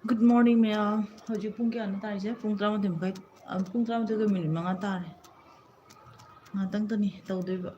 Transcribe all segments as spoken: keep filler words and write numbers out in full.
Good morning, ꯃꯌꯥꯝ꯫ ꯍꯧꯖꯤꯛ ꯄꯨꯡ ꯀꯌꯥꯅꯣ ꯇꯥꯔꯤꯁꯦ? ꯄꯨꯡ ꯇꯔꯥꯃꯥꯊꯣꯏ ꯃꯈꯥꯏ, ꯑ, ꯄꯨꯡ ꯇꯔꯥꯃꯥꯊꯣꯏꯒ ꯃꯤꯅꯤꯠ ꯃꯉꯥ ꯇꯥꯔꯦ꯫ ꯉꯥꯛꯇꯪꯇꯅꯤ ꯇꯧꯗꯣꯏꯕ꯫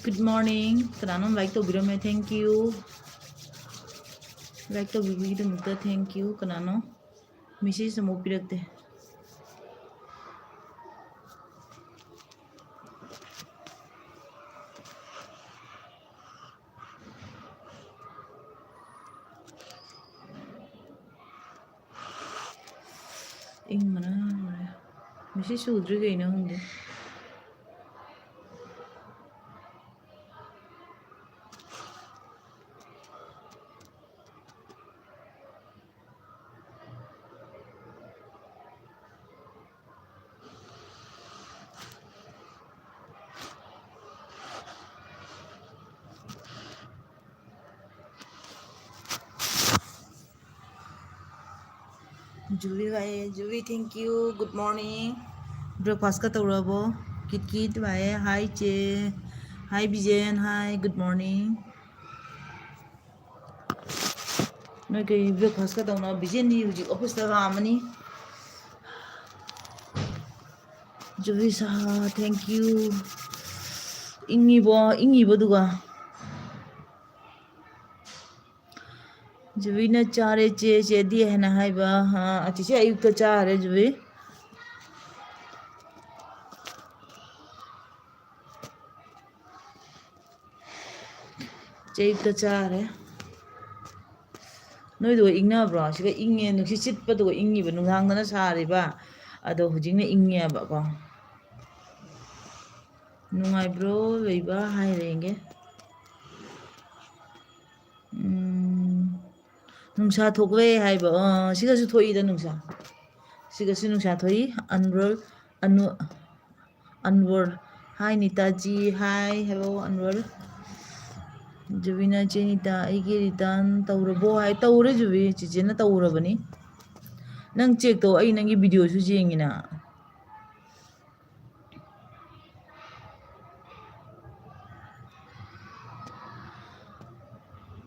Good morning. ꯀꯅꯥꯅꯣ like ꯇꯧꯕꯤꯔꯝꯃꯦ? Thank you. Like ꯇꯧꯕꯤꯕꯒꯤꯗꯃꯛꯇ thank you. ꯀꯅꯥꯅꯣ? Message ꯑꯃꯨꯛ ꯄꯤꯔꯛꯇꯦ꯫ ꯏꯪꯕꯅ ꯂꯣꯏꯔꯦ꯫ Message ꯁꯨꯗ꯭ꯔꯤ ꯀꯩꯅꯣ ꯈꯪꯗꯦ꯫ ꯖꯨꯂꯤ ꯂꯥꯛꯑꯦ꯫ ꯖꯨꯂꯤ, thank you. Good morning. Breakfast ꯀ ꯇꯧꯔꯕꯣ? ꯀꯤꯠ ꯀꯤꯠ ꯂꯥꯛꯑꯦ꯫ Hi ꯆꯦ꯫ Hi ꯕꯤꯖꯦꯟ꯫ Hi, good morning. ꯅꯣꯏ ꯀꯩ breakfast ꯀ ꯇꯧꯅ? ꯕꯤꯖꯦꯟꯗꯤ ꯍꯧꯖꯤꯛ office ꯇ ꯂꯥꯛꯑꯝꯃꯅꯤ꯫ ꯖꯨꯕꯤ ꯁꯍꯥ, thank you. ꯏꯪꯉꯤꯕꯣ? ꯏꯪꯉꯤꯕꯣ ꯑꯗꯨꯒ? ꯖꯨꯕꯤꯅ ꯆꯥꯔꯦ ꯆꯦ, ꯆꯦꯗꯤ ꯍꯥꯏꯅ ꯍꯥꯏꯕ꯫ ꯑ, ꯆꯦꯆꯦ ꯑꯌꯨꯛꯇ ꯆꯥꯔꯦ ꯖꯨꯕꯤ꯫ ꯆꯦ ꯑꯌꯨꯛꯇ ꯆꯥꯔꯦ꯫ ꯅꯣꯏꯗꯨꯒ ꯏꯪꯅꯕ꯭ꯔꯣ? ꯁꯤꯒ ꯏꯪꯉꯦ, ꯅꯨꯡꯁꯤꯠ ꯁꯤꯠꯄꯗꯨꯒ ꯏꯪꯉꯤꯕ, ꯅꯨꯡꯗꯥꯡꯗꯅ ꯁꯥꯔꯤꯕ, ꯑꯗꯣ ꯍꯧꯖꯤꯛꯅ ꯏꯪꯉꯦꯕꯀꯣ꯫ ꯅꯨꯡꯉꯥꯏꯕ꯭ꯔꯣ ꯂꯩꯕ ꯍꯥꯏꯔꯦ ꯌꯦꯡꯒꯦ꯫ ꯎꯝ, ꯅꯨꯡꯁꯥ ꯊꯣꯛꯂꯦ ꯍꯥꯏꯕ꯫ ꯑ, ꯁꯤꯒꯁꯨ ꯊꯣꯛꯏꯗ ꯅꯨꯡꯁꯥ꯫ ꯁꯤꯒꯁꯨ ꯅꯨꯡꯁꯥ ꯊꯣꯛꯏ꯫ ꯑꯟꯋꯔ, ꯑꯅꯨ-, ꯑꯟꯋꯔ꯫ Hi ꯅꯤꯇꯥꯖꯤ꯫ Hi, hello ꯑꯟꯋꯔ꯫ ꯖꯨꯕꯤꯅ, "ꯆꯦ ꯅꯤꯇꯥ, ꯑꯩꯒꯤ return ꯇꯧꯔꯕꯣ?" ꯍꯥꯏ꯫ ꯇꯧꯔꯦ ꯖꯨꯕꯤ, ꯆꯤꯆꯦꯅ ꯇꯧꯔꯕꯅꯤ꯫ ꯅꯪ check ꯇꯧ, ꯑꯩ ꯅꯪꯒꯤ videoꯁꯨ ꯌꯦꯡꯉꯤꯅ꯫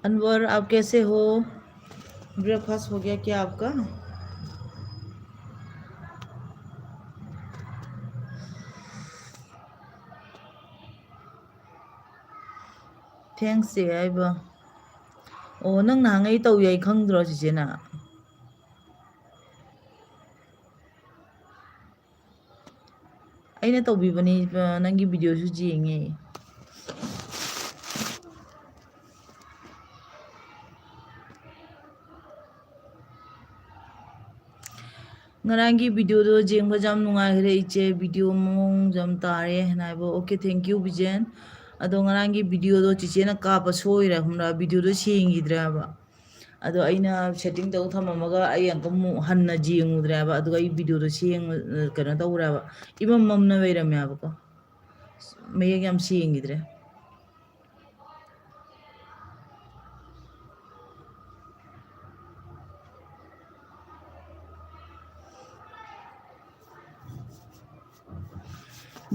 अनवर, आप कैसे हो? Breakfast हो गया क्या आपका? Thanks ꯍꯥꯏꯕ꯫ ꯑꯣ, ꯅꯪ ꯅꯍꯥꯟꯉꯩ ꯇꯧ ꯌꯥꯏ ꯈꯪꯗ꯭ꯔꯣ ꯆꯤꯆꯦꯅ? ꯑꯩꯅ ꯇꯧꯕꯤꯕꯅꯤ, ꯅꯪꯒꯤ videoꯁꯨ ꯌꯦꯡꯉꯦ꯫ ꯉꯔꯥꯡꯒꯤ videoꯗꯣ ꯌꯦꯡꯕ ꯌꯥꯝ ꯅꯨꯡꯉꯥꯏꯈ꯭ꯔꯦ ꯏꯆꯦ, video ꯃꯑꯣꯡ ꯌꯥꯝ ꯇꯥꯔꯦ ꯍꯥꯏꯅ ꯍꯥꯏꯕ꯫ Okay, thank you ꯕꯤꯖꯦꯟ꯫ ꯑꯗꯣ ꯉꯔꯥꯡꯒꯤ videoꯗꯣ ꯆꯤꯆꯦꯅ ꯀꯥꯞꯄ ꯁꯣꯏꯔꯦ ꯈꯪꯕ꯭ꯔꯥ, videoꯗꯣ ꯁꯦꯡꯈꯤꯗ꯭ꯔꯦ ꯍꯥꯏꯕ꯫ ꯑꯗꯣ ꯑꯩꯅ setting ꯇꯧ ꯊꯝꯃꯝꯃꯒ ꯑꯩ ꯑꯃꯨꯛꯀ ꯑꯃꯨꯛ ꯍꯟꯅ ꯌꯦꯡꯉꯨꯗ꯭ꯔꯦ ꯍꯥꯏꯕ꯫ ꯑꯗꯨꯒ ꯑꯩ videoꯗꯣ ꯁꯦꯡ-, ꯀꯩꯅꯣ ꯇꯧꯔꯦ ꯍꯥꯏꯕ꯫ ꯏꯃꯝ ꯃꯝꯅ ꯂꯩꯔꯝꯃꯦ ꯍꯥꯏꯕꯀꯣ꯫ ꯃꯌꯦꯛ ꯌꯥꯝ ꯁꯦꯡꯈꯤꯗ꯭ꯔꯦ꯫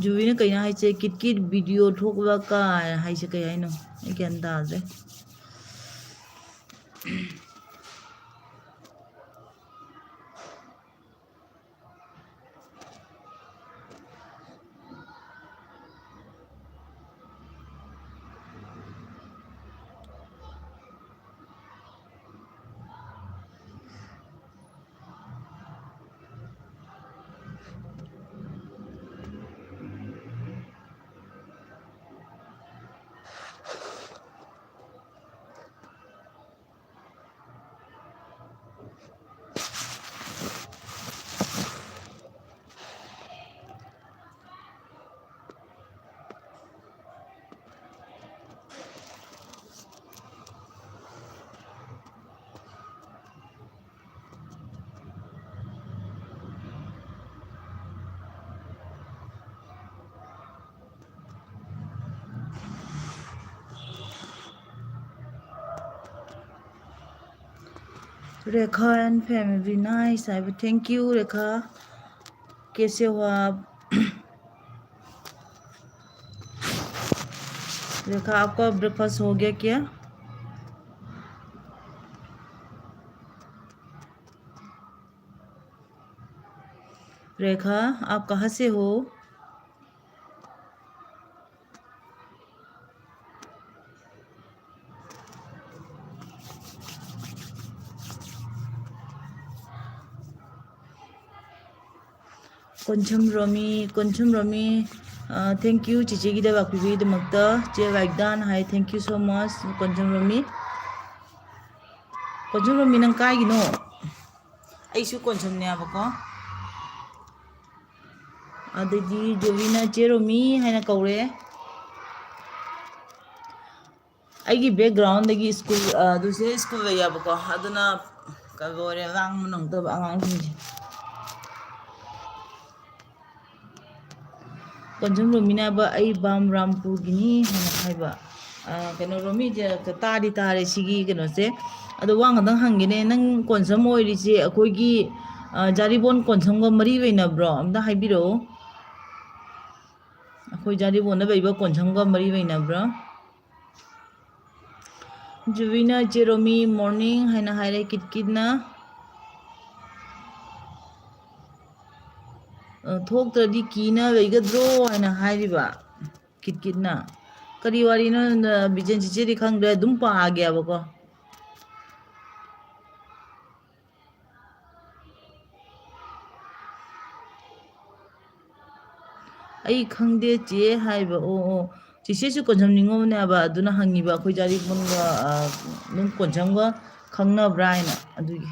ꯖꯨꯕꯤꯅ ꯀꯩꯅꯣ ꯍꯥꯏꯁꯦ? ꯀꯤꯠ ꯀꯤꯠ video ꯊꯣꯛꯂ ꯀꯥꯏ ꯍꯥꯏꯁꯦ ꯀꯩ ꯍꯥꯏꯅꯣ? ꯑꯩ ꯒ꯭ꯌꯥꯟ ꯇꯥꯗ꯭ꯔꯦ꯫ Rekha and family, nice. I will thank you, Rekha. कैसे हो आप? रेखा, आपका ब्रेकफास्ट हो गया क्या? रेखा, आप कहाँ से हो? ꯀꯣꯟꯁꯝ ꯔꯣꯃꯤ, ꯀꯣꯟꯁꯝ ꯔꯣꯃꯤ, ꯑ, thank you ꯆꯤꯆꯦꯒꯤꯗ ꯂꯥꯛꯄꯤꯕꯒꯤꯗꯃꯛꯇ꯫ ꯆꯦ ꯔꯥꯏꯛꯗꯥꯟ ꯍꯥꯏ, thank you so much, Konsam ꯔꯣꯃꯤ꯫ ꯀꯣꯟꯁꯝ ꯔꯣꯃꯤ, ꯅꯪ ꯀꯥꯏꯒꯤꯅꯣ? ꯑꯩꯁꯨ ꯀꯣꯟꯁꯝꯅꯦꯕꯀꯣ꯫ ꯑꯗꯒꯤ ꯖꯣꯕꯤꯅ ꯆꯦ ꯔꯣꯃꯤ ꯍꯥꯏꯅ ꯀꯧꯔꯦ꯫ ꯑꯩꯒꯤ ꯕꯦꯛꯒ꯭ꯔꯥꯎꯟꯗꯒꯤ ꯁ꯭ꯀꯨꯜ, ꯑ, ꯑꯗꯨꯁꯦ ꯁ꯭ꯀꯨꯜ ꯂꯩꯌꯦꯕꯀꯣ, ꯑꯗꯨꯅ ꯂꯣꯏꯔꯦ, ꯂꯥꯡꯕ ꯅꯪꯗꯕ ꯑꯉꯥꯡꯁꯤꯡꯁꯦ꯫ ꯀꯣꯟꯖꯝ ꯔꯣꯃꯤꯅ ꯍꯥꯏꯕ, "ꯑꯩ ꯕꯥꯝ ꯔꯥꯝꯄꯨꯔꯒꯤꯅꯤ" ꯍꯥꯏꯅ ꯍꯥꯏꯕ꯫ ꯑ, ꯀꯩꯅꯣ, ꯔꯣꯃꯤꯁꯦ ꯇꯥꯗꯤ ꯇꯥꯔꯦ ꯁꯤꯒꯤ ꯀꯩꯅꯣꯁꯦ꯫ ꯑꯗꯣ ꯋꯥ ꯈꯛꯇꯪ ꯍꯪꯒꯦꯅꯦ, ꯅꯪ ꯀꯣꯟꯁꯝ ꯑꯣꯏꯔꯤꯁꯦ ꯑꯩꯈꯣꯏꯒꯤ, ꯑ, ꯖꯥꯔꯤꯕꯣꯟ ꯀꯣꯟꯁꯝꯒ ꯃꯔꯤ ꯂꯩꯅꯕ꯭ꯔꯣ? ꯑꯝꯇ ꯍꯥꯏꯕꯤꯔꯛꯑꯣ꯫ ꯑꯩꯈꯣꯏ ꯖꯥꯔꯤꯕꯣꯟꯗ ꯂꯩꯕ ꯀꯣꯟꯁꯝꯒ ꯃꯔꯤ ꯂꯩꯅꯕ꯭ꯔꯥ? ꯖꯨꯕꯤꯅ ꯆꯦꯔꯣꯃꯤ morning ꯍꯥꯏꯅ ꯍꯥꯏꯔꯦ ꯀꯤꯠ ꯀꯤꯠꯅ꯫ ꯑ, ꯊꯣꯛꯇ꯭ꯔꯗꯤ ꯀꯤꯅ ꯂꯩꯒꯗ꯭ꯔꯣ ꯍꯥꯏꯅ ꯍꯥꯏꯔꯤꯕ ꯀꯤꯠ ꯀꯤꯠꯅ꯫ ꯀꯔꯤ ꯋꯥꯔꯤꯅꯣ, ꯕꯤꯖꯦꯟ ꯆꯤꯆꯦꯗꯤ ꯈꯪꯗ꯭ꯔꯦ, ꯑꯗꯨꯝ ꯄꯥꯒꯦꯕꯀꯣ꯫ ꯑꯩ ꯈꯪꯗꯦ ꯆꯦ ꯍꯥꯏꯕ꯫ ꯑꯣ, ꯑꯣ, ꯆꯤꯆꯦꯁꯨ ꯀꯣꯟꯁꯝ ꯅꯤꯉꯣꯜꯅꯦꯕ, ꯑꯗꯨꯅ ꯍꯪꯉꯤꯕ ꯑꯩꯈꯣꯏ ꯖꯥꯔꯤꯕꯣꯟꯒ, ꯑ, ꯑꯗꯨꯝ ꯀꯣꯟꯁꯝꯒ ꯈꯪꯅꯕ꯭ꯔꯥ ꯍꯥꯏꯅ, ꯑꯗꯨꯒꯤ꯫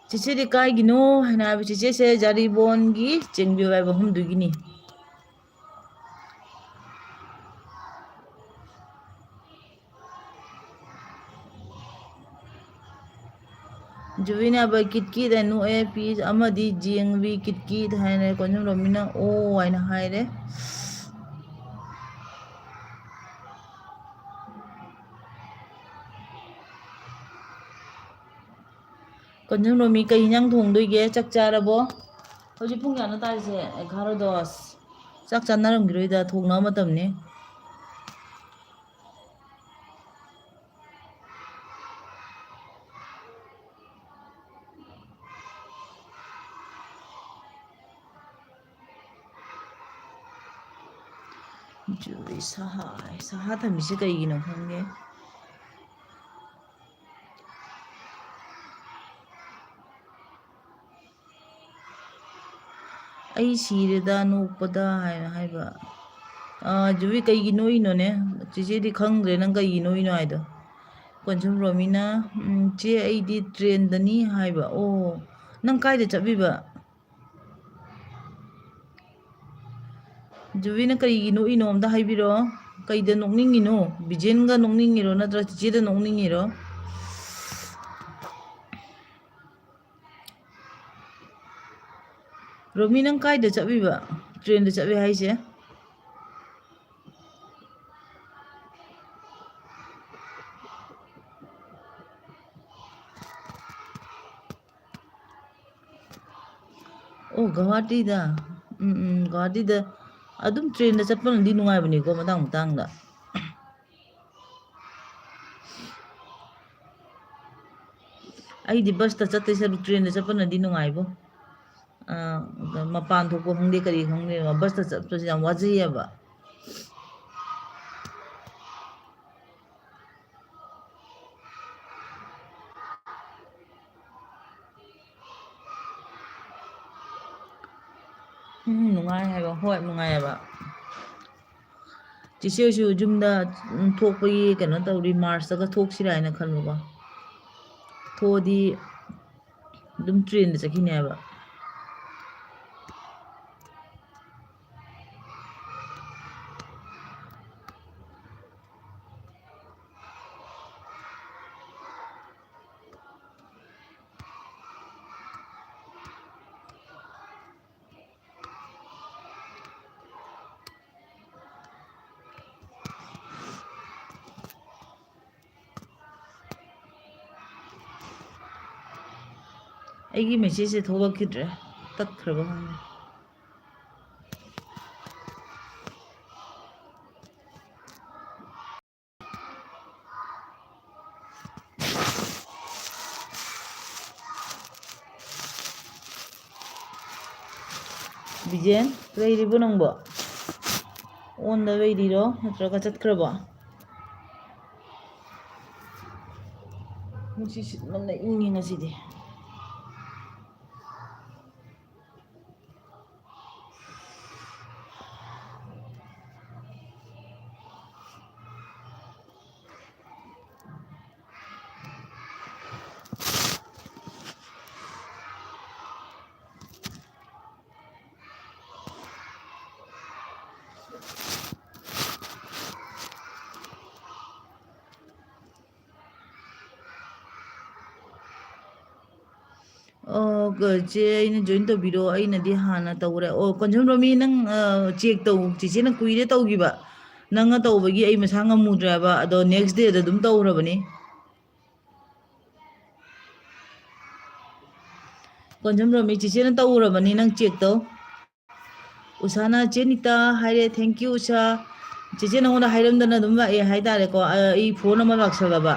ꯆꯤꯆꯦꯗꯤ ꯀꯥꯏꯒꯤꯅꯣ ꯍꯥꯏꯅ ꯍꯥꯏꯕ, ꯆꯤꯆꯦꯁꯦ ꯖꯥꯔꯤꯕꯣꯟꯒꯤ ꯆꯦꯡꯕꯤꯌꯣ ꯍꯥꯏꯕ ꯃꯐꯝꯗꯨꯒꯤꯅꯤ꯫ ꯖꯨꯕꯤꯅ ꯍꯥꯏꯕ ꯀꯤꯠ ꯀꯤꯠ ꯍꯥꯏꯅ ꯅꯣꯛꯑꯦ, ꯄꯤ ꯑꯃꯗꯤ ꯖꯦꯡꯕꯤ ꯀꯤꯠ ꯀꯤꯠ ꯍꯥꯏꯅ ꯀꯣꯟꯖꯝ ꯔꯣꯃꯤꯅ ꯑꯣ ꯍꯥꯏꯅ ꯍꯥꯏꯔꯦ꯫ ꯀꯣꯟꯖꯝ ꯔꯣꯃꯤ, ꯀꯩ ꯏꯟꯖꯥꯡ ꯊꯣꯡꯗꯣꯏꯒꯦ? ꯆꯥꯛ ꯆꯥꯔꯕꯣ? ꯍꯧꯖꯤꯛ ꯄꯨꯡ ꯀꯌꯥꯅꯣ ꯇꯥꯔꯤꯁꯦ? ꯑꯦꯒꯥꯔꯣ ꯗꯣꯁ꯫ ꯆꯥꯛ ꯆꯥꯅꯔꯝꯈꯤꯔꯣꯏꯗ, ꯊꯣꯡꯅꯕ ꯃꯇꯝꯅꯤ꯫ ꯖꯨꯔꯤ ꯁꯍꯥ, ꯁꯍꯥ ꯊꯝꯃꯤꯁꯦ ꯀꯩꯒꯤꯅꯣ ꯈꯪꯗꯦ꯫ "ꯑꯩ ꯁꯤꯔꯦꯗ ꯅꯣꯛꯄꯗ" ꯍꯥꯏꯅ ꯍꯥꯏꯕ꯫ ꯑꯥ, ꯖꯨꯕꯤ, ꯀꯩꯒꯤ ꯅꯣꯛꯏꯅꯣꯅꯦ? ꯆꯦꯆꯦꯗꯤ ꯈꯪꯗ꯭ꯔꯦ ꯅꯪ ꯀꯩꯒꯤ ꯅꯣꯛꯏꯅꯣ ꯍꯥꯏꯗꯣ꯫ ꯀꯣꯟꯁꯝ ꯔꯣꯃꯤꯅ, "ꯎꯝ, ꯆꯦ, ꯑꯩꯗꯤ ꯇ꯭ꯔꯦꯟꯗꯅꯤ" ꯍꯥꯏꯕ꯫ ꯑꯣ, ꯅꯪ ꯀꯥꯏꯗ ꯆꯠꯂꯤꯕ? ꯖꯨꯕꯤꯅ ꯀꯔꯤꯒꯤ ꯅꯣꯛꯏꯅꯣ ꯑꯝꯇ ꯍꯥꯏꯕꯤꯔꯛꯑꯣ꯫ ꯀꯩꯗ ꯅꯣꯛꯅꯤꯡꯉꯤꯅꯣ? ꯕꯤꯖꯦꯟꯒ ꯅꯣꯛꯅꯤꯡꯉꯤꯔꯣ, ꯅꯠꯇ꯭ꯔ ꯆꯤꯆꯦꯗ ꯅꯣꯛꯅꯤꯡꯉꯤꯔꯣ? ꯔꯣꯃꯤ, ꯅꯪ ꯀꯥꯏꯗ ꯆꯠꯂꯤꯕ? ꯇ꯭ꯔꯦꯟꯗ ꯆꯠꯂꯤ ꯍꯥꯏꯁꯦ? ꯑꯣ, ꯒꯧꯍꯥꯇꯤꯗ꯫ ꯎꯝ, ꯎꯝ, ꯒꯧꯍꯥꯇꯤꯗ ꯑꯗꯨꯝ ꯇ꯭ꯔꯦꯟꯗ ꯆꯠꯄꯅꯗꯤ ꯅꯨꯡꯉꯥꯏꯕꯅꯤꯀꯣ, ꯃꯇꯥꯡ ꯃꯇꯥꯡꯗ꯫ ꯑꯩꯗꯤ ꯕꯁꯇ ꯆꯠꯇꯣꯏ ꯁꯔꯨꯛ ꯇ꯭ꯔꯦꯟꯗ ꯆꯠꯄꯅꯗꯤ ꯅꯨꯡꯉꯥꯏꯕꯣ꯫ ꯑ, ꯃꯄꯥꯟ ꯊꯣꯛꯄ ꯈꯪꯗꯦ, ꯀꯔꯤ ꯈꯪꯗꯦ, ꯕꯁꯇ ꯆꯠꯄꯁꯦ ꯌꯥꯝ ꯋꯥꯖꯩꯌꯦꯕ꯫ ꯎꯝ, ꯅꯨꯡꯉꯥꯏ ꯍꯥꯏꯕ꯫ ꯍꯣꯏ, ꯅꯨꯡꯉꯥꯏꯌꯦꯕ꯫ ꯆꯦꯆꯦ ꯍꯣꯏꯁꯨ ꯌꯨꯝꯗ, ꯎꯝ, ꯊꯣꯛꯄꯒꯤ ꯀꯩꯅꯣ ꯇꯧꯔꯤ, ꯃꯥꯔꯁꯇꯒ ꯊꯣꯛꯁꯤꯔꯥ ꯍꯥꯏꯅ ꯈꯟꯕꯀꯣ꯫ ꯊꯣꯛꯑꯗꯤ ꯑꯗꯨꯝ ꯇ꯭ꯔꯦꯟꯗ ꯆꯠꯈꯤꯅꯦ ꯍꯥꯏꯕ꯫ ꯑꯩꯒꯤ ꯃꯦꯁꯦꯖꯁꯦ ꯊꯣꯛꯂꯛꯈꯤꯗ꯭ꯔꯦ, ꯇꯠꯈ꯭ꯔꯕ ꯈꯪꯗꯦ꯫ ꯕꯤꯖꯦꯟ, ꯂꯩꯔꯤꯕꯣ ꯅꯪꯕꯣ? ꯑꯣꯟꯗ ꯂꯩꯔꯤꯔꯣ, ꯅꯠꯇ꯭ꯔꯒ ꯆꯠꯈ꯭ꯔꯕꯣ? ꯅꯨꯡꯁꯤꯠ ꯁꯤꯠꯃꯟꯅ ꯏꯪꯉꯤ ꯉꯁꯤꯗꯤ꯫ ꯑꯣ, ꯀ-, ꯆꯦ, ꯑꯩꯅ join ꯇꯧꯕꯤꯔꯣ, ꯑꯩꯅꯗꯤ ꯍꯥꯟꯅ ꯇꯧꯔꯦ꯫ ꯑꯣ, ꯀꯣꯟꯖꯝ ꯔꯣꯃꯤ, ꯅꯪ, ꯑ, check ꯇꯧ, ꯆꯦꯆꯦꯅ ꯀꯨꯏꯔꯦ ꯇꯧꯈꯤꯕ꯫ ꯅꯪꯅ ꯇꯧꯕꯒꯤ ꯑꯩ ꯃꯁꯥ ꯉꯝꯃꯨꯗ꯭ꯔꯦꯕ, ꯑꯗꯣ next dayꯗ ꯑꯗꯨꯝ ꯇꯧꯈ꯭ꯔꯕꯅꯤ꯫ ꯀꯣꯟꯖꯝ ꯔꯣꯃꯤ, ꯆꯦꯆꯦꯅ ꯇꯧꯔꯕꯅꯤ, ꯅꯪ check ꯇꯧ꯫ ꯎꯁꯥꯅ, "ꯆꯦ ꯅꯤꯇꯥ" ꯍꯥꯏꯔꯦ, thank you ꯎꯁꯥ꯫ ꯆꯦꯆꯦ ꯅꯉꯣꯟꯗ ꯍꯥꯏꯔꯝꯗꯅ ꯑꯗꯨꯝ ꯂꯥꯛꯑꯦ ꯍꯥꯏꯇꯥꯔꯦꯀꯣ꯫ ꯑ, ꯑꯩ phone ꯑꯃ ꯂꯥꯛꯁꯜꯂꯕ,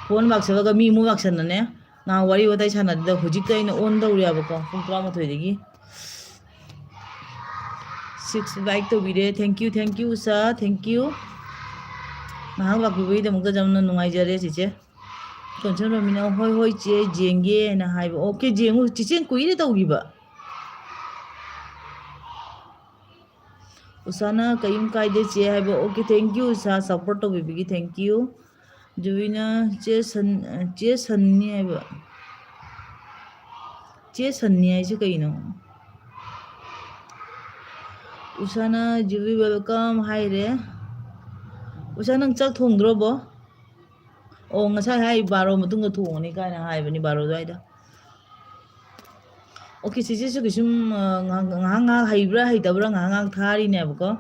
phone ꯂꯥꯛꯁꯜꯂꯒ ꯃꯤ ꯑꯃꯨꯛ ꯂꯥꯛꯁꯟꯅꯅꯦ꯫ ꯉꯥꯏꯍꯥꯛ ꯋꯥꯔꯤ ꯋꯥꯇꯥꯏ ꯁꯥꯟꯅꯗ ꯍꯧꯖꯤꯛꯇ ꯑꯩꯅ on ꯇꯧꯔꯦꯕꯀꯣ, ꯄꯨꯡ ꯇꯔꯥꯃꯥꯊꯣꯏꯗꯒꯤ꯫ Six like ꯇꯧꯕꯤꯔꯦ, thank you, thank you Usha, thank you꯫ ꯉꯥꯏꯍꯥꯛ ꯂꯥꯛꯄꯤꯕꯒꯤꯗꯃꯛꯇ ꯌꯥꯝꯅ ꯅꯨꯡꯉꯥꯏꯖꯔꯦ ꯆꯦꯆꯦ꯫ ꯀꯣꯟꯁꯝ ꯔꯣꯃꯤꯅ, "ꯍꯣꯏ, ꯍꯣꯏ, ꯆꯦ, ꯌꯦꯡꯒꯦꯅ" ꯍꯥꯏꯕ꯫ Okay, ꯌꯦꯡꯉꯨ, ꯆꯦꯆꯦ ꯀꯨꯏꯔꯦ ꯇꯧꯈꯤꯕ꯫ ꯎꯁꯥꯅ, "ꯀꯔꯤꯝ ꯀꯥꯏꯗꯦ ꯆꯦ" ꯍꯥꯏꯕ꯫ Okay, thank you Usha, support ꯇꯧꯕꯤꯕꯒꯤ thank you꯫ ꯖꯨꯕꯤꯅ, "ꯆꯦ ꯁꯟ-, ꯆꯦ ꯁꯟꯅꯤ" ꯍꯥꯏꯕ꯫ ꯆꯦ ꯁꯟꯅꯤ ꯍꯥꯏꯁꯦ ꯀꯩꯅꯣ? ꯎꯁꯥꯅ, "ꯖꯨꯕꯤ welcome" ꯍꯥꯏꯔꯦ꯫ ꯎꯁꯥ, ꯅꯪ ꯆꯥꯛ ꯊꯣꯡꯗ꯭ꯔꯣꯕꯣ? ꯑꯣ, ꯉꯁꯥꯏ ꯍꯥꯏ ꯕꯥꯔꯣ ꯃꯇꯨꯡꯗ ꯊꯣꯡꯉꯅꯤ ꯀꯥꯏꯅ ꯍꯥꯏꯕꯅꯤ, ꯕꯥꯔꯣ ꯑꯗꯨꯋꯥꯏꯗ꯫ Okay, ꯆꯦꯆꯦꯁꯨ ꯀꯩꯁꯨꯝ, ꯑ, ꯉꯥꯏꯍꯥꯛ, ꯉꯥꯏꯍꯥꯛ, ꯉꯥꯏꯍꯥꯛ ꯍꯩꯕ꯭ꯔꯥ ꯍꯩꯇꯕ꯭ꯔꯥ ꯉꯥꯏꯍꯥꯛ, ꯉꯥꯏꯍꯥꯛ ꯊꯥꯔꯤꯅꯦꯕꯀꯣ꯫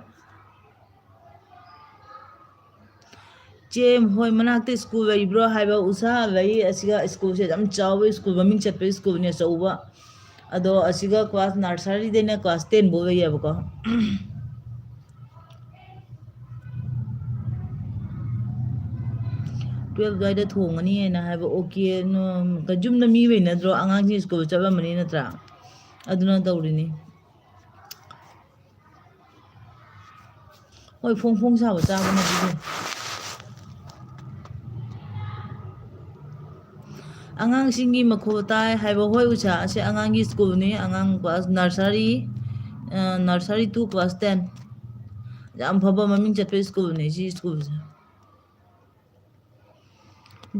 ꯆꯦ, ꯍꯣꯏ, ꯃꯅꯥꯛꯇ ꯁ꯭ꯀꯨꯜ ꯂꯩꯕ꯭ꯔꯣ ꯍꯥꯏꯕ? ꯎꯁꯥ ꯂꯩ꯫ ꯑꯁꯤꯒ ꯁ꯭ꯀꯨꯜꯁꯦ ꯌꯥꯝ ꯆꯥꯎꯕ ꯁ꯭ꯀꯨꯜ, ꯃꯃꯤꯡ ꯆꯠꯄ ꯁ꯭ꯀꯨꯜꯅꯤ, ꯑꯆꯧꯕ꯫ ꯑꯗꯣ ꯑꯁꯤꯒ ꯀ꯭ꯂꯥꯁ ꯅꯔꯁꯔꯤꯗꯩꯅ ꯀ꯭ꯂꯥꯁ ꯇꯦꯟ ꯐꯥꯎ ꯂꯩꯌꯦꯕꯀꯣ꯫ ꯇꯨꯌꯦꯜꯞ ꯑꯗꯨꯋꯥꯏꯗ ꯊꯣꯡꯒꯅꯤ ꯍꯥꯏꯅ ꯍꯥꯏꯕ꯫ ꯑꯣꯀꯦ, ꯅꯣ-, ꯌꯨꯝꯗ ꯃꯤ ꯂꯩꯅꯗ꯭ꯔꯣ? ꯑꯉꯥꯡꯁꯤꯡ ꯁ꯭ꯀꯨꯜ ꯆꯠꯂꯝꯃꯅꯤ ꯅꯠꯇ꯭ꯔꯥ? ꯑꯗꯨꯅ ꯇꯧꯔꯤꯅꯤ꯫ ꯍꯣꯏ, ꯐꯣꯡ ꯐꯣꯡ ꯁꯥꯕ ꯆꯥꯕꯅꯗꯤ ꯐꯩ꯫ ꯑꯉꯥꯡꯁꯤꯡꯒꯤ ꯃꯈꯣꯜ ꯇꯥꯏ ꯍꯥꯏꯕ꯫ ꯍꯣꯏ, ꯎꯁꯥ, ꯑꯁꯤ ꯑꯉꯥꯡꯒꯤ ꯁ꯭ꯀꯨꯜꯅꯤ, ꯑꯉꯥꯡ ꯀ꯭ꯂꯥꯁ ꯅꯔꯁꯔꯤ, ꯑ, ꯅꯔꯁꯔꯤ ꯇꯨ ꯀ꯭ꯂꯥꯁ ꯇꯦꯟ꯫ ꯌꯥꯝ ꯐꯕ ꯃꯃꯤꯡ ꯆꯠꯄ ꯁ꯭ꯀꯨꯜꯅꯤ ꯁꯤ ꯁ꯭ꯀꯨꯜꯁꯦ꯫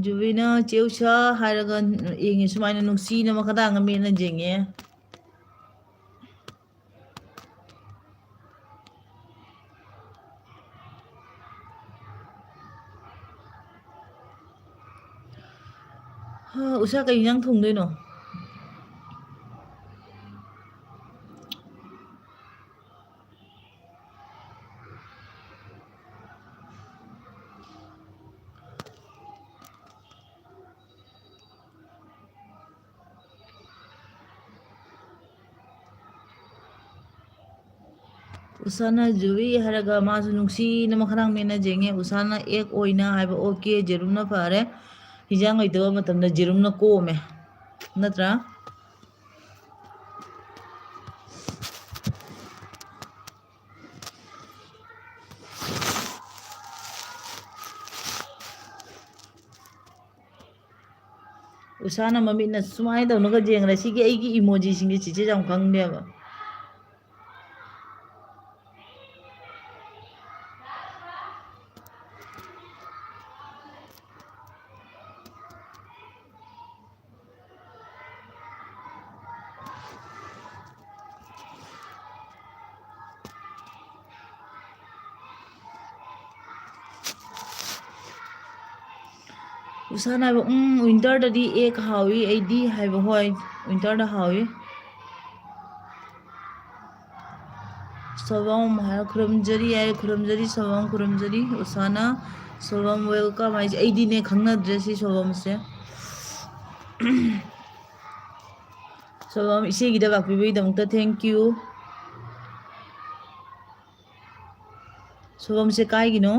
ꯖꯨꯕꯤꯅ ꯆꯦ ꯎꯁꯥ ꯍꯥꯏꯔꯒ ꯌꯦꯡꯉꯦ, ꯁꯨꯃꯥꯏꯅ ꯅꯨꯡꯁꯤꯅ ꯃꯈꯥꯗꯥꯡꯒ ꯃꯦꯠꯅ ꯌꯦꯡꯉꯦ꯫ ꯍꯥ, ꯎꯁꯥ, ꯀꯩ ꯏꯟꯖꯥꯡ ꯊꯣꯡꯗꯣꯏꯅꯣ? ꯎꯁꯥꯅ ꯖꯨꯔꯤ ꯍꯥꯏꯔꯒ ꯃꯥꯁꯨ ꯅꯨꯡꯁꯤꯅ ꯃꯈꯥꯗꯥꯡ ꯃꯦꯠꯅ ꯌꯦꯡꯉꯦ꯫ ꯎꯁꯥꯅ ꯑꯦꯛ ꯑꯣꯏꯅ ꯍꯥꯏꯕ꯫ ꯑꯣꯀꯦ, ꯌꯦꯔꯨꯝꯅ ꯐꯔꯦ꯫ ꯍꯤꯟꯖꯥꯡ ꯂꯩꯇꯕ ꯃꯇꯝꯗ ꯌꯦꯔꯨꯝꯅ ꯀꯣꯝꯃꯦ, ꯅꯠꯇ꯭ꯔꯥ? ꯎꯁꯥꯅ ꯃꯃꯤꯠꯅ ꯁꯨꯃꯥꯏꯅ ꯇꯧꯅꯒ ꯌꯦꯡꯈ꯭ꯔꯦ꯫ ꯁꯤꯒꯤ ꯑꯩꯒꯤ ꯏꯃꯣꯖꯤꯁꯤꯡꯁꯦ ꯆꯤꯆꯦꯁꯦ ꯌꯥꯝ ꯈꯪꯗꯦꯕ꯫ ꯎꯁꯥꯅ ꯍꯥꯏꯕ, "ꯎꯝ, ꯋꯤꯟꯇꯔꯗꯗꯤ ꯑꯦꯛ ꯍꯥꯎꯏ ꯑꯩꯗꯤ" ꯍꯥꯏꯕ꯫ ꯍꯣꯏ, ꯋꯤꯟꯇꯔꯗ ꯍꯥꯎꯏ꯫ ꯁꯣꯕꯝ ꯍꯥꯏꯔ ꯈꯨꯔꯨꯝꯖꯔꯤ ꯍꯥꯏꯔ, ꯈꯨꯔꯨꯝꯖꯔꯤ ꯁꯣꯕꯝ, ꯈꯨꯔꯨꯝꯖꯔꯤ ꯎꯁꯥꯅ꯫ ꯁꯣꯕꯝ welcome ꯍꯥꯏꯁꯦ ꯑꯩꯗꯤꯅꯦ ꯈꯪꯅꯗ꯭ꯔꯦ ꯁꯤ ꯁꯣꯕꯝꯁꯦ꯫ ꯁꯣꯕꯝ ꯏꯆꯦꯒꯤꯗ ꯂꯥꯛꯄꯤꯕꯒꯤꯗꯃꯛꯇ thank you꯫ ꯁꯣꯕꯝꯁꯦ ꯀꯥꯏꯒꯤꯅꯣ?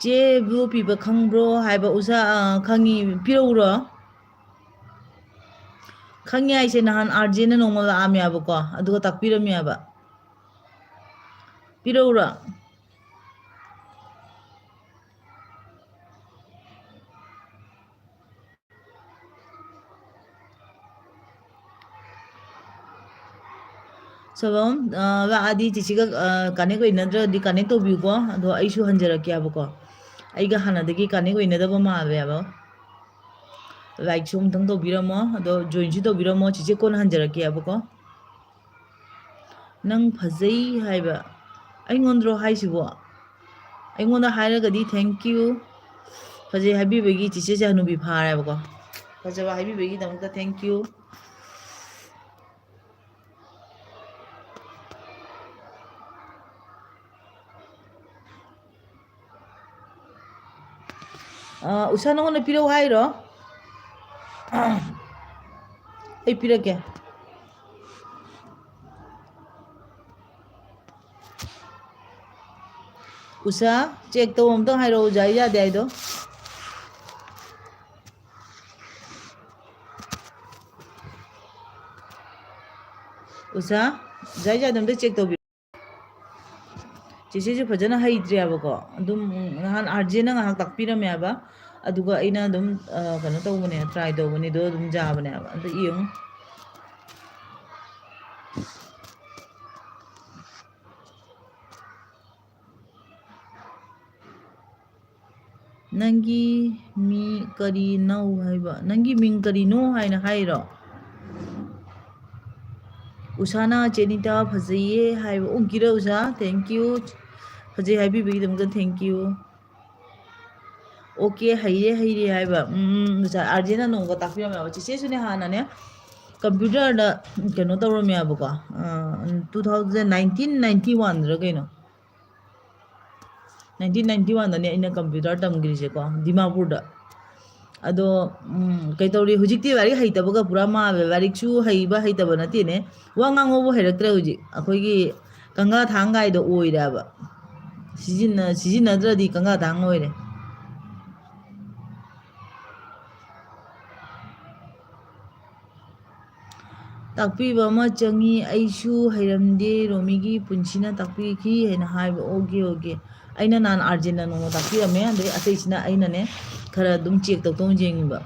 ꯆꯦ blue ꯄꯤꯕ ꯈꯪꯕ꯭ꯔꯣ ꯍꯥꯏꯕ ꯎꯁꯥ, ꯑ, ꯈꯪꯉꯤ, ꯄꯤꯔꯛꯎꯔꯣ? ꯈꯪꯉꯤ ꯍꯥꯏꯁꯦ ꯅꯍꯥꯟ RJꯅ ꯅꯣꯡꯃ ꯂꯥꯛꯑꯝꯃꯦꯕꯀꯣ, ꯑꯗꯨꯒ ꯇꯥꯛꯄꯤꯔꯝꯃꯦꯕ꯫ ꯄꯤꯔꯛꯎꯔꯣ? ꯁꯣꯕꯝ, ꯑ, ꯂꯥꯛꯑꯗꯤ ꯆꯤꯆꯤꯒ, ꯑ, connect ꯑꯣꯏꯅꯗ꯭ꯔꯗꯤ connect ꯇꯧꯕꯤꯌꯨꯀꯣ꯫ ꯑꯗꯣ ꯑꯩꯁꯨ ꯍꯟꯖꯔꯛꯀꯦꯕꯀꯣ꯫ ꯑꯩꯒ ꯍꯥꯟꯅꯗꯒꯤ connect ꯑꯣꯏꯅꯗꯕ ꯃꯥꯜꯂꯦꯕ꯫ Likeꯁꯨ ꯑꯃꯨꯛꯇꯪ ꯇꯧꯕꯤꯔꯝꯃꯣ꯫ ꯑꯗꯣ joinꯁꯨ ꯇꯧꯕꯤꯔꯝꯃꯣ꯫ ꯆꯤꯆꯦ ꯀꯣꯟꯅ ꯍꯟꯖꯔꯛꯀꯦꯕꯀꯣ꯫ ꯅꯪ ꯐꯖꯩ ꯍꯥꯏꯕ ꯑꯩꯉꯣꯟꯗꯔꯣ ꯍꯥꯏꯁꯤꯕꯣ? ꯑꯩꯉꯣꯟꯗ ꯍꯥꯏꯔꯒꯗꯤ thank you꯫ ꯐꯖꯩ ꯍꯥꯏꯕꯤꯕꯒꯤ ꯆꯤꯆꯦꯁꯦ ꯍꯅꯨꯕꯤ ꯐꯥꯔꯦꯕꯀꯣ꯫ ꯐꯖꯕ ꯍꯥꯏꯕꯤꯕꯒꯤꯗꯃꯛꯇ thank you꯫ ꯑ, ꯎꯁꯥ, ꯅꯉꯣꯟꯗ ꯄꯤꯔꯛꯎ ꯍꯥꯏꯔꯣ? ꯑꯩ ꯄꯤꯔꯛꯀꯦ꯫ ꯎꯁꯥ, check ꯇꯧ ꯑꯝꯇꯪ ꯍꯥꯏꯔꯛꯑꯣ, ꯌꯥꯏ ꯌꯥꯗꯦ ꯍꯥꯏꯗꯣ꯫ ꯎꯁꯥ, ꯌꯥꯏ ꯌꯥꯗꯦ ꯑꯝꯇ check ꯇꯧꯕꯤꯔꯣ꯫ ꯆꯦꯆꯦꯁꯨ ꯐꯖꯅ ꯍꯩꯇ꯭ꯔꯦꯕꯀꯣ꯫ ꯑꯗꯨꯝ ꯅꯍꯥꯟ RJꯅ ꯉꯥꯏꯍꯥꯛ ꯇꯥꯛꯄꯤꯔꯝꯃꯦꯕ꯫ ꯑꯗꯨꯒ ꯑꯩꯅ ꯑꯗꯨꯝ, ꯑ, ꯀꯩꯅꯣ ꯇꯧꯕꯅꯦ, try ꯇꯧꯕꯅꯦ, ꯑꯗꯣ ꯑꯗꯨꯝ ꯌꯥꯕꯅꯦꯕ꯫ ꯑꯗꯨ ꯌꯦꯡꯉꯨ꯫ ꯅꯪꯒꯤ ꯃꯤ ꯀꯔꯤꯅꯣ ꯍꯥꯏꯕ? ꯅꯪꯒꯤ ꯃꯤꯡ ꯀꯔꯤꯅꯣ ꯍꯥꯏꯅ ꯍꯥꯏꯔꯣ? ꯎꯁꯥꯅ ꯆꯦꯅꯤꯇꯥ ꯐꯖꯩꯌꯦ ꯍꯥꯏꯕ ꯎꯈꯤꯔ ꯎꯁꯥ? Thank you꯫ ꯐꯖꯩ ꯍꯥꯏꯕꯤꯕꯒꯤꯗꯃꯛꯇ thank you꯫ ꯑꯣꯀꯦ, ꯍꯩꯔꯦ ꯍꯩꯔꯦ ꯍꯥꯏꯕ꯫ ꯎꯝ, ꯎꯝ, ꯉꯁꯥꯏ ꯑꯥꯔꯖꯦꯅ ꯅꯣꯡꯃ ꯇꯥꯛꯄꯤꯔꯝꯃꯦꯕ꯫ ꯆꯤꯆꯦꯁꯨꯅꯦ ꯍꯥꯟꯅꯅꯦ ꯀꯝꯄ꯭ꯌꯨꯇꯔꯗ ꯀꯩꯅꯣ ꯇꯧꯔꯝꯃꯦꯕꯀꯣ, ꯇꯨ ꯊꯥꯎꯖꯟ ꯅꯥꯏꯟꯇꯤꯟ ꯅꯥꯏꯟꯇꯤ ꯋꯥꯟꯗꯔ ꯀꯩꯅꯣ, ꯅꯥꯏꯟꯇꯤꯟ ꯅꯥꯏꯟꯇꯤ ꯋꯥꯟꯗꯅꯦ ꯑꯩꯅ ꯀꯝꯄ꯭ꯌꯨꯇꯔ ꯇꯝꯈ꯭ꯔꯤꯁꯦꯀꯣ, ꯗꯤꯃꯥꯄꯨꯔꯗ꯫ ꯑꯗꯣ ꯎꯝ, ꯀꯩꯇꯧꯔꯤ, ꯍꯧꯖꯤꯛꯇꯤ ꯂꯥꯏꯔꯤꯛ ꯍꯩꯇꯕꯒ ꯄꯨꯔꯥ ꯃꯥꯜꯂꯦ꯫ ꯂꯥꯏꯔꯤꯛꯁꯨ ꯍꯩꯕ ꯍꯩꯇꯕ ꯅꯠꯇꯦꯅꯦ, ꯋꯥ ꯉꯥꯡꯕꯕꯨ ꯍꯩꯔꯛꯇ꯭ꯔꯦ ꯍꯧꯖꯤꯛ꯫ ꯑꯩꯈꯣꯏꯒꯤ ꯀꯪꯒꯥ ꯊꯥꯡꯒꯥꯏꯗꯣ ꯑꯣꯏꯔꯦꯕ꯫ ꯁꯤꯖꯤꯟꯅ-, ꯁꯤꯖꯤꯟꯅꯗ꯭ꯔꯗꯤ ꯀꯪꯒꯥ ꯊꯥꯡ ꯑꯣꯏꯔꯦ꯫ ꯇꯥꯛꯄꯤꯕ ꯑꯃ ꯆꯪꯉꯤ, ꯑꯩꯁꯨ ꯍꯩꯔꯝꯗꯦ, ꯔꯣꯃꯤꯒꯤ ꯄꯨꯟꯁꯤꯅ ꯇꯥꯛꯄꯤꯈꯤ ꯍꯥꯏꯅ ꯍꯥꯏꯕ꯫ Okay, okay. ꯑꯩꯅ ꯅꯍꯥꯟ ꯑꯥꯔꯖꯦꯟꯅ ꯅꯣꯡꯃ ꯇꯥꯛꯄꯤꯔꯝꯃꯦ, ꯑꯗꯩ ꯑꯇꯩꯁꯤꯅ ꯑꯩꯅꯅꯦ ꯈꯔ ꯑꯗꯨꯝ ꯆꯦꯛ ꯇꯧ ꯇꯧ ꯌꯦꯡꯉꯤꯕ꯫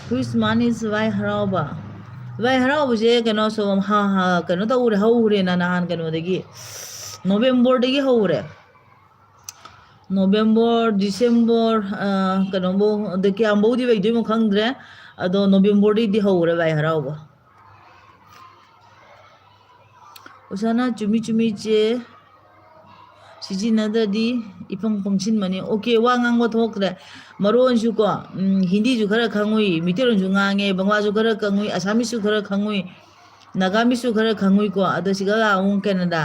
Christmas is ꯂꯥꯏ ꯍꯔꯥꯎꯕ꯫ ꯂꯥꯏ ꯍꯔꯥꯎꯕꯁꯦ ꯀꯩꯅꯣ ꯁꯣꯝ ꯍꯥ, ꯍꯥ, ꯀꯩꯅꯣ ꯇꯧꯔꯦ, ꯍꯧꯔꯦꯅ ꯅꯍꯥꯟ ꯀꯩꯅꯣꯗꯒꯤ, ꯅꯣꯕꯦꯝꯕꯔꯗꯒꯤ ꯍꯧꯔꯦ꯫ ꯅꯣꯕꯦꯝꯕꯔ, ꯗꯤꯁꯦꯝꯕꯔ, ꯑ, ꯀꯩꯅꯣꯕꯨ, ꯑꯗ ꯀꯌꯥꯝꯕꯧꯗꯤ ꯂꯩꯗꯣꯏꯅꯣ ꯈꯪꯗ꯭ꯔꯦ꯫ ꯑꯗꯣ ꯅꯣꯕꯦꯝꯕꯔꯗꯩꯗꯤ ꯍꯧꯔꯦ ꯂꯥꯏ ꯍꯔꯥꯎꯕ꯫ ꯎꯁꯥꯅ ꯆꯨꯝꯃꯤ ꯆꯨꯝꯃꯤ ꯆꯦ, ꯁꯤꯖꯤꯟꯅꯗ꯭ꯔꯗꯤ ꯏꯄꯪ ꯄꯪꯁꯤꯟꯕꯅꯤ꯫ ꯑꯣꯀꯦ, ꯋꯥ ꯉꯥꯡꯕ ꯊꯣꯛꯇ꯭ꯔꯦ꯫ ꯃꯔꯣꯟꯁꯨ ꯀꯣ, ꯎꯝ, ꯍꯤꯟꯗꯤꯁꯨ ꯈꯔ ꯈꯪꯉꯨꯏ, ꯃꯤꯇꯩꯔꯣꯟꯁꯨ ꯉꯥꯡꯉꯦ, ꯕꯪꯂꯥꯁꯨ ꯈꯔ ꯈꯪꯉꯨꯏ, ꯑꯁꯥꯃꯤꯁꯁꯨ ꯈꯔ ꯈꯪꯉꯨꯏ, ꯅꯥꯒꯥꯃꯤꯁꯁꯨ ꯈꯔ ꯈꯪꯉꯨꯏꯀꯣ꯫ ꯑꯗꯣ ꯁꯤꯒ ꯑꯃꯨꯛ ꯀꯩꯅꯣꯗ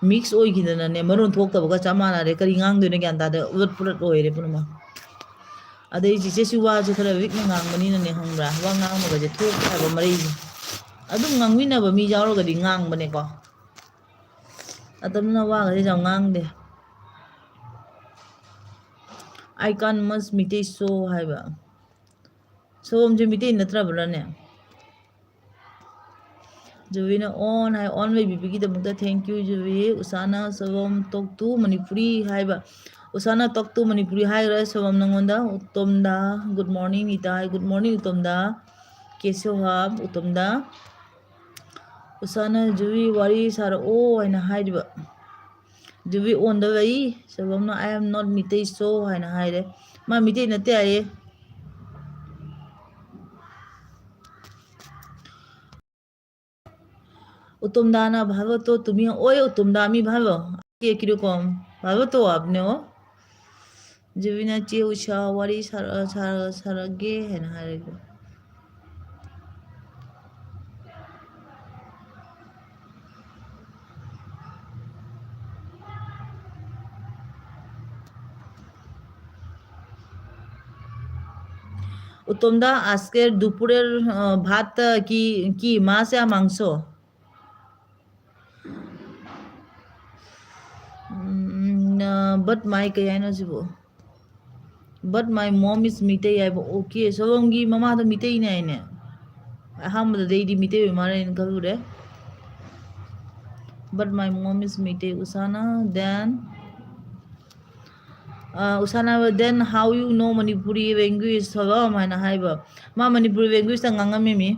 mix ꯑꯣꯏꯈꯤꯗꯅꯅꯦ, ꯃꯔꯣꯟ ꯊꯣꯛꯇꯕꯒ ꯆꯞ ꯃꯥꯟꯅꯔꯦ꯫ ꯀꯔꯤ ꯉꯥꯡꯗꯣꯏꯅꯣ ꯒ꯭ꯌꯥꯟ ꯇꯥꯗꯦ, ꯎꯂꯠ ꯄꯨꯂꯠ ꯑꯣꯏꯔꯦ ꯄꯨꯝꯅꯃꯛ꯫ ꯑꯗꯩ ꯆꯤꯆꯦꯁꯨ ꯋꯥꯁꯨ ꯈꯔ weakꯅ ꯉꯥꯡꯕꯅꯤꯅꯅꯦ, ꯈꯪꯕ꯭ꯔꯥ? ꯋꯥ ꯉꯥꯡꯕꯒꯁꯦ ꯊꯣꯛꯇꯦ ꯍꯥꯏꯕ ꯃꯔꯩꯁꯦ꯫ ꯑꯗꯨꯝ ꯉꯥꯡꯃꯤꯟꯅꯕ ꯃꯤ ꯌꯥꯎꯔꯒꯗꯤ ꯉꯥꯡꯕꯅꯦꯀꯣ꯫ ꯑꯗꯨꯝꯅ ꯋꯥꯒꯁꯦ ꯌꯥꯝ ꯉꯥꯡꯗꯦ꯫ "I can't much ꯃꯤꯇꯩ ꯁꯣ" ꯍꯥꯏꯕ꯫ ꯁꯣꯝꯁꯦ Meitei ꯅꯠꯇ꯭ꯔꯕ꯭ꯔꯥꯅꯦ? ꯖꯨꯕꯤꯅ on high, on ꯂꯩꯕꯤꯕꯒꯤꯗꯃꯛꯇ thank you ꯖꯨꯕꯤ꯫ ꯎꯁꯥꯅ ꯁꯣꯝ talk to ꯃꯅꯤꯄꯨꯔꯤ ꯍꯥꯏꯕ꯫ ꯎꯁꯥꯅ talk to ꯃꯅꯤꯄꯨꯔꯤ ꯍꯥꯏꯈ꯭ꯔꯦ ꯁꯣꯝ ꯅꯪꯉꯣꯟꯗ꯫ ꯎꯇꯣꯝꯗ, good morning ꯏꯇꯥ ꯍꯥꯏ, good morning ꯎꯇꯣꯝꯗ꯫ ꯀꯦꯁꯣꯍꯥꯕ, ꯎꯇꯣꯝꯗ꯫ ꯎꯁꯥꯅ ꯖꯨꯕꯤ ꯋꯥꯔꯤ ꯁꯥꯔꯛꯑꯣ ꯍꯥꯏꯅ ꯍꯥꯏꯔꯤꯕ꯫ ꯖꯨꯕꯤ on ꯗ ꯂꯩ꯫ ꯁꯣꯝꯅ "I am not ꯃꯤꯇꯩ ꯁꯣ" ꯍꯥꯏꯅ ꯍꯥꯏꯔꯦ꯫ ꯃꯥ ꯃꯤꯇꯩ ꯅꯠꯇꯦ ꯍꯥꯏꯌꯦ꯫ উত্তম দা না ভালো তো তুমিও ওই উত্তম দা আমি ভালো। ये किरकम? ভালো তো আপনিও? জুবিনা চে উষা ꯋꯥꯔꯤ ꯁꯥꯔ-, ꯁꯥꯔ-, ꯁꯥꯔꯒꯦ ꯍꯥꯏꯅ ꯍꯥꯏꯔꯒ꯫ উত্তম দা, আজকের দুপুরের, আহ, ভাত, আহ, কি, কি মাছ আর মাংস? ꯎꯝ, ꯑ, but my ꯀꯩ ꯍꯥꯏꯅꯣ ꯁꯤꯕꯨ? But my mom is Meitei ꯍꯥꯏꯕ꯫ Okay, ꯁꯣꯂꯣꯝꯒꯤ ꯃꯃꯥꯗꯣ ꯃꯤꯇꯩꯅꯦ ꯍꯥꯏꯅꯦ꯫ ꯑꯍꯥꯟꯕꯗꯗꯤ ꯑꯩꯗꯤ ꯃꯤꯇꯩ ꯑꯣꯏ ꯃꯥꯜꯂꯦꯅ ꯈꯜꯂꯨꯔꯦ꯫ But my mom is Meitei, ꯎꯁꯥꯅ, then, ꯑ, ꯎꯁꯥꯅ, then how you know Manipuri language, ꯁꯣꯂꯣꯝ ꯍꯥꯏꯅ ꯍꯥꯏꯕ꯫ ꯃꯥ ꯃꯅꯤꯄꯨꯔꯤ languageꯇ ꯉꯥꯡꯉꯝꯃꯤꯃꯤ꯫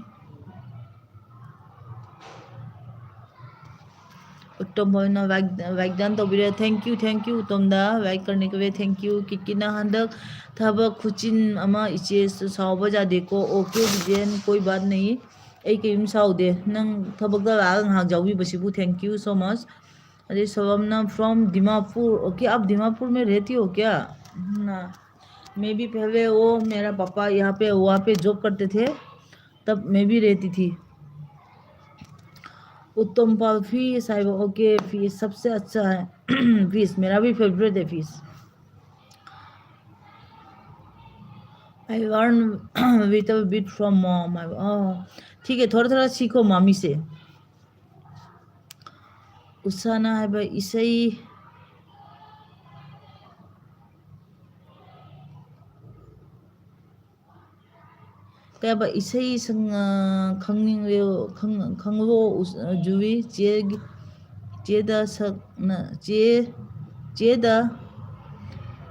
उत्तम भावना वाग-, वागदान ꯇꯧꯕꯤꯔꯦ꯫ Thank you, thank you, ꯎꯇꯣꯝꯗ꯫ Like करने के लिए thank you꯫ ꯀꯤꯠꯀꯤꯠꯅ ꯍꯟꯗꯛ ꯊꯕꯛ ꯈꯨꯆꯤꯟ ꯑꯃ ꯏꯆꯦ ꯁꯥꯎꯕ ꯌꯥꯗꯦꯀꯣ꯫ Okay, ꯕꯤꯖꯦꯟ, कोई बात नहीं꯫ ꯑꯩ ꯀꯩꯝ ꯁꯥꯎꯗꯦ꯫ ꯅꯪ ꯊꯕꯛꯇ ꯂꯥꯛꯑꯒ ꯉꯥꯏꯍꯥꯛ ꯌꯥꯎꯕꯤꯕꯁꯤꯕꯨ thank you so much꯫ ꯑꯗꯩ ꯁꯣꯂꯝꯅ from ꯗꯤꯃꯥꯄꯨꯔ꯫ Okay, आप दीमापुर में रहती हो क्या? ना, मैं भी पहले, वो मेरा पापा यहाँ पे, वहाँ पे job करते थे, तब मैं भी रहती थी। उत्तम पाल फिश, आई, ओके, फिश सबसे अच्छा है। फिश मेरा भी फेवरेट है, fish. I learn little bit from mom. I, oh, ठीक है, थोड़ा थोड़ा सीखो मामी से। ꯎꯁꯥꯅ ꯍꯥꯏꯕ ꯏꯁꯩ ꯀꯩ ꯍꯥꯏꯕ ꯏꯁꯩ ꯁꯪ-, ꯑ, ꯈꯪꯅꯤꯡꯂꯦ-, ꯈꯪ-, ꯈꯪꯂꯣ ꯎꯁ-, ꯑ, ꯖꯨꯋꯤ ꯆꯦꯒꯤ, ꯆꯦꯗ ꯁꯛꯅ-, ꯆꯦ, ꯆꯦꯗ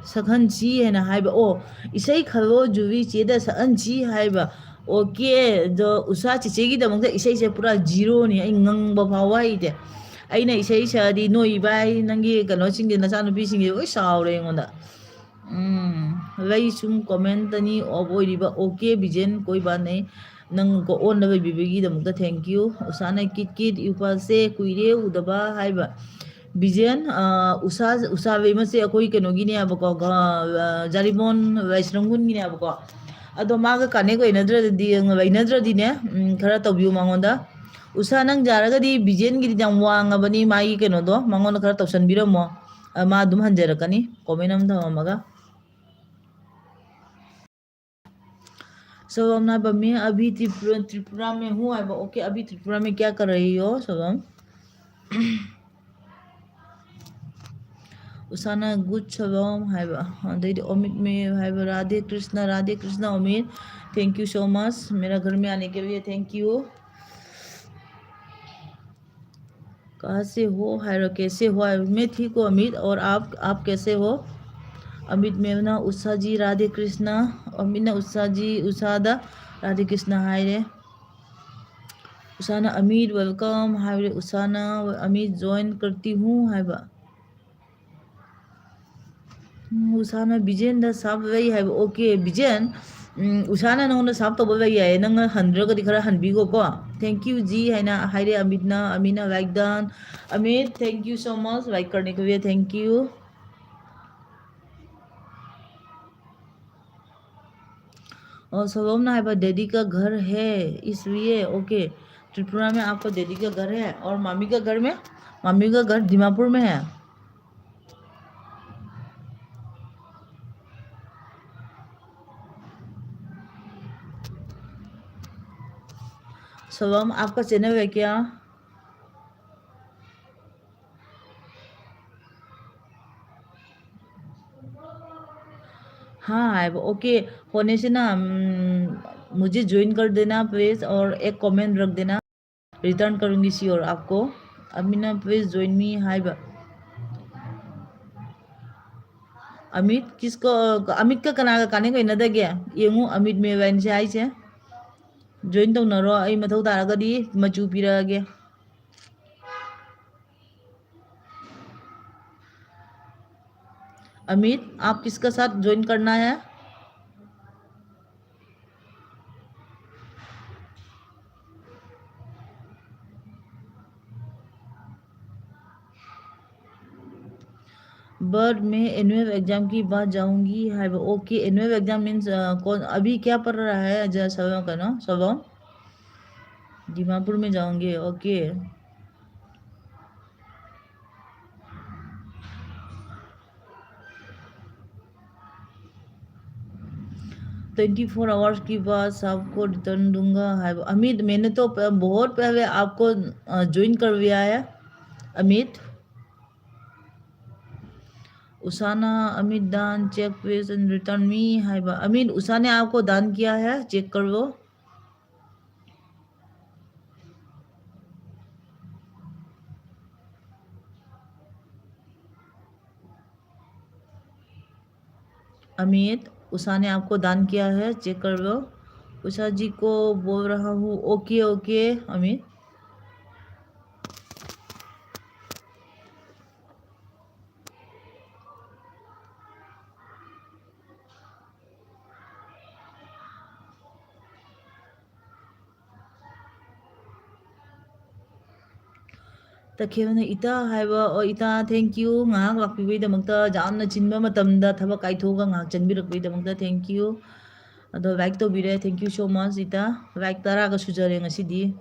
ꯁꯛꯍꯟꯁꯤ ꯍꯥꯏꯅ ꯍꯥꯏꯕ꯫ ꯑꯣ, ꯏꯁꯩ ꯈꯜꯂꯣ ꯖꯨꯋꯤ ꯆꯦꯗ ꯁꯛꯍꯟꯁꯤ ꯍꯥꯏꯕ꯫ Okay, ꯑꯗꯣ ꯎꯁꯥ ꯆꯤꯆꯦꯒꯤꯗꯃꯛꯇ ꯏꯁꯩꯁꯦ ꯄꯨꯔꯥ ꯖꯤꯔꯣꯅꯤ, ꯑꯩ ꯉꯪꯕ ꯐꯥꯎꯕ ꯍꯩꯇꯦ꯫ ꯑꯩꯅ ꯏꯁꯩ ꯁꯛꯑꯗꯤ ꯅꯣꯏ ꯏꯕꯥꯏ, ꯅꯪꯒꯤ ꯀꯩꯅꯣꯁꯤꯡꯗꯤ, ꯅꯆꯥꯅꯨꯄꯤꯁꯤꯡꯗꯤ ꯂꯣꯏ ꯁꯥꯎꯔꯦ ꯑꯩꯉꯣꯟꯗ꯫ ꯎꯝ, ꯂꯩ ꯁꯨꯝ comment ꯑꯅꯤ off ꯑꯣꯏꯔꯤꯕ꯫ Okay, ꯕꯤꯖꯦꯟ, कोई बात नहीं꯫ ꯅꯪ ꯀꯣ ꯑꯣꯟꯗ ꯂꯩꯕꯤꯕꯒꯤꯗꯃꯛꯇ thank you꯫ ꯎꯁꯥꯅ ꯀꯤꯠ ꯀꯤꯠ ꯏꯎꯄꯥꯁꯦ ꯀꯨꯏꯔꯦ ꯎꯗꯕ ꯍꯥꯏꯕ꯫ ꯕꯤꯖꯦꯟ, ꯑ, ꯎꯁꯥ, ꯎꯁꯥ ꯕꯦꯝꯃꯁꯦ ꯑꯩꯈꯣꯏ ꯀꯩꯅꯣꯒꯤꯅꯦꯕꯀꯣ, ꯒ-, ꯑ, ꯖꯥꯔꯤꯃꯣꯟ ꯂꯥꯏꯁ꯭ꯔꯝꯒꯨꯟꯒꯤꯅꯦꯕꯀꯣ꯫ ꯑꯗꯣ ꯃꯥꯒ ꯀꯥꯟꯅꯦꯛ ꯑꯣꯏꯅꯗ꯭ꯔꯗꯤ, ꯂꯩꯅꯗ꯭ꯔꯗꯤꯅꯦ, ꯎꯝ, ꯈꯔ ꯇꯧꯕꯤꯌꯨ ꯃꯉꯣꯟꯗ꯫ ꯎꯁꯥ, ꯅꯪ ꯌꯥꯔꯒꯗꯤ ꯕꯤꯖꯦꯟꯒꯤꯗꯤ ꯌꯥꯝ ꯋꯥꯡꯉꯕꯅꯤ, ꯃꯥꯒꯤ ꯀꯩꯅꯣꯗꯣ, ꯃꯉꯣꯟꯗ ꯈꯔ ꯇꯧꯁꯟꯕꯤꯔꯝꯃꯣ꯫ ꯑ, ꯃꯥ ꯑꯗꯨꯝ ꯍꯟꯖꯔꯛꯀꯅꯤ, ꯀꯣꯃꯦꯟ ꯑꯃ ꯊꯝꯃꯝꯃꯒ꯫ ꯁꯣꯕꯝꯅ ꯍꯥꯏꯕ, "मैं अभी त्रिपुरा, त्रिपुरा में हूँ" ꯍꯥꯏꯕ꯫ "Okay, अभी त्रिपुरा में क्या कर रही हो, ꯁꯣꯕꯝ?" ꯎꯁꯥꯅ, "Good ꯁꯣꯕꯝ" ꯍꯥꯏꯕ꯫ ꯑꯗꯩꯗꯤ ꯑꯣꯃꯤꯠ ꯃꯦ ꯍꯥꯏꯕ, "Radhe Krishna, Radhe Krishna ꯑꯣꯃꯤꯠ, thank you so much मेरा घर में आने के लिए, thank you।" कहाँ से हो ꯍꯥꯏꯔꯣ, कैसे हो ꯍꯥꯏꯔꯣ꯫ मैं ठीक हूँ अमित, और आप, आप कैसे हो? ꯑꯃꯤꯠ ꯃꯦꯝꯅ, "ꯎꯁꯥꯖꯤ ꯔꯥꯙꯦ ꯀ꯭ꯔꯤꯁꯅ", ꯑꯃꯤꯠꯅ ꯎꯁꯥꯖꯤ, ꯎꯁꯥꯗ ꯔꯥꯙꯦ ꯀ꯭ꯔꯤꯁꯅ ꯍꯥꯏꯔꯦ꯫ ꯎꯁꯥꯅ, "ꯑꯃꯤꯠ welcome" ꯍꯥꯏꯔꯦ꯫ ꯎꯁꯥꯅ, "ꯑꯃꯤꯠ join करती हूँ" ꯍꯥꯏꯕ꯫ ꯎꯝ, ꯎꯁꯥꯅ ꯕꯤꯖꯦꯟꯗ ꯁꯥꯞ ꯂꯩ ꯍꯥꯏꯕ꯫ Okay, ꯕꯤꯖꯦꯟ, ꯎꯝ, ꯎꯁꯥꯅ ꯅꯉꯣꯟꯗ ꯁꯥꯞ ꯇꯧꯕ ꯂꯩ ꯍꯥꯏꯌꯦ꯫ ꯅꯪꯅ ꯍꯟꯗ꯭ꯔꯒꯗꯤ ꯈꯔ ꯍꯟꯕꯤꯈꯣꯀꯣ꯫ "Thank you ꯖꯤ" ꯍꯥꯏꯅ ꯍꯥꯏꯔꯦ ꯑꯃꯤꯠꯅ꯫ ꯑꯃꯤꯠꯅ like done꯫ Amit, thank you so much, like करने के लिए thank you। और सोबमना है, "डैडी का घर है इसलिए।" Okay, त्रिपुरा में आपका डैडी का घर है और मामी का घर में, मामी का घर दीमापुर में है। सोबम, आपका चैनल है क्या? हाँ, है वो। Okay, होने से ना, हम्म, मुझे ज्वाइन कर देना प्लीज, और एक कमेंट रख देना, रिटर्न करूँगी श्योर आपको। अमीना, प्लीज ज्वाइन मी ꯍꯥꯏꯕ꯫ ꯑꯃꯤꯠ, ꯀꯤꯁꯀꯣ, ꯑꯃꯤꯠꯀ ꯀꯅꯥꯒ ꯀꯥꯟꯅꯦꯛ ꯑꯣꯏꯅꯗꯒꯦ? ꯌꯦꯡꯉꯨ, ꯑꯃꯤꯠ ꯃꯦꯋꯥꯏꯟꯁꯦ ꯍꯥꯏꯁꯦ꯫ ꯖꯣꯏꯟ ꯇꯧꯅꯔꯣ, ꯑꯩ ꯃꯊꯧ ꯇꯥꯔꯒꯗꯤ ꯃꯆꯨ ꯄꯤꯔꯛꯑꯒꯦ꯫ अमित, आप किसका साथ ज्वाइन करना है? बट मैं एनुअल एग्जाम की बात जाऊंगी है। ओके, एनुअल एग्जाम मीन्स कौन, अभी क्या पढ़ रहा है? जरा सब करो, सब दीमापुर में जाऊंगे। ओके। ट्वेंटी फोर आवर्स की बाद सबको रिटर्न दूंगा है। अमित, मैंने तो प-, बहुत पहले आपको ज्वाइन कर लिया है अमित। उषाना, अमित दान, check please and return me है। अमित, उषा ने आपको दान किया है, चेक कर लो। अमित, उषा ने आपको दान किया है, चेक कर लो। उषा जी को बोल रहा हूँ। Okay, okay Amit. ꯇꯈꯦꯜꯅ ꯏꯇꯥ ꯍꯥꯏꯕ, ꯑꯣ, ꯏꯇꯥ, thank you, ꯉꯥꯏꯍꯥꯛ ꯂꯥꯛꯄꯤꯕꯒꯤꯗꯃꯛꯇ, ꯌꯥꯝꯅ ꯆꯤꯟꯕ ꯃꯇꯝꯗ ꯊꯕꯛ ꯀꯥꯏꯊꯣꯛꯑꯒ ꯉꯥꯏꯍꯥꯛ ꯆꯪꯕꯤꯔꯛꯄꯒꯤꯗꯃꯛꯇ thank you꯫ ꯑꯗꯣ like ꯇꯧꯕꯤꯔꯦ, thank you so much ꯏꯇꯥ, like ꯇꯔꯥꯒ ꯁꯨꯖꯔꯦ ꯉꯁꯤꯗꯤ꯫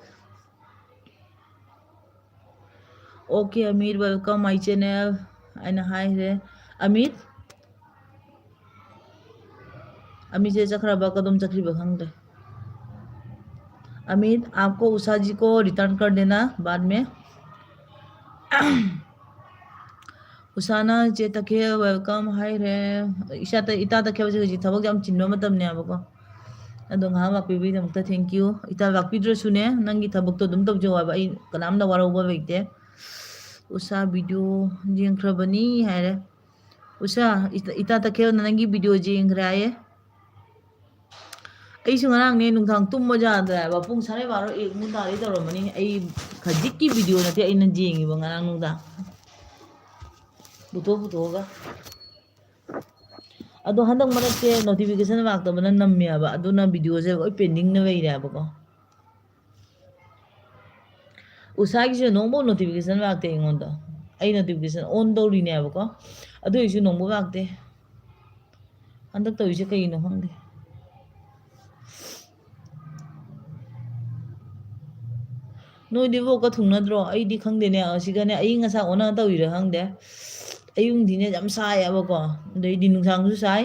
Okay Amir, welcome my channel ꯍꯥꯏꯅ ꯍꯥꯏꯈ꯭ꯔꯦ꯫ ꯑꯃꯤꯔ, ꯑꯃꯤꯔꯁꯦ ꯆꯠꯈ꯭ꯔꯕ, ꯀꯗꯣꯝ ꯆꯠꯈ꯭ꯔꯤꯕ ꯈꯪꯗ꯭ꯔꯦ꯫ अमित, आपको उषा जी को रिटर्न कर देना बाद में। ꯎꯁꯥꯅ ꯆꯦ ꯇꯈꯦꯜ welcome ꯍꯥꯏꯈ꯭ꯔꯦ꯫ ꯏꯁꯥ ꯇ-, ꯏꯇꯥ ꯇꯈꯦꯜꯁꯦ ꯍꯧꯖꯤꯛ ꯊꯕꯛ ꯌꯥꯝ ꯆꯤꯟꯕ ꯃꯇꯝꯅꯦꯕꯀꯣ꯫ ꯑꯗꯣ ꯉꯥꯏꯍꯥꯛ ꯂꯥꯛꯄꯤꯕꯒꯤꯗꯃꯛꯇ thank you꯫ ꯏꯇꯥ ꯂꯥꯛꯄꯤꯗ꯭ꯔꯁꯨꯅꯦ, ꯅꯪꯒꯤ ꯊꯕꯛꯇꯣ ꯑꯗꯨꯝ ꯇꯧꯖꯧ ꯍꯥꯏꯕ, ꯑꯩ ꯀꯅꯥꯝꯅ ꯋꯥꯔꯧꯕ ꯂꯩꯇꯦ꯫ ꯎꯁꯥ video ꯌꯦꯡꯈ꯭ꯔꯕꯅꯤ ꯍꯥꯏꯔꯦ꯫ ꯎꯁꯥ, ꯏꯇꯥ, ꯏꯇꯥ ꯇꯈꯦꯜꯅ ꯅꯪꯒꯤ videoꯁꯦ ꯌꯦꯡꯈ꯭ꯔꯦ ꯍꯥꯏꯌꯦ꯫ ꯑꯩꯁꯨ ꯉꯔꯥꯡꯅꯦ ꯅꯨꯡꯗꯥꯡ ꯇꯨꯝꯕ ꯌꯥꯗ꯭ꯔꯦ ꯍꯥꯏꯕ꯫ ꯄꯨꯡ ꯁꯥꯔꯦ ꯕꯥꯔꯣ ꯑꯦꯛꯃꯨꯛ ꯇꯥꯔꯦ ꯇꯧꯔꯝꯃꯅꯤ꯫ ꯑꯩ ꯈꯖꯤꯛꯀꯤ video ꯅꯠꯇꯦ ꯑꯩꯅ ꯌꯦꯡꯉꯤꯕ ꯉꯔꯥꯡ ꯅꯨꯡꯗꯥꯡ꯫ ꯄꯨꯊꯣꯛ ꯄꯨꯊꯣꯛꯑꯒ꯫ ꯑꯗꯣ ꯍꯟꯗꯛ ꯃꯔꯛꯁꯦ notification ꯂꯥꯛꯇꯕꯅ ꯅꯝꯃꯦꯕ꯫ ꯑꯗꯨꯅ videoꯁꯦ ꯂꯣꯏ pendingꯅ ꯂꯩꯔꯦꯕꯀꯣ꯫ ꯎꯁꯥꯒꯤꯁꯨ ꯅꯣꯡꯐꯥꯎ notification ꯂꯥꯛꯇꯦ ꯑꯩꯉꯣꯟꯗ꯫ ꯑꯩ notification on ꯇꯧꯔꯤꯅꯦꯕꯀꯣ꯫ ꯑꯗꯨ ꯑꯣꯏꯁꯨ ꯅꯣꯡꯕꯨ ꯂꯥꯛꯇꯦ꯫ ꯍꯟꯗꯛ ꯇꯧꯔꯤꯁꯦ ꯀꯩꯒꯤꯅꯣ ꯈꯪꯗꯦ꯫ ꯅꯣꯏꯗꯤ ꯚꯣꯛꯀ ꯊꯨꯡꯅꯗ꯭ꯔꯣ? ꯑꯩꯗꯤ ꯈꯪꯗꯦꯅꯦ, ꯑꯁꯤꯒꯅꯦ ꯑꯏꯪ ꯑꯁꯥ ꯑꯣꯟꯅ ꯇꯧꯔꯤꯔꯥ ꯈꯪꯗꯦ꯫ ꯑꯌꯨꯛꯗꯤꯅꯦ ꯌꯥꯝ ꯁꯥꯏꯌꯦꯕꯀꯣ, ꯑꯗꯩꯗꯤ ꯅꯨꯡꯗꯥꯡꯁꯨ ꯁꯥꯏ,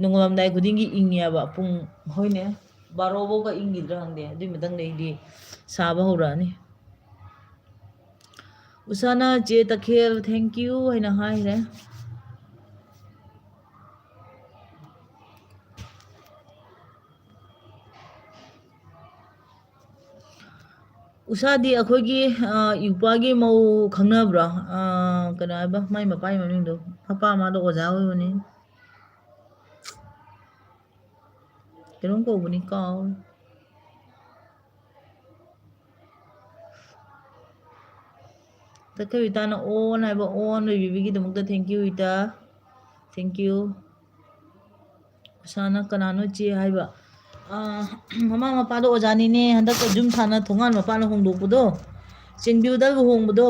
ꯅꯣꯡꯉꯥꯜꯂꯝꯗꯥꯏ ꯈꯨꯗꯤꯡꯒꯤ ꯏꯪꯉꯦꯕ꯫ ꯄꯨꯡ, ꯍꯣꯏꯅꯦ, ꯕꯥꯔꯣ ꯐꯥꯎꯒ ꯏꯪꯈꯤꯗ꯭ꯔꯥ ꯈꯪꯗꯦ, ꯑꯗꯨꯏ ꯃꯊꯪꯗꯩꯗꯤ ꯁꯥꯕ ꯍꯧꯔꯛꯑꯅꯤ꯫ ꯎꯁꯥꯅ ꯆꯦ ꯇꯈꯦꯜ thank you ꯍꯥꯏꯅ ꯍꯥꯏꯈ꯭ꯔꯦ꯫ ꯎꯁꯥꯗꯤ ꯑꯩꯈꯣꯏꯒꯤ, ꯑ, ꯏꯎꯄꯥꯒꯤ ꯃꯧ ꯈꯪꯅꯕ꯭ꯔꯣ? ꯑ, ꯀꯩꯅꯣ ꯍꯥꯏꯕ, ꯃꯥꯏ ꯃꯄꯥꯒꯤ ꯃꯃꯤꯡꯗꯣ? ꯃꯄꯥ ꯃꯥꯗꯣ ꯑꯣꯖꯥ ꯑꯣꯏꯕꯅꯤ꯫ ꯀꯩꯅꯣꯝ ꯀꯧꯕꯅꯤ, ꯀꯥꯎꯔꯦ꯫ ꯇꯈꯦꯜ ꯏꯇꯥꯅ ꯑꯣꯟ ꯍꯥꯏꯕ, ꯑꯣꯟ ꯂꯩꯕꯤꯕꯒꯤꯗꯃꯛꯇ thank you ꯏꯇꯥ, thank you꯫ ꯎꯁꯥꯅ ꯀꯅꯥꯅꯣ ꯆꯦ ꯍꯥꯏꯕ? ꯑꯥ, ꯃꯃꯥ ꯃꯄꯥꯗꯣ ꯑꯣꯖꯥꯅꯤꯅꯦ, ꯍꯟꯗꯛꯇ ꯌꯨꯝ ꯁꯥꯅ ꯊꯣꯡꯒꯥꯟ ꯃꯄꯥꯟꯗ ꯍꯣꯡꯗꯣꯛꯄꯗꯣ, ꯆꯦꯟꯕꯤꯌꯨꯗ ꯂꯨꯍꯣꯡꯕꯗꯣ꯫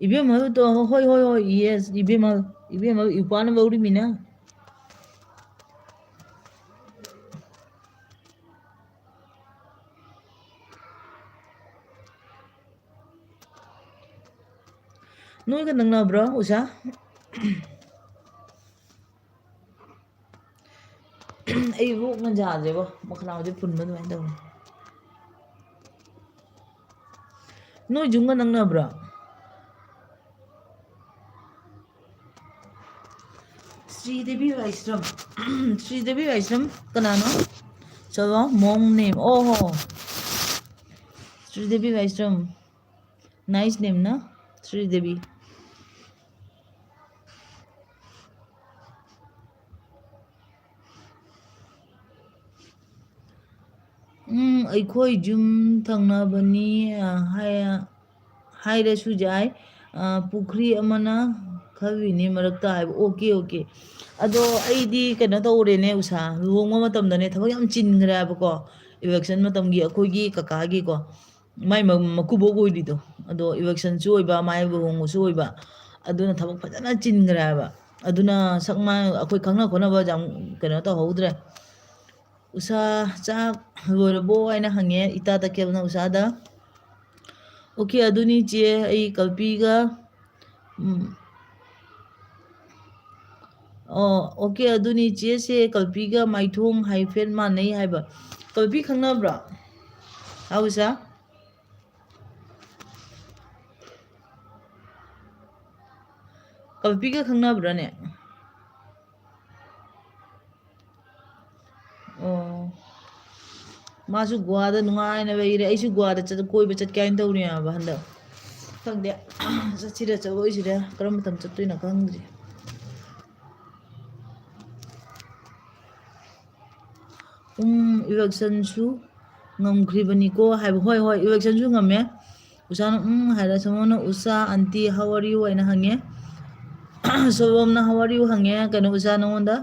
ꯏꯕꯦꯝꯃꯗꯣ, ꯍꯣꯏ, ꯍꯣꯏ, ꯍꯣꯏ, yes, ꯏꯕꯦꯝꯃ, ꯏꯕꯦꯝꯃ, ꯏꯄꯥꯅ ꯂꯧꯔꯤꯃꯤꯅ꯫ ꯅꯣꯏꯒ ꯅꯛꯅꯕ꯭ꯔꯣ, ꯎꯁꯥ? ꯑꯩ ꯂꯣꯛꯅ ꯌꯥꯗ꯭ꯔꯦꯕꯣ, ꯃꯈꯅꯥꯎꯁꯦ ꯐꯨꯟꯕ ꯑꯗꯨꯃꯥꯏꯅ ꯇꯧꯔꯦ꯫ ꯅꯣꯏ ꯌꯨꯝꯒ ꯅꯛꯅꯕ꯭ꯔꯣ? ꯁ꯭ꯔꯤꯗꯦꯕꯤ ꯋꯥꯏꯁ꯭ꯔꯝ꯫ ꯁ꯭ꯔꯤꯗꯦꯕꯤ ꯋꯥꯏꯁ꯭ꯔꯝ ꯀꯅꯥꯅꯣ? ꯆꯠꯂꯣ, ꯃꯣꯡ ꯅꯦꯝ꯫ ꯑꯣ ꯍꯣ꯫ ꯁ꯭ꯔꯤꯗꯦꯕꯤ ꯋꯥꯏꯁ꯭ꯔꯝ꯫ Nice name ꯅ ꯁ꯭ꯔꯤꯗꯦꯕꯤ꯫ ꯎꯝ, ꯑꯩꯈꯣꯏ ꯌꯨꯝ ꯊꯪꯅꯕꯅꯤ, ꯑ, ꯍꯥꯏ-, ꯍꯥꯏꯔꯁꯨ ꯌꯥꯏ꯫ ꯑ, ꯄꯨꯈ꯭ꯔꯤ ꯑꯃꯅ ꯈꯜꯂꯤꯅꯦ ꯃꯔꯛꯇ ꯍꯥꯏꯕ꯫ Okay, okay. ꯑꯗꯣ ꯑꯩꯗꯤ ꯀꯩꯅꯣ ꯇꯧꯔꯦꯅꯦ ꯎꯁꯥ, ꯂꯨꯍꯣꯡꯕ ꯃꯇꯝꯗꯅꯦ ꯊꯕꯛ ꯌꯥꯝ ꯆꯤꯟꯈ꯭ꯔꯦ ꯍꯥꯏꯕꯀꯣ, election ꯃꯇꯝꯒꯤ ꯑꯩꯈꯣꯏꯒꯤ ꯀꯀꯥꯒꯤꯀꯣ꯫ ꯃꯥꯏ ꯃ-, ꯃꯀꯨꯕꯣꯛ ꯑꯣꯏꯔꯤꯗꯣ, ꯑꯗꯣ eviction ꯁꯨ ꯑꯣꯏꯕ, ꯃꯥꯏ ꯂꯨꯍꯣꯡꯕꯁꯨ ꯑꯣꯏꯕ, ꯑꯗꯨꯅ ꯊꯕꯛ ꯐꯖꯅ ꯆꯤꯟꯈ꯭ꯔꯦ ꯍꯥꯏꯕ꯫ ꯑꯗꯨꯅ ꯁꯛ ꯃꯥꯏ ꯑꯩꯈꯣꯏ ꯈꯪꯅ ꯈꯣꯠꯅꯕ ꯌꯥꯝ ꯀꯩꯅꯣ ꯇꯧꯍꯧꯗ꯭ꯔꯦ꯫ "ꯎꯁꯥ, ꯆꯥꯛ ꯂꯣꯏꯔꯕꯣ?" ꯍꯥꯏꯅ ꯍꯪꯉꯦ ꯏꯇꯥ ꯇꯀꯦꯜꯅ ꯎꯁꯥꯗ꯫ "ꯑꯣꯀꯦ, ꯑꯗꯨꯅꯤ ꯆꯦ, ꯑꯩ ꯀꯜꯄꯤꯒ", ꯎꯝ꯫ "ꯑꯣ, ꯑꯣꯀꯦ, ꯑꯗꯨꯅꯤ ꯆꯦꯁꯦ ꯀꯜꯄꯤꯒ ꯃꯥꯏꯊꯣꯡ ꯍꯥꯏꯐꯦꯠ ꯃꯥꯟꯅꯩ ꯍꯥꯏꯕ꯫" ꯀꯜꯄꯤ ꯈꯪꯅꯕ꯭ꯔꯣ? ꯍꯥꯎ ꯎꯁꯥ? ꯀꯜꯄꯤꯒ ꯈꯪꯅꯕ꯭ꯔꯥꯅꯦ? ꯑꯣ꯫ ꯃꯥꯁꯨ ꯒꯣꯋꯥꯗ ꯅꯨꯡꯉꯥꯏꯅ ꯂꯩꯔꯦ꯫ ꯑꯩꯁꯨ ꯒꯣꯋꯥꯗ ꯆꯠ-, ꯀꯣꯏꯕ ꯆꯠꯀꯦ ꯍꯥꯏꯅ ꯇꯧꯔꯤꯅꯦꯕ ꯍꯟꯗꯛ꯫ ꯈꯪꯗꯦ, ꯆꯠꯁꯤꯔ ꯆꯠꯂꯣꯏꯁꯤꯔ, ꯀꯔꯝꯕ ꯃꯇꯝ ꯆꯠꯇꯣꯏꯅꯣ ꯈꯪꯗ꯭ꯔꯤ꯫ ꯎꯝ, eviction ꯁꯨ ꯉꯝꯈ꯭ꯔꯤꯕꯅꯤꯀꯣ ꯍꯥꯏꯕ꯫ ꯍꯣꯏ, ꯍꯣꯏ, eviction ꯁꯨ ꯉꯝꯃꯦ꯫ ꯎꯁꯥꯅ "ꯎꯝ" ꯍꯥꯏꯔ, ꯁꯣꯃꯣꯅ "ꯎꯁꯥ, aunty, how are you?" ꯍꯥꯏꯅ ꯍꯪꯉꯦ꯫ ꯁꯣꯕꯝꯅ "How are you?" ꯍꯪꯉꯦ, ꯀꯩꯅꯣ, ꯎꯁꯥ ꯅꯉꯣꯟꯗ꯫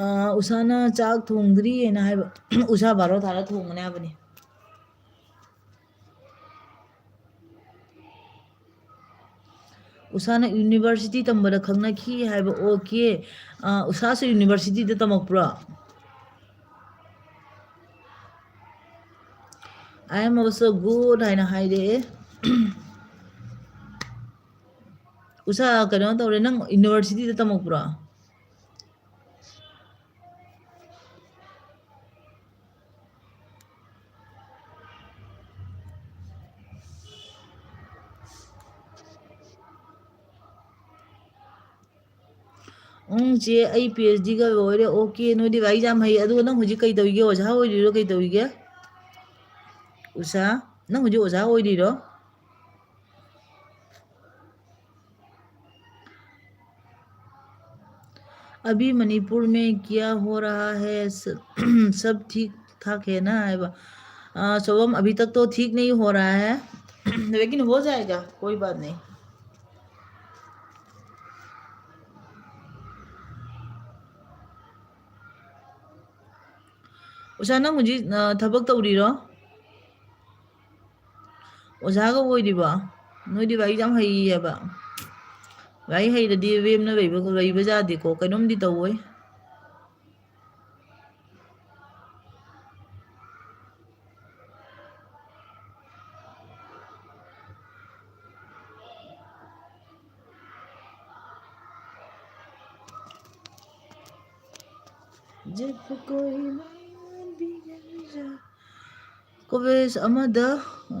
ꯑ, ꯎꯁꯥꯅ "ꯆꯥꯛ ꯊꯣꯡꯗ꯭ꯔꯤ" ꯍꯥꯏꯅ ꯍꯥꯏꯕ꯫ ꯎꯁꯥ ꯕꯥꯔꯣ ꯊꯥꯔ ꯊꯣꯡꯒꯅꯤ ꯍꯥꯏꯕꯅꯤ꯫ ꯎꯁꯥꯅ university ꯇꯝꯕꯗ ꯈꯪꯅꯈꯤ ꯍꯥꯏꯕ꯫ ꯑꯣꯀꯦ꯫ ꯑ, ꯎꯁꯥꯁꯨ university the ꯇꯝꯃꯛꯄ꯭ꯔꯣ? "I am also good" ꯍꯥꯏꯅ ꯍꯥꯏꯔꯛꯑꯦ꯫ ꯎꯁꯥ, ꯀꯩꯅꯣ ꯇꯧꯔꯦ, ꯅꯪ university ꯗ ꯇꯝꯃꯛꯄ꯭ꯔꯣ? ꯎꯝ, ꯆꯦ, ꯑꯩ PhD ꯒ ꯂꯣꯏꯔꯦ꯫ ꯑꯣꯀꯦ, ꯅꯣꯏꯗꯤ ꯂꯥꯏꯔꯤꯛ ꯌꯥꯝ ꯍꯩ꯫ ꯑꯗꯨꯒ ꯅꯪ ꯍꯧꯖꯤꯛ ꯀꯩ ꯇꯧꯔꯤꯒꯦ? ꯑꯣꯖꯥ ꯑꯣꯏꯔꯤꯔꯣ? ꯀꯩ ꯇꯧꯔꯤꯒꯦ? ꯎꯁꯥ, ꯅꯪ ꯍꯧꯖꯤꯛ ꯑꯣꯖꯥ ꯑꯣꯏꯔꯤꯔꯣ? "अभी मणिपुर में क्या हो रहा है, स-, सब ठीक ठाक है ना?" ꯍꯥꯏꯕ꯫ ꯑ, ꯁꯣꯕꯝ, "अभी तक तो ठीक नहीं हो रहा है, लेकिन हो जाएगा, कोई बात नहीं।" ꯎꯁꯥ, ꯅꯪ ꯍꯧꯖꯤꯛ, ꯑ, ꯊꯕꯛ ꯇꯧꯔꯤꯔꯣ? ꯑꯣꯖꯥꯒ ꯑꯣꯏꯔꯤꯕꯣ? ꯅꯣꯏꯗꯤ ꯂꯥꯏꯔꯤꯛ ꯌꯥꯝ ꯍꯩꯌꯦꯕ꯫ ꯂꯥꯏꯔꯤꯛ ꯍꯩꯔꯗꯤ ꯔꯦꯝꯅ ꯂꯩꯕ, ꯂꯩꯕ ꯌꯥꯗꯦꯀꯣ, ꯀꯩꯅꯣꯝꯗꯤ ꯇꯧꯋꯦ꯫ ꯀꯣꯂꯦꯖ ꯑꯃꯗ,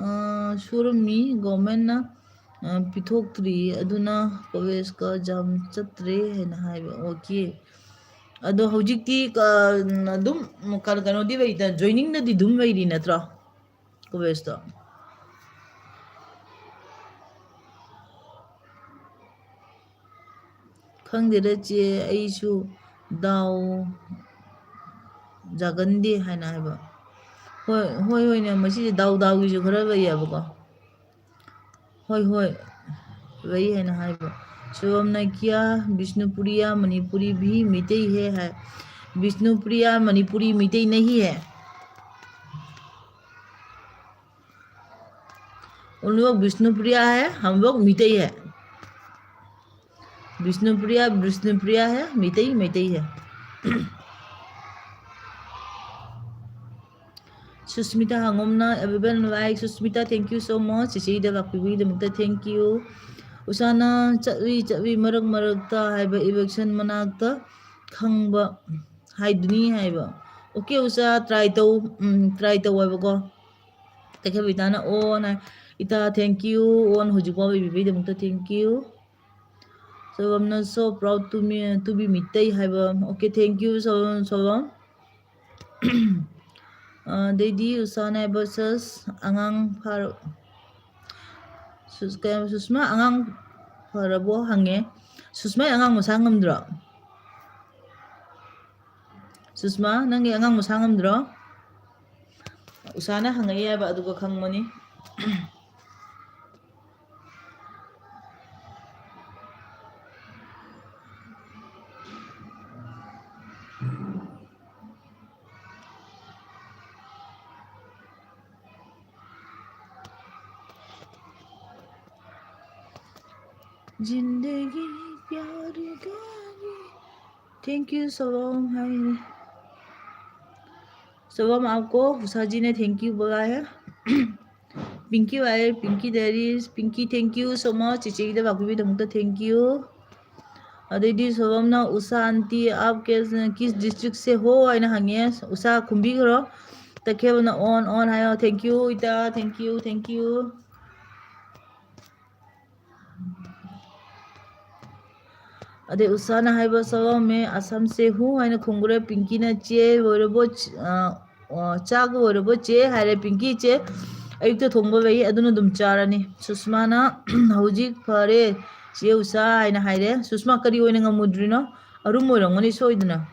ꯑ, ꯁꯨꯔꯝꯃꯤ, ꯒꯣꯔꯃꯦꯟꯅ, ꯑ, ꯄꯤꯊꯣꯛꯇ꯭ꯔꯤ, ꯑꯗꯨꯅ ꯀꯣꯂꯦꯖꯀ ꯌꯥꯝ ꯆꯠꯇ꯭ꯔꯦ ꯍꯥꯏꯅ ꯍꯥꯏꯕ꯫ ꯑꯣꯀꯦ꯫ ꯑꯗꯣ ꯍꯧꯖꯤꯛꯇꯤ, ꯑ, ꯑꯗꯨꯝ ꯀ-, ꯀꯩꯅꯣꯗꯤ ꯂꯩꯇ-, ꯖꯣꯏꯅꯤꯡꯗꯗꯤ ꯑꯗꯨꯝ ꯂꯩꯔꯤ ꯅꯠꯇ꯭ꯔꯣ? ꯀꯣꯂꯦꯖꯇꯣ꯫ ꯈꯪꯗꯦꯗ ꯆꯦ, ꯑꯩꯁꯨ ꯗꯥꯎ ꯌꯥꯒꯟꯗꯦ ꯍꯥꯏꯅ ꯍꯥꯏꯕ꯫ ꯍꯣꯏ, ꯍꯣꯏ, ꯍꯣꯏꯅꯦ, ꯃꯁꯤꯁꯦ ꯗꯥꯎ ꯗꯥꯎꯒꯤꯁꯨ ꯈꯔ ꯂꯩꯌꯦꯕꯀꯣ꯫ ꯍꯣꯏ, ꯍꯣꯏ, ꯂꯩ ꯍꯥꯏꯅ ꯍꯥꯏꯕ꯫ ꯁꯤꯕꯝꯅ ꯀꯤꯌꯥ ꯕꯤꯁꯅꯨꯄꯨꯔꯤꯌꯥ ꯃꯅꯤꯄꯨꯔꯤ ꯚꯤ ꯃꯤꯇꯩ ꯍꯦ ꯍꯥꯏ꯫ ꯕꯤꯁꯅꯨꯄ꯭ꯔꯤꯌꯥ ꯃꯅꯤꯄꯨꯔꯤ ꯃꯤꯇꯩ ꯅꯍꯤ ꯍꯦ꯫ उन लोग विष्णुप्रिया है, हम लोग मितई है। विष्णुप्रिया विष्णुप्रिया है, मितई मितई है। Sushmita हंगोमना, everyone like Sushmita, thank you so much꯫ ꯆꯤꯆꯦꯗ ꯂꯥꯛꯄꯤꯕꯒꯤꯗꯃꯛꯇ thank you꯫ ꯎꯁꯥꯅ ꯆꯠꯂꯤ ꯆꯠꯂꯤ ꯃꯔꯛ ꯃꯔꯛꯇ ꯍꯥꯏꯕ election ꯃꯅꯥꯛꯇ ꯈꯪꯕ ꯍꯥꯏꯗꯨꯅꯤ ꯍꯥꯏꯕ꯫ Okay ꯎꯁꯥ, try ꯇꯧ, ꯎꯝ, try ꯇꯧ ꯍꯥꯏꯕꯀꯣ꯫ ꯀꯩꯊꯦꯜ ꯏꯇꯥꯅ ꯑꯣꯟ ꯍꯥꯏ꯫ ꯏꯇꯥ, thank you꯫ ꯑꯣꯟ ꯍꯧꯖꯤꯛꯐꯥꯎ ꯏꯕꯤꯕꯒꯤꯗꯃꯛꯇ thank you꯫ So I'm not so proud to me, to be Meitei ꯍꯥꯏꯕ꯫ Okay, thank you, ꯁꯣꯂꯣꯝ, ꯁꯣꯂꯣꯝ꯫ ꯑ, ꯑꯗꯩꯗꯤ ꯎꯁꯥꯅ ꯍꯥꯏꯕ, ꯁꯁ, ꯑꯉꯥꯡ ꯐꯥꯔ-, ꯁꯨꯁ-, ꯀꯩ ꯍꯥꯏꯕ, ꯁꯨꯁꯃꯥ, ꯑꯉꯥꯡ ꯐꯔꯕꯣ ꯍꯪꯉꯦ꯫ ꯁꯨꯁꯃꯥ ꯑꯉꯥꯡ ꯃꯁꯥ ꯉꯝꯗ꯭ꯔꯣ? ꯁꯨꯁꯃꯥ, ꯅꯪꯒꯤ ꯑꯉꯥꯡ ꯃꯁꯥ ꯉꯝꯗ꯭ꯔꯣ? ꯎꯁꯥꯅ ꯍꯪꯉꯛꯏ ꯍꯥꯏꯕ, ꯑꯗꯨꯒ ꯈꯪꯕꯅꯤ꯫ जिंदगी प्यार करी। Thank you सोवम, हाय। सोवम, आपको उषा जी ने thank you बोला है। पिंकी वाले, Pinki diaries, Pinki, thank you so much. ꯆꯤꯆꯦꯒꯤꯗ ꯂꯥꯛꯄꯤꯕꯒꯤꯗꯃꯛꯇ thank you. ꯑꯗꯩꯗꯤ ꯁꯣꯕꯝꯅ, "उषा आंटी, आप किस, किस डिस्ट्रिक्ट से हो?" ꯍꯥꯏꯅ ꯍꯪꯉꯦ꯫ ꯎꯁꯥ ꯈꯨꯝꯕꯤꯈ꯭ꯔꯣ꯫ ꯇꯈꯦꯜꯅ on, on ꯍꯥꯏꯌꯣ꯫ Thank you, ꯏꯇꯥ, thank you, thank you. ꯑꯗꯩ ꯎꯁꯥꯅ ꯍꯥꯏꯕ, "ꯁꯣꯕꯝ, मैं असम से हूँ" ꯍꯥꯏꯅ ꯈꯨꯝꯈ꯭ꯔꯦ꯫ ꯄꯤꯡꯀꯤꯅ, "ꯆꯦ ꯂꯣꯏꯔꯕꯣ? ꯆ-, ꯑ, ꯑ, ꯆꯥꯛ ꯂꯣꯏꯔꯕꯣ ꯆꯦ?" ꯍꯥꯏꯔꯦ꯫ "ꯄꯤꯡꯀꯤ, ꯆꯦ ꯑꯌꯨꯛꯇ ꯊꯣꯡꯕ ꯂꯩ, ꯑꯗꯨꯅ ꯑꯗꯨꯝ ꯆꯥꯔꯅꯤ"꯫ ꯁꯨꯁꯃꯥꯅ, "ꯍꯧꯖꯤꯛ ꯐꯔꯦ ꯆꯦ ꯎꯁꯥ" ꯍꯥꯏꯅ ꯍꯥꯏꯔꯦ꯫ ꯁꯨꯁꯃꯥ, ꯀꯔꯤ ꯑꯣꯏꯅ ꯉꯝꯃꯨꯗ꯭ꯔꯤꯅꯣ? ꯑꯔꯨꯝ ꯑꯣꯏꯔꯝꯒꯅꯤ ꯁꯣꯏꯗꯅ꯫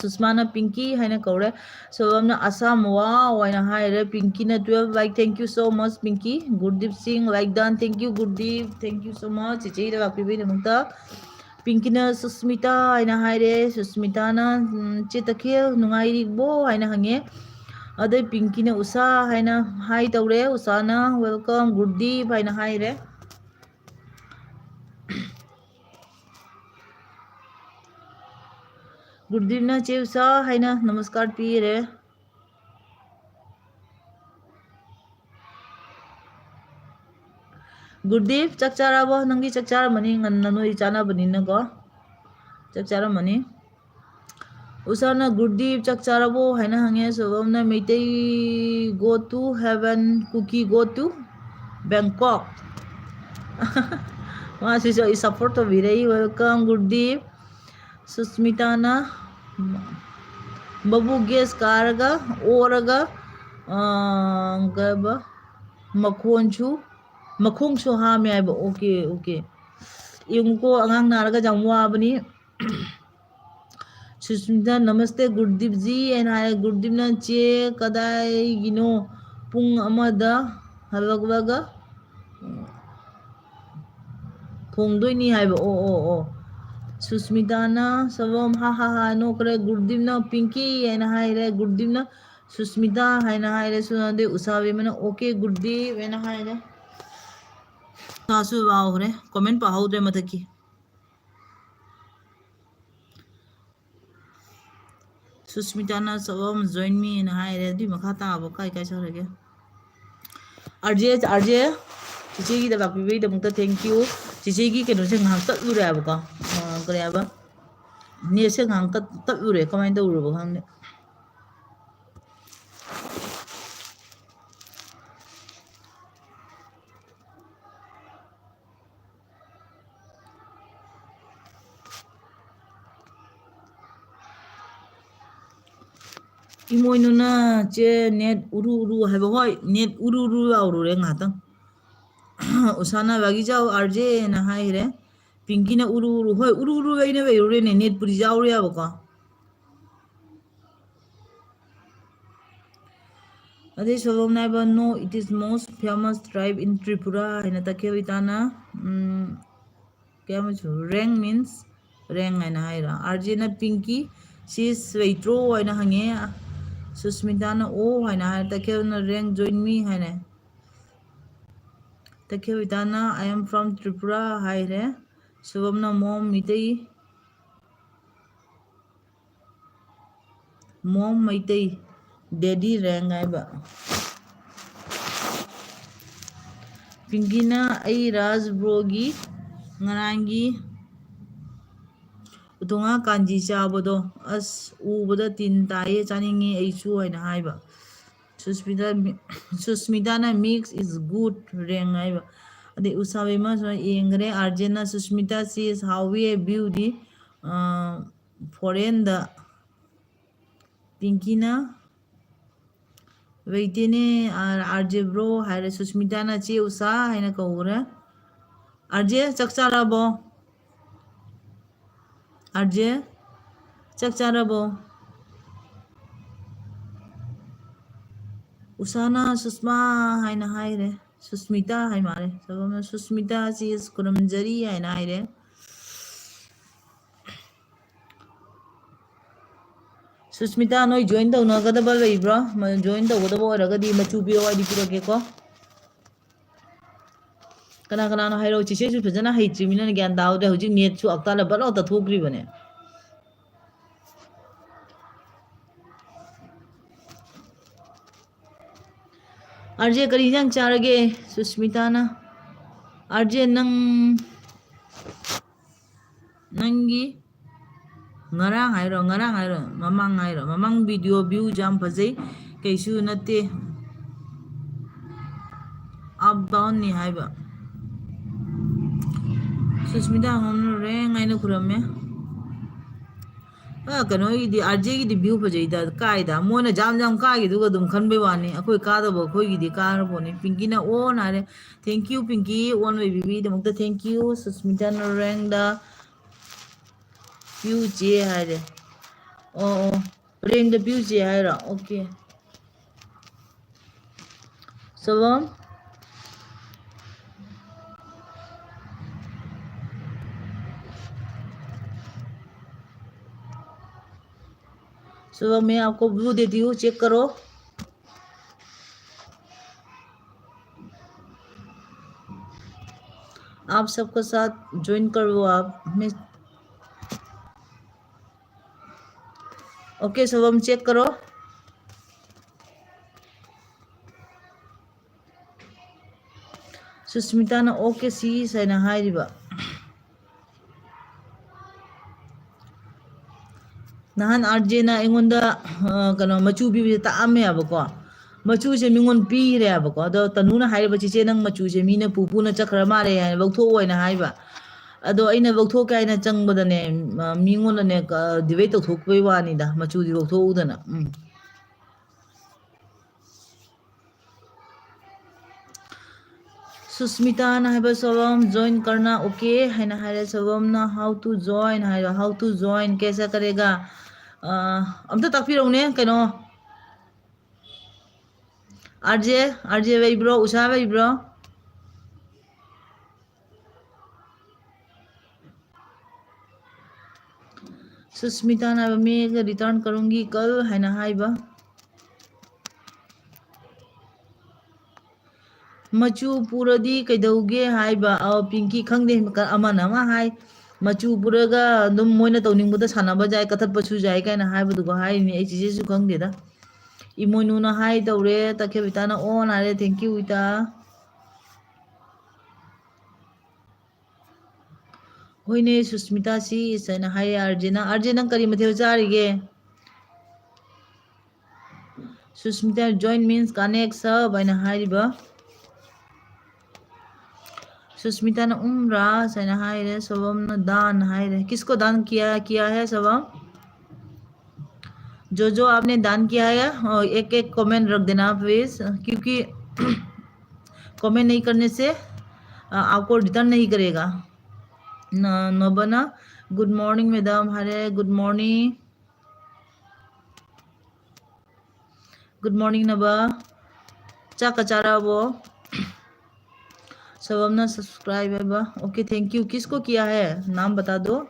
ꯁꯨꯁꯃꯥꯅ, "ꯄꯤꯡꯀꯤ" ꯍꯥꯏꯅ ꯀꯧꯔꯦ꯫ ꯁꯣꯕꯝꯅ, "ꯑꯁꯥꯝ, wow" ꯍꯥꯏꯅ ꯍꯥꯏꯔꯦ꯫ ꯄꯤꯡꯀꯤꯅ twelve like, "Thank you so much, ꯄꯤꯡꯀꯤ"꯫ ꯒꯨꯔꯗꯤꯞ ꯁꯤꯡ, like done, "Thank you, ꯒꯨꯔꯗꯤꯞ, thank you so much, ꯆꯤꯆꯦꯒꯤꯗ ꯂꯥꯛꯄꯤꯕꯒꯤꯗꯃꯛꯇ"꯫ ꯄꯤꯡꯀꯤꯅ, "ꯁꯨꯁꯃꯤꯇꯥ" ꯍꯥꯏꯅ ꯍꯥꯏꯔꯦ꯫ ꯁꯨꯁꯃꯤꯇꯥꯅ, "ꯎꯝ, ꯆꯦ ꯇꯈꯦꯜ ꯅꯨꯡꯉꯥꯏꯔꯤꯕꯣ?" ꯍꯥꯏꯅ ꯍꯪꯉꯦ꯫ ꯑꯗꯩ ꯄꯤꯡꯀꯤꯅ, "ꯎꯁꯥ" ꯍꯥꯏꯅ ꯍꯥꯏ ꯇꯧꯔꯦ꯫ ꯎꯁꯥꯅ, "Welcome, ꯒꯨꯔꯗꯤꯞ" ꯍꯥꯏꯅ ꯍꯥꯏꯔꯦ꯫ ꯒꯨꯔꯗꯤꯞꯅ ꯆꯦ ꯎꯁꯥ ꯍꯥꯏꯅ ꯅꯃꯁꯀꯥꯔ ꯄꯤꯔꯦ꯫ ꯒꯨꯔꯗꯤꯞ, ꯆꯥꯛ ꯆꯥꯔꯕꯣ? ꯅꯪꯗꯤ ꯆꯥꯛ ꯆꯥꯔꯝꯃꯅꯤ, ꯉꯟꯅ ꯅꯣꯏ ꯆꯥꯅꯕꯅꯤꯅꯀꯣ꯫ ꯆꯥꯛ ꯆꯥꯔꯝꯃꯅꯤ꯫ ꯎꯁꯥꯅ, "ꯒꯨꯔꯗꯤꯞ, ꯆꯥꯛ ꯆꯥꯔꯕꯣ?" ꯍꯥꯏꯅ ꯍꯪꯉꯦ꯫ ꯁꯣꯕꯝꯅ, "Meitei go to heaven, Kuki go to Bangkok". ꯃꯥꯁꯤꯁꯨ ꯑꯩ ꯁꯞꯄꯣꯔꯠ ꯇꯧꯕꯤꯔꯛꯏ꯫ Welcome, ꯒꯨꯔꯗꯤꯞ꯫ ꯁꯨꯁꯃꯤꯇꯥꯅ, "ꯕꯕꯨ ꯒꯦꯁ ꯀꯥꯔꯒ, ꯑꯣꯔꯒ, ꯑ, ꯀꯩꯕ, ꯃꯈꯣꯟꯁꯨ, ꯃꯈꯣꯡꯁꯨ ꯍꯥꯝꯃꯦ" ꯍꯥꯏꯕ꯫ Okay, okay. ꯌꯦꯡꯉꯨꯀꯣ, ꯑꯉꯥꯡ ꯅꯥꯔꯒ ꯌꯥꯝ ꯋꯥꯕꯅꯤ꯫ ꯁꯨꯁꯃꯤꯇꯥ, "ꯅꯃꯁꯇꯦ ꯒꯨꯔꯗꯤꯞ ꯖꯤ" ꯍꯥꯏꯅ ꯍꯥꯏꯔꯦ꯫ ꯒꯨꯔꯗꯤꯞꯅ, "ꯆꯦ, ꯀꯗꯥꯏꯒꯤꯅꯣ? ꯄꯨꯡ ꯑꯃꯗ ꯍꯜꯂꯛꯂꯒ ꯊꯣꯡꯗꯣꯏꯅꯤ" ꯍꯥꯏꯕ꯫ ꯑꯣ, ꯑꯣ, ꯑꯣ꯫ ꯁꯨꯁꯃꯤꯇꯥꯅ, ꯁꯣꯕꯝ, ꯍꯥ, ꯍꯥ, ꯍꯥ, ꯅꯣꯛꯈ꯭ꯔꯦ꯫ ꯒꯨꯔꯗꯤꯞꯅ, "ꯄꯤꯡꯀꯤ" ꯍꯥꯏꯅ ꯍꯥꯏꯔꯦ꯫ ꯒꯨꯔꯗꯤꯞꯅ, "ꯁꯨꯁꯃꯤꯇꯥ" ꯍꯥꯏꯅ ꯍꯥꯏꯔꯦ꯫ ꯁꯨꯅꯥꯗꯦ ꯎꯁꯥꯕꯤꯃꯅ, "ꯑꯣꯀꯦ, ꯒꯨꯔꯗꯤꯞ" ꯍꯥꯏꯅ ꯍꯥꯏꯔꯦ꯫ ꯁꯥꯁꯨ ꯂꯥꯎꯈ꯭ꯔꯦ, comment ꯄꯥꯍꯧꯗ꯭ꯔꯦ ꯃꯊꯛꯀꯤ꯫ ꯁꯨꯁꯃꯤꯇꯥꯅ ꯁꯕꯝ join me ꯅ ꯍꯥꯏꯔꯦ꯫ ꯑꯗꯨꯏ ꯃꯈꯥ ꯇꯥꯕ ꯀꯥꯏ ꯀꯥꯏ ꯆꯠꯈ꯭ꯔꯒꯦ? ꯑꯥꯔ ꯖꯦ, ꯑꯥꯔ ꯖꯦ, ꯆꯤꯆꯦꯒꯤꯗ ꯂꯥꯛꯄꯤꯕꯒꯤꯗꯃꯛꯇ thank you꯫ ꯆꯤꯆꯦꯒꯤ ꯀꯩꯅꯣꯁꯦ ꯉꯥꯏꯍꯥꯛ ꯇꯠꯂꯨꯔꯦ ꯍꯥꯏꯕꯀꯣ꯫ ꯑ, ꯀꯔꯤ ꯍꯥꯏꯕ? Net ꯁꯦ ꯉꯥꯏꯍꯥꯛ ꯇꯠ-, ꯇꯠꯂꯨꯔꯦ꯫ ꯀꯃꯥꯏꯅ ꯇꯧꯔꯨꯔꯕ ꯈꯪꯗꯦ꯫ ꯏꯃꯣꯏꯅꯨꯅ ꯆꯦ net ꯎꯔꯨ ꯎꯔꯨ ꯍꯥꯏꯕ, ꯍꯣꯏ, net ꯎꯔꯨ ꯎꯔꯨ ꯂꯥꯎꯔꯨꯔꯦ ꯉꯥꯏꯍꯥꯛꯇꯪ꯫ ꯎꯁꯥꯅ ꯕꯥꯒꯤ ꯆꯥꯎ ꯑꯥꯔ ꯖꯦ ꯅ ꯍꯥꯏꯈ꯭ꯔꯦ꯫ ꯄꯤꯡꯀꯤꯅ ꯎꯔꯨ ꯎꯔꯨ, ꯍꯣꯏ, ꯎꯔꯨ ꯎꯔꯨ ꯑꯩꯅ ꯂꯩꯔꯨꯔꯦꯅꯦ, net ꯄꯨꯗꯤ ꯌꯥꯎꯔꯦ ꯍꯥꯏꯕꯀꯣ꯫ ꯑꯗꯩ ꯁꯣꯂꯣꯝꯅ ꯍꯥꯏꯕ, "No, it is most famous tribe in Tripura" ꯍꯥꯏꯅ ꯇꯈꯦꯜ ꯏꯇꯥꯅ, ꯎꯝ, ꯀꯌꯥꯝ ꯆꯨ-, ꯔꯦꯡ means ꯔꯦꯡ ꯍꯥꯏꯅ ꯍꯥꯏꯔꯣ? ꯑꯥꯔ ꯖꯦꯅ ꯄꯤꯡꯀꯤ, "She is ꯂꯩꯇ꯭ꯔꯣ?" ꯍꯥꯏꯅ ꯍꯪꯉꯦ꯫ ꯁꯨꯁꯃꯤꯇꯥꯅ "ꯑꯣ" ꯍꯥꯏꯅ ꯍꯥꯏꯔꯦ꯫ ꯇꯈꯦꯜꯅ "ꯔꯦꯡ join me" ꯍꯥꯏꯅ꯫ ꯇꯈꯦꯜ ꯏꯇꯥꯅ "I am from Tripura" ꯍꯥꯏꯔꯦ꯫ ꯁꯨꯚꯝꯅ "mom Meitei", "mom Meitei", "daddy ꯔꯦꯡ" ꯍꯥꯏꯕ꯫ ꯄꯤꯡꯀꯤꯅ "ꯑꯩ ꯔꯥꯖ ꯕ꯭ꯔꯣꯒꯤ ꯉꯔꯥꯡꯒꯤ ꯎꯇꯣꯡꯉꯥ ꯀꯥꯟꯖꯤ ꯆꯥꯕꯗꯣ ꯑꯁ ꯎꯕꯗ ꯇꯤꯟ ꯇꯥꯏꯌꯦ, ꯆꯥꯅꯤꯡꯉꯦ ꯑꯩꯁꯨ" ꯍꯥꯏꯅ ꯍꯥꯏꯕ꯫ ꯁꯨꯁꯃꯤꯇꯥ, ꯁꯨꯁꯃꯤꯇꯥꯅ "Mix is good" ꯔꯦꯡ ꯍꯥꯏꯕ꯫ ꯑꯗꯩ ꯎꯁꯥꯕꯤ ꯑꯃꯁꯨ ꯌꯦꯡꯈ꯭ꯔꯦ꯫ ꯑꯥꯔ ꯖꯦꯅ "Susmita, she is how we view the, uh, foreign ꯗ?" ꯄꯤꯡꯀꯤꯅ "ꯂꯩꯇꯦꯅꯦ, ꯑꯥꯔ ꯖꯦ ꯕ꯭ꯔꯣ" ꯍꯥꯏꯔꯦ꯫ ꯁꯨꯁꯃꯤꯇꯥꯅ "ꯆꯦ ꯎꯁꯥ" ꯍꯥꯏꯅ ꯀꯧꯈ꯭ꯔꯦ꯫ "ꯑꯥꯔ ꯖꯦ, ꯆꯥꯛ ꯆꯥꯔꯕꯣ? ꯑꯥꯔ ꯖꯦ, ꯆꯥꯛ ꯆꯥꯔꯕꯣ?" ꯎꯁꯥꯅ "ꯁꯨꯁꯃꯥ" ꯍꯥꯏꯅ ꯍꯥꯏꯔꯦ꯫ ꯁꯨꯁꯃꯤꯇꯥ ꯍꯥꯏ ꯃꯥꯜꯂꯦ꯫ ꯁꯣꯂꯣꯝꯅ "ꯁꯨꯁꯃꯤꯇꯥ, ꯆꯦ ꯈꯨꯔꯨꯝꯖꯔꯤ" ꯍꯥꯏꯅ ꯍꯥꯏꯔꯦ꯫ ꯁꯨꯁꯃꯤꯇꯥ, ꯅꯣꯏ join ꯇꯧꯅꯒꯗꯕ ꯂꯩꯕ꯭ꯔꯣ? ꯃ-, join ꯇꯧꯒꯗꯕ ꯑꯣꯏꯔꯒꯗꯤ ꯃꯆꯨ ꯄꯤꯔꯛꯑꯣ, ꯑꯩꯗꯤ ꯄꯤꯔꯛꯀꯦꯀꯣ꯫ ꯀꯅꯥ ꯀꯅꯥꯅꯣ ꯍꯥꯏꯔꯛꯑꯣ꯫ ꯆꯤꯆꯦꯁꯨ ꯐꯖꯅ ꯍꯩꯇ꯭ꯔꯤꯕꯅꯤꯅ ꯒ꯭ꯌꯥꯟ ꯇꯥꯍꯧꯗ꯭ꯔꯦ꯫ ꯍꯧꯖꯤꯛ ꯅꯦꯠꯁꯨ ꯑꯛꯇꯥꯗ ꯕꯠ ꯂꯥꯎ ꯇꯠꯊꯣꯛꯈ꯭ꯔꯤꯕꯅꯦ꯫ ꯑꯥꯔ ꯖꯦ, ꯀꯔꯤ ꯏꯟꯖꯥꯡ ꯆꯥꯔꯒꯦ? ꯁꯨꯁꯃꯤꯇꯥꯅ, ꯑꯥꯔ ꯖꯦ, ꯅꯪ, ꯅꯪꯒꯤ ꯉꯔꯥꯡ ꯍꯥꯏꯔꯣ, ꯉꯔꯥꯡ ꯍꯥꯏꯔꯣ, ꯃꯃꯥꯡ ꯍꯥꯏꯔꯣ? ꯃꯃꯥꯡ ꯚꯤꯗꯤꯑꯣ ꯚ꯭ꯌꯨꯁ ꯌꯥꯝ ꯐꯖꯩ, ꯀꯩꯁꯨ ꯅꯠꯇꯦ, ꯑꯞ ꯗꯥꯎꯟꯅꯤ ꯍꯥꯏꯕ꯫ ꯁꯨꯁꯃꯤꯇꯥ ꯍꯣꯝꯅ ꯔꯦꯡ ꯍꯥꯏꯅ ꯈꯨꯔꯝꯃꯦ꯫ ꯑ, ꯀꯩꯅꯣꯒꯤꯗꯤ, ꯑꯥꯔ ꯖꯦꯒꯤꯗꯤ ꯚ꯭ꯌꯨ ꯐꯖꯩꯗ, ꯀꯥꯏꯗ? ꯃꯣꯏꯅ ꯖꯥꯝ ꯖꯥꯝ ꯀꯥꯈꯤꯗꯨꯒ ꯑꯗꯨꯝ ꯈꯟꯕꯩ ꯋꯥꯅꯤ꯫ ꯑꯩꯈꯣꯏ ꯀꯥꯗꯕ ꯑꯩꯈꯣꯏꯒꯤꯗꯤ ꯀꯥꯔꯕꯣꯅꯤ꯫ ꯄꯤꯡꯀꯤꯅ ꯑꯣꯟ ꯍꯥꯏꯔꯦ꯫ Thank you, ꯄꯤꯡꯀꯤ, ꯑꯣꯟ ꯑꯣꯏꯕꯤꯕꯒꯤꯗꯃꯛꯇ thank you꯫ ꯁꯨꯁꯃꯤꯇꯥ ꯅꯣꯔꯦꯡꯗ ꯚ꯭ꯌꯨ ꯆꯦ ꯍꯥꯏꯔꯦ꯫ ꯑꯣ, ꯑꯣ꯫ ꯔꯦꯡꯗ ꯚ꯭ꯌꯨ ꯆꯦ ꯍꯥꯏꯔꯣ? ꯑꯣꯀꯦ꯫ ꯁꯣꯕꯝ? शुभम, मैं आपको व्यू देती हूँ, चेक करो। आप सबके साथ ज्वाइन करो आप। मैं, ओके शुभम, चेक करो। ꯁꯨꯁꯃꯤꯇꯥꯅ ꯑꯣꯀꯦ ꯁꯤꯁ ꯍꯥꯏꯅ ꯍꯥꯏꯔꯤꯕ꯫ ꯅꯍꯥꯟ ꯑꯥꯔ ꯖꯦꯅ ꯑꯩꯉꯣꯟꯗ, ꯑ, ꯀꯩꯅꯣ, ꯃꯆꯨ ꯄꯤꯕꯁꯦ ꯇꯥꯛꯑꯝꯃꯦ ꯍꯥꯏꯕꯀꯣ꯫ ꯃꯆꯨꯁꯦ ꯃꯤꯉꯣꯟꯗ ꯄꯤꯈ꯭ꯔꯦ ꯍꯥꯏꯕꯀꯣ꯫ ꯑꯗꯣ ꯇꯅꯨꯅ ꯍꯥꯏꯔꯤꯕ, "ꯆꯦꯆꯦ, ꯅꯪ ꯃꯆꯨꯁꯦ ꯃꯤꯅ ꯄꯨ ꯄꯨꯅ ꯆꯠꯈ꯭ꯔ ꯃꯥꯜꯂꯦ" ꯍꯥꯏꯅ, "ꯂꯧꯊꯣꯛꯑꯣ" ꯍꯥꯏꯅ ꯍꯥꯏꯕ꯫ ꯑꯗꯣ ꯑꯩꯅ ꯂꯧꯊꯣꯛꯀꯦ ꯍꯥꯏꯅ ꯆꯪꯕꯗꯅꯦ, ꯑ, ꯃꯤꯉꯣꯟꯗꯅꯦ, ꯑ, ꯗꯤꯕꯦꯠ ꯇꯧꯊꯣꯛꯄꯩ ꯋꯥꯅꯤꯗ, ꯃꯆꯨꯗꯤ ꯂꯧꯊꯣꯛꯎꯗꯅ꯫ ꯎꯝ꯫ ꯁꯨꯁꯃꯤꯇꯥꯅ ꯍꯥꯏꯕ, "ꯁꯣꯕꯝ, join करना, okay?" ꯍꯥꯏꯅ ꯍꯥꯏꯔꯦ꯫ ꯁꯣꯕꯝꯅ, "How to join?" ꯍꯥꯏꯔꯣ, "How to join? कैसा करेगा?" ꯑ, ꯑꯝꯇ ꯇꯥꯛꯄꯤꯔꯛꯎꯅꯦ, ꯀꯩꯅꯣ, ꯑꯥꯔ ꯖꯦ, ꯑꯥꯔ ꯖꯦ ꯂꯩꯕ꯭ꯔꯣ? ꯎꯁꯥ ꯂꯩꯕ꯭ꯔꯣ? ꯁꯨꯁꯃꯤꯇꯥꯅ ꯍꯥꯏꯕ, "मैं return करूँगी कल" ꯍꯥꯏꯅ ꯍꯥꯏꯕ꯫ ꯃꯆꯨ ꯄꯨꯔꯗꯤ ꯀꯩꯗꯧꯒꯦ ꯍꯥꯏꯕ? ꯑ, ꯄꯤꯡꯀꯤ ꯈꯪꯗꯦ, ꯑꯃꯅ ꯑꯃ ꯍꯥꯏ, "ꯃꯆꯨ ꯄꯨꯔꯒ ꯑꯗꯨꯝ ꯃꯣꯏꯅ ꯇꯧꯅꯤꯡꯕꯗ ꯁꯥꯟꯅꯕ ꯌꯥꯏ, ꯀꯠꯊꯠꯄꯁꯨ ꯌꯥꯏ" ꯀꯥꯏꯅ ꯍꯥꯏꯕꯗꯨꯒ ꯍꯥꯏꯔꯤꯅꯤ꯫ ꯑꯩ ꯆꯤꯆꯦꯁꯨ ꯈꯪꯗꯦꯗ꯫ ꯏꯃꯣꯏꯅꯨꯅ ꯍꯥꯏ ꯇꯧꯔꯦ, ꯇꯈꯦꯜ ꯏꯇꯥꯅ ꯑꯣꯟ ꯍꯥꯏꯔꯦ, thank you ꯏꯇꯥ꯫ ꯍꯣꯏꯅꯦ, ꯁꯨꯁꯃꯤꯇꯥ ꯁꯤ ꯍꯥꯏꯅ ꯍꯥꯏꯌꯦ ꯑꯥꯔꯖꯦꯅ꯫ ꯑꯥꯔꯖꯦ, ꯅꯪ ꯀꯔꯤ ꯃꯊꯦꯜ ꯆꯥꯔꯤꯒꯦ? Susmita, join means connect sub ꯍꯥꯏꯅ ꯍꯥꯏꯔꯤꯕ꯫ ꯁꯨꯁꯃꯤꯇꯥꯅ ꯎꯝ ꯔꯥꯁ ꯍꯥꯏꯅ ꯍꯥꯏꯔꯦ, ꯁꯣꯕꯝꯅ ꯗꯥꯟ ꯍꯥꯏꯔꯦ꯫ किसको दान किया किया है ꯁꯣꯕꯝ? जो जो आपने दान किया है, अ, एक एक कमेंट रख देना प्लीज, क्योंकि कमेंट नहीं करने से, अ, आपको रिटर्न नहीं करेगा। ꯅ-, ꯅꯣꯕꯅ, "Good morning madam" ꯍꯥꯏꯔꯦ, "Good morning꯫ Good morning ꯅꯕ꯫ ꯆꯥꯛꯀ ꯆꯥꯔꯛꯑꯕꯣ?" ꯁꯣꯕꯝꯅ subscribe ꯍꯥꯏꯕ꯫ Okay, thank you. किसको किया है? नाम बता दो।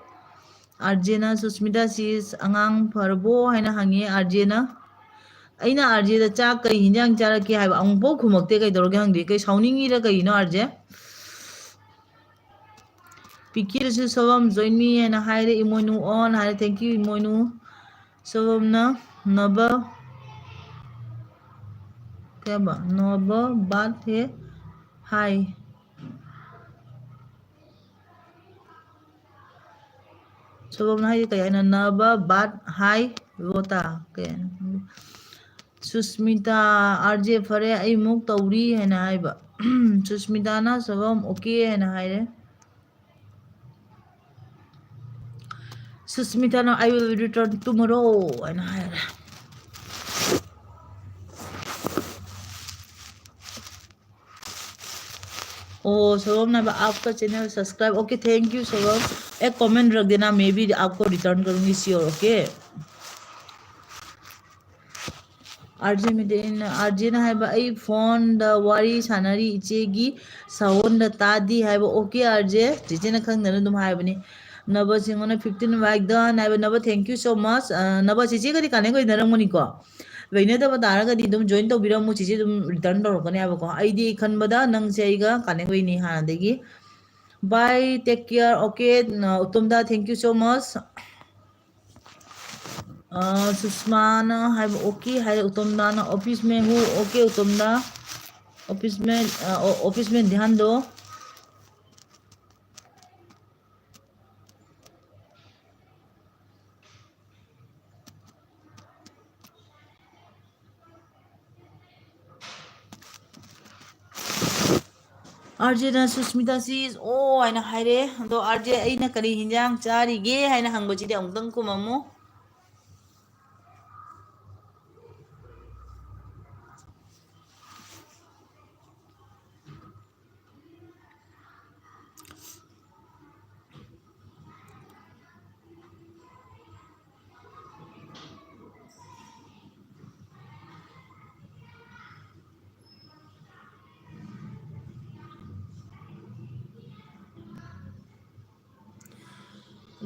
ꯑꯥꯔꯖꯦꯅ, "ꯁꯨꯁꯃꯤꯇꯥ ꯁꯤꯁ ꯑꯉꯥꯡ ꯐꯔꯕꯣ?" ꯍꯥꯏꯅ ꯍꯪꯉꯦ ꯑꯥꯔꯖꯦꯅ꯫ ꯑꯩꯅ ꯑꯥꯔꯖꯦꯗ "ꯆꯥꯛ ꯀꯩ ꯍꯤꯟꯖꯥꯡ ꯆꯥꯔꯛꯀꯦ?" ꯍꯥꯏꯕ, ꯑꯃꯨꯛꯐꯥꯎ ꯈꯨꯝꯃꯛꯇꯦ꯫ ꯀꯩꯗꯧꯔꯒꯦ ꯈꯪꯗꯦ꯫ ꯀꯩ ꯁꯥꯎꯅꯤꯡꯉꯤꯔ ꯀꯩꯅꯣ ꯑꯥꯔꯖꯦ? ꯄꯤꯀꯤꯔꯁꯨ ꯁꯣꯕꯝ, "Join me" ꯍꯥꯏꯅ ꯍꯥꯏꯔꯦ꯫ ꯏꯃꯣꯏꯅꯨ ꯑꯣꯟ ꯍꯥꯏꯔꯦ꯫ Thank you ꯏꯃꯣꯏꯅꯨ꯫ ꯁꯣꯕꯝꯅ ꯅꯕ, ꯀꯩ ꯍꯥꯏꯕ? ꯅꯕ ꯕꯥꯠ ꯍꯦ ꯍꯥꯏ꯫ ꯁꯣꯕꯝꯅ ꯍꯥꯏꯗꯤ ꯀꯩ ꯍꯥꯏꯅꯣ? ꯅꯕ ꯕꯥꯠ ꯍꯥꯏ ꯋꯣꯇꯥ꯫ ꯀꯩ ꯍꯥꯏꯅꯣ ꯈꯪꯗꯦ꯫ ꯁꯨꯁꯃꯤꯇꯥ, "ꯑꯥꯔꯖꯦ ꯐꯔꯦ, ꯑꯩꯃꯨꯛ ꯇꯧꯔꯤ" ꯍꯥꯏꯅ ꯍꯥꯏꯕ꯫ ꯁꯨꯁꯃꯤꯇꯥꯅ ꯁꯣꯕꯝ okay ꯍꯥꯏꯅ ꯍꯥꯏꯔꯦ꯫ ꯁꯨꯁꯃꯤꯇꯥꯅ "I will return tomorrow" ꯍꯥꯏꯅ ꯍꯥꯏꯔꯦ꯫ ꯑꯣ, ꯁꯣꯕꯝꯅ ꯍꯥꯏꯕ, "आपका channel subscribe". Okay, thank you ꯁꯣꯕꯝ꯫ एक कमेंट रख देना, मैं भी आपको रिटर्न करूँगी sure, okay? ꯑꯥꯔꯖꯦ ꯃꯤꯗꯦꯟ, ꯑꯥꯔꯖꯦꯅ ꯍꯥꯏꯕ, "ꯑꯩ ꯐꯣꯟꯗ ꯋꯥꯔꯤ ꯁꯥꯟꯅꯔꯤ, ꯏꯆꯦꯒꯤ ꯁꯥꯎꯟꯗ ꯇꯥꯗꯤ" ꯍꯥꯏꯕ꯫ Okay ꯑꯥꯔꯖꯦ, ꯆꯤꯆꯦꯅ ꯈꯪꯗꯅ ꯑꯗꯨꯝ ꯍꯥꯏꯕꯅꯤ꯫ ꯅꯕ ꯁꯤꯡꯍꯅ fifteen like done ꯍꯥꯏꯕ꯫ ꯅꯕ, thank you so much꯫ ꯑ, ꯅꯕ, ꯆꯤꯆꯦꯒꯗꯤ ꯀꯅꯦꯛ ꯑꯣꯏꯅꯔꯝꯒꯅꯤꯀꯣ? ꯂꯩꯅꯗꯕ ꯇꯥꯔꯒꯗꯤ ꯑꯗꯨꯝ join ꯇꯧꯕꯤꯔꯝꯃꯨ, ꯆꯤꯆꯦ ꯑꯗꯨꯝ return ꯇꯧꯔꯛꯀꯅꯦꯕꯀꯣ꯫ ꯑꯩꯗꯤ ꯈꯟꯕꯗ ꯅꯪꯁꯦ ꯑꯩꯒ connect ꯑꯣꯏꯅꯤ ꯍꯥꯟꯅꯗꯒꯤ꯫ Bye, take care, okay, ꯎꯇꯝꯗ, thank you so much꯫ ꯑ, ꯁꯨꯁꯃꯥꯅ ꯍꯥꯏꯕ okay ꯍꯥꯏꯔꯦ, ꯎꯇꯝꯗꯥꯅ office में हूँ, okay, ꯎꯇꯝꯗꯥ, office में, ꯑ, office में ध्यान दो। RJꯅ ꯁꯨꯁꯃꯤꯇꯥ ꯁꯤ ꯑꯣ ꯍꯥꯏꯅ ꯍꯥꯏꯔꯦ꯫ ꯑꯗꯣ RJ ꯑꯩꯅ ꯀꯔꯤ ꯍꯤꯟꯖꯥꯡ ꯆꯥꯔꯤꯒꯦ ꯍꯥꯏꯅ ꯍꯪꯕꯁꯤꯗꯤ ꯑꯃꯨꯛꯇꯪ ꯈꯨꯝꯃꯝꯃꯨ꯫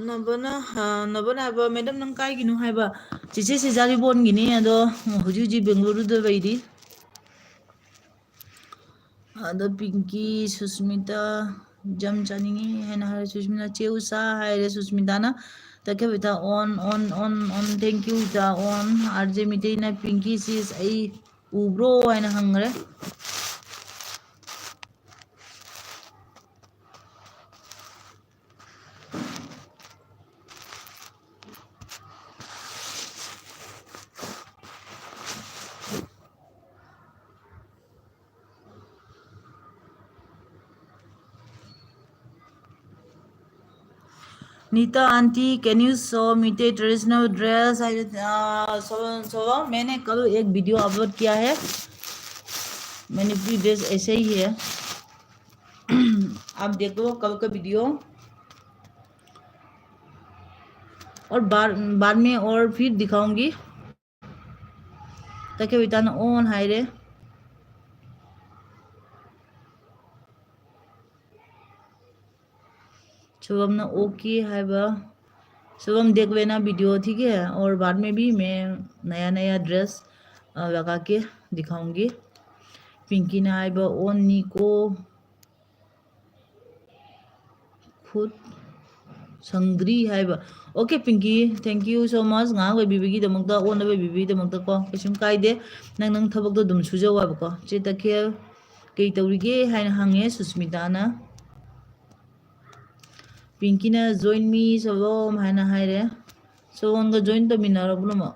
ꯅꯕꯅ, ꯑ, ꯅꯕꯅ ꯍꯥꯏꯕ, "ꯃꯦꯗꯝ, ꯅꯪ ꯀꯥꯏꯒꯤꯅꯣ?" ꯍꯥꯏꯕ, "ꯆꯤꯆꯦ ꯁꯤꯖꯥꯔꯤꯕꯣꯟꯒꯤꯅꯤ, ꯑꯗꯣ ꯍꯧꯖꯤꯛ ꯍꯧꯖꯤꯛ ꯕꯦꯡꯒꯂꯨꯔꯨꯗ ꯂꯩꯔꯤ꯫" ꯑꯗꯣ ꯄꯤꯡꯀꯤ, ꯁꯨꯁꯃꯤꯇꯥ, ꯖꯝ ꯆꯥꯅꯤꯡꯉꯤ ꯍꯥꯏꯅ ꯍꯥꯏꯔꯦ꯫ ꯁꯨꯁꯃꯤꯇꯥ, "ꯆꯦ ꯎꯁꯥ" ꯍꯥꯏꯔꯦ ꯁꯨꯁꯃꯤꯇꯥꯅ꯫ ꯇꯈꯦꯜ ꯏꯇꯥ on, on, on, on, thank you ꯏꯇꯥ on꯫ RJ ꯃꯤꯇꯩꯅ "ꯄꯤꯡꯀꯤ ꯁꯤꯁ ꯑꯩ ꯎꯕ꯭ꯔꯣ?" ꯍꯥꯏꯅ ꯍꯪꯈ꯭ꯔꯦ꯫ Nita aunty, can you show Meitei traditional dress? ꯍꯥꯏ, ꯑ, ꯁꯣ-, ꯁꯣ-, मैंने कल एक video upload किया है, मणिपुरी ड्रेस ऐसे ही है। आप देख लो कल का वीडियो। और बाद, बाद में और फिर दिखाऊंगी। ꯇꯈꯦꯜ ꯏꯇꯥꯅ on ꯍꯥꯏꯔꯦ꯫ शुभम ꯅ okay ꯍꯥꯏꯕ꯫ शुभम देख लेना वीडियो, ठीक है? और बाद में भी मैं नया नया ड्रेस ꯑ, ꯂꯒꯥꯀꯦ, ꯗꯤꯈꯥꯎꯟꯒꯤ꯫ ꯄꯤꯡꯀꯤꯅ ꯍꯥꯏꯕ ꯑꯣꯟꯅꯤꯀꯣ꯫ ꯈꯨꯠ ꯁꯪꯗ꯭ꯔꯤ ꯍꯥꯏꯕ꯫ Okay, ꯄꯤꯡꯀꯤ, thank you so much꯫ ꯉꯥꯏꯍꯥꯛ ꯂꯩꯕꯤꯕꯒꯤꯗꯃꯛꯇ, ꯑꯣꯟꯅꯕ ꯂꯩꯕꯤꯕꯒꯤꯗꯃꯛꯇꯀꯣ, ꯀꯩꯁꯨꯝ ꯀꯥꯏꯗꯦ꯫ ꯅꯪ, ꯅꯪ ꯊꯕꯛꯇꯣ ꯑꯗꯨꯝ ꯁꯨꯖꯧ ꯍꯥꯏꯕꯀꯣ꯫ ꯆꯦ ꯇꯈꯦꯜ, "ꯀꯩ ꯇꯧꯔꯤꯒꯦ?" ꯍꯥꯏꯅ ꯍꯪꯉꯦ ꯁꯨꯁꯃꯤꯇꯥꯅ꯫ ꯄꯤꯡꯀꯤꯅ "Join me, ꯁꯣꯂꯣꯝ" ꯍꯥꯏꯅ ꯍꯥꯏꯔꯦ꯫ ꯁꯣꯂꯣꯝꯒ join ꯇꯧꯃꯤꯟꯅꯔꯣ ꯄꯨꯝꯅꯃꯛ꯫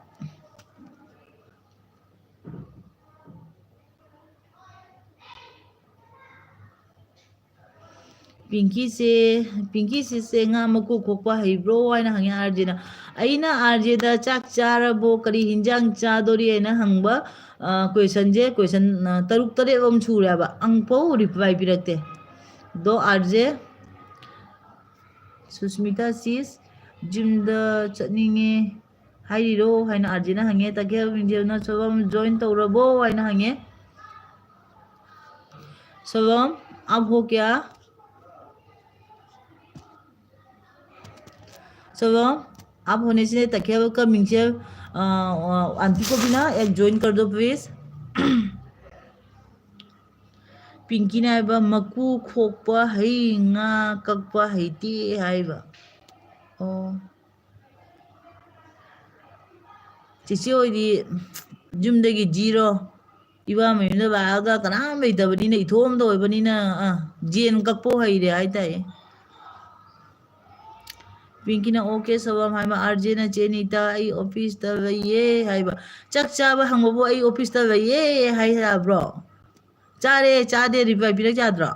ꯄꯤꯡꯀꯤꯁꯦ, ꯄꯤꯡꯀꯤꯁꯤꯁꯦ "ꯉꯥ ꯃꯀꯨ ꯈꯣꯛꯄ ꯍꯩꯕ꯭ꯔꯣ?" ꯍꯥꯏꯅ ꯍꯪꯉꯦ ꯑꯥꯔꯖꯦꯅ꯫ ꯑꯩꯅ ꯑꯥꯔꯖꯦꯗ "ꯆꯥꯛ ꯆꯥꯔꯕꯣ? ꯀꯔꯤ ꯍꯤꯟꯖꯥꯡ ꯆꯥꯗꯣꯔꯤ?" ꯍꯥꯏꯅ ꯍꯪꯕ, ꯑ, questionꯁꯦ, question, ꯑ, ꯇꯔꯨꯛ ꯇꯔꯦꯠ ꯑꯃ ꯁꯨꯔꯦꯕ, ꯑꯃꯐꯥꯎ reply ꯄꯤꯔꯛꯇꯦ꯫ ꯑꯗꯣ ꯑꯥꯔꯖꯦ ꯁꯨꯁꯃꯤꯇꯥ sis, gymꯗ ꯆꯠꯅꯤꯡꯉꯦ ꯍꯥꯏꯔꯤꯔꯣ ꯍꯥꯏꯅ ꯑꯥꯔꯖꯦꯅ ꯍꯪꯉꯦ꯫ ꯇꯈꯦꯜ ꯃꯤꯡꯖꯦꯜꯅ "ꯁꯣꯂꯣꯝ join ꯇꯧꯔꯕꯣ?" ꯍꯥꯏꯅ ꯍꯪꯉꯦ꯫ "ꯁꯣꯂꯣꯝ, आप हो क्या?" "ꯁꯣꯂꯣꯝ, आप होने से ꯇꯈꯦꯜ ꯀ ꯃꯤꯡꯖꯦꯜ, ꯑ, ꯑ, aunty को भी ना एक join कर दो please." ꯄꯤꯡꯀꯤꯅ ꯍꯥꯏꯕ, "ꯃꯀꯨ ꯈꯣꯛꯄ ꯍꯩ, ꯉꯥ ꯀꯛꯄ ꯍꯩꯇꯦ" ꯍꯥꯏꯕ꯫ ꯑꯣ꯫ ꯆꯤꯆꯦ ꯍꯣꯏꯗꯤ ꯌꯨꯝꯗꯒꯤ zero, ꯏꯋꯥ ꯃꯌꯨꯝꯗ ꯂꯥꯛꯑꯒ ꯀꯅꯥꯝ ꯂꯩꯇꯕꯅꯤꯅ, ꯏꯊꯣꯝꯗ ꯑꯣꯏꯕꯅꯤꯅ, ꯑ, ꯖꯦꯟ ꯀꯛꯄ ꯍꯩꯔꯦ ꯍꯥꯏꯇꯥꯏ꯫ ꯄꯤꯡꯀꯤꯅ "Okay, ꯁꯣꯂꯣꯝ" ꯍꯥꯏꯕ, ꯑꯥꯔꯖꯦꯅ "ꯆꯦ ꯅꯤꯇꯥ, ꯑꯩ officeꯇ ꯂꯩꯌꯦ" ꯍꯥꯏꯕ꯫ ꯆꯥꯛ ꯆꯥꯕ ꯍꯪꯕꯕꯨ "ꯑꯩ officeꯇ ꯂꯩꯌꯦ" ꯍꯥꯏ ꯌꯥꯕ꯭ꯔꯣ? "ꯆꯥꯔꯦ, ꯆꯥꯗꯦ" reply ꯄꯤꯔꯛ ꯌꯥꯗ꯭ꯔꯣ?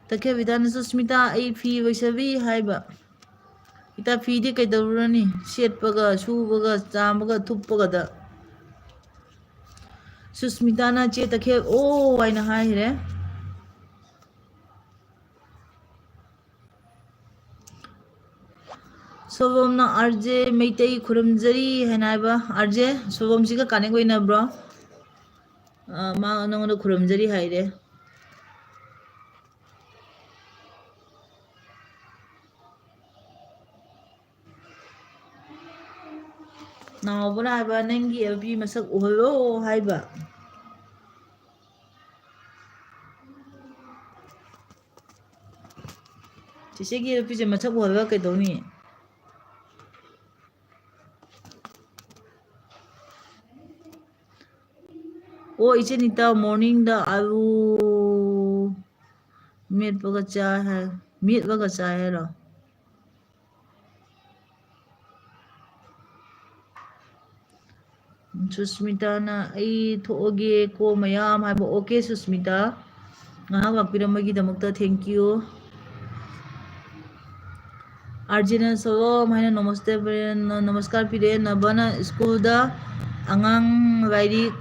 ꯇꯈꯦꯜ ꯕꯤꯗ꯭ꯌꯥꯅ "ꯁꯨꯁꯃꯤꯇꯥ, ꯑꯩ ꯐꯤ ꯂꯣꯏꯁꯜꯂꯤ" ꯍꯥꯏꯕ꯫ ꯏꯇꯥ, ꯐꯤꯗꯤ ꯀꯩꯗꯧꯔꯨꯔꯅꯤ? ꯁꯦꯠꯄꯒ, ꯁꯨꯕꯒ, ꯆꯥꯝꯕꯒ, ꯊꯨꯞꯄꯒꯗ꯫ ꯁꯨꯁꯃꯤꯇꯥꯅ "ꯆꯦ ꯇꯈꯦꯜ ꯑꯣ" ꯍꯥꯏꯅ ꯍꯥꯏꯈ꯭ꯔꯦ꯫ ꯁꯣꯂꯣꯝꯅ "ꯑꯥꯔꯖꯦ ꯃꯩꯇꯩ ꯈꯨꯔꯨꯝꯖꯔꯤ" ꯍꯥꯏꯅ ꯍꯥꯏꯕ꯫ ꯑꯥꯔꯖꯦ, ꯁꯣꯂꯣꯝꯁꯤꯒ connect ꯑꯣꯏꯅꯕ꯭ꯔꯣ? ꯑ, ꯃꯥ ꯅꯉꯣꯟꯗ "ꯈꯨꯔꯨꯝꯖꯔꯤ" ꯍꯥꯏꯔꯦ꯫ ꯅꯥꯎꯕꯅ ꯍꯥꯏꯕ, "ꯅꯪꯒꯤ ꯑꯦꯜ ꯄꯤ ꯃꯁꯛ ꯎꯍꯜꯂꯣ" ꯍꯥꯏꯕ꯫ ꯆꯤꯆꯦꯒꯤ ꯑꯦꯜ ꯄꯤꯁꯦ ꯃꯁꯛ ꯎꯍꯜꯂꯒ ꯀꯩꯗꯧꯅꯤ? ꯑꯣ, ꯏꯆꯦ ꯅꯤꯇꯥ, morningꯗ ꯑꯂꯨ ꯃꯦꯠꯄꯒ ꯆꯥꯏ ꯍꯥꯏ, ꯃꯦꯠꯂꯒ ꯆꯥꯏ ꯍꯥꯏꯔꯣ? ꯁꯨꯁꯃꯤꯇꯥꯅ "ꯑꯩ ꯊꯣꯛꯑꯒꯦ ꯀꯣ ꯃꯌꯥꯝ" ꯍꯥꯏꯕ꯫ ꯑꯣꯀꯦ ꯁꯨꯁꯃꯤꯇꯥ, ꯉꯥꯏꯍꯥꯛ ꯂꯥꯛꯄꯤꯔꯝꯕꯒꯤꯗꯃꯛꯇ thank you꯫ ꯑꯥꯔꯖꯦꯅ "ꯁꯣꯂꯣꯝ" ꯍꯥꯏꯅ ꯅꯃꯁꯇꯦ ꯄꯤꯔꯦ, ꯅ-, ꯅꯃꯁꯀꯥꯔ ꯄꯤꯔꯦ꯫ ꯅꯕꯅ ꯁ꯭ꯀꯨꯜꯗ ꯑꯉꯥꯡ ꯂꯥꯏꯔꯤꯛ,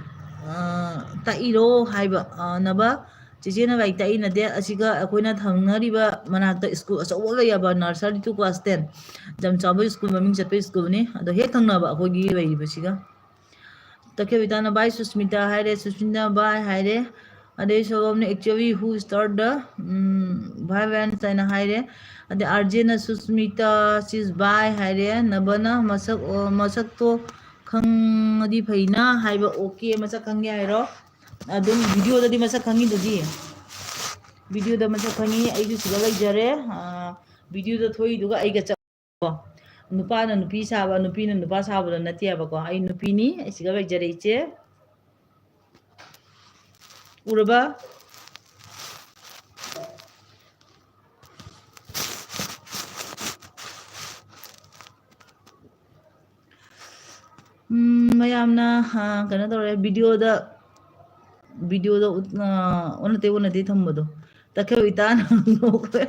ꯑ, ꯇꯥꯛꯏꯔꯣ ꯍꯥꯏꯕ꯫ ꯑ, ꯅꯕ, ꯆꯦꯆꯦꯅ ꯂꯥꯏꯔꯤꯛ ꯇꯥꯛꯏ ꯅꯠꯇꯦ, ꯑꯁꯤꯒ ꯑꯩꯈꯣꯏꯅ ꯊꯪꯅꯔꯤꯕ ꯃꯅꯥꯛꯇ ꯁ꯭ꯀꯨꯜ ꯑꯆꯧꯕ ꯂꯩꯌꯦꯕ, nursery to class ten꯫ ꯌꯥꯝ ꯆꯥꯎꯕ ꯁ꯭ꯀꯨꯜ ꯃꯃꯤꯡ ꯆꯠꯄ ꯁ꯭ꯀꯨꯜꯅꯤ꯫ ꯑꯗꯣ ꯍꯦꯛ ꯊꯪꯅꯕ ꯑꯩꯈꯣꯏꯒꯤ ꯂꯩꯔꯤꯕꯁꯤꯒ꯫ ꯇꯈꯦꯜ ꯏꯇꯥꯅ "Bye ꯁꯨꯁꯃꯤꯇꯥ" ꯍꯥꯏꯔꯦ, ꯁꯨꯁꯃꯤꯇꯥ "Bye" ꯍꯥꯏꯔꯦ꯫ ꯑꯗꯩ ꯁꯣꯂꯣꯝꯅ "Actually, who start the, um, violence?" ꯍꯥꯏꯅ ꯍꯥꯏꯔꯦ꯫ ꯑꯗꯩ ꯑꯥꯔꯖꯦꯅ "ꯁꯨꯁꯃꯤꯇꯥ, she's bye" ꯍꯥꯏꯔꯦ꯫ ꯅꯕꯅ "ꯃꯁꯛ, ꯑꯣ, ꯃꯁꯛꯇꯣ ꯈꯪꯉꯗꯤ ꯐꯩꯅ" ꯍꯥꯏꯕ꯫ ꯑꯣꯀꯦ, ꯃꯁꯛ ꯈꯪꯒꯦ ꯍꯥꯏꯔꯣ? ꯑꯗꯨꯝ videoꯗꯗꯤ ꯃꯁꯛ ꯈꯪꯉꯤꯗꯨꯗꯤ꯫ Videoꯗ ꯃꯁꯛ ꯈꯪꯉꯤ, ꯑꯩꯁꯨ ꯁꯤꯗ ꯂꯩꯖꯔꯦ꯫ ꯑ, videoꯗ ꯊꯣꯛꯏꯗꯨꯒ ꯑꯩꯒ ꯆꯞ ꯀꯣ꯫ ꯅꯨꯄꯥꯅ ꯅꯨꯄꯤ ꯁꯥꯕ, ꯅꯨꯄꯤꯅ ꯅꯨꯄꯥ ꯁꯥꯕꯗꯣ ꯅꯠꯇꯦꯕꯀꯣ꯫ ꯑꯩ ꯅꯨꯄꯤꯅꯤ, ꯑꯩ ꯁꯤꯒ ꯂꯩꯖꯔꯦ, ꯏꯆꯦ꯫ ꯎꯔꯕ? ꯎꯝ, ꯃꯌꯥꯝꯅ, ꯑ, ꯀꯩꯅꯣ ꯇꯧꯔꯦ, videoꯗ, videoꯗ ꯎꯠ-, ꯑ, ꯑꯣꯟꯅ ꯇꯩ, ꯑꯣꯟꯅ ꯇꯩ ꯊꯝꯕꯗꯣ꯫ ꯇꯈꯦꯜ ꯏꯇꯥꯅ ꯅꯣꯛꯈ꯭ꯔꯦ꯫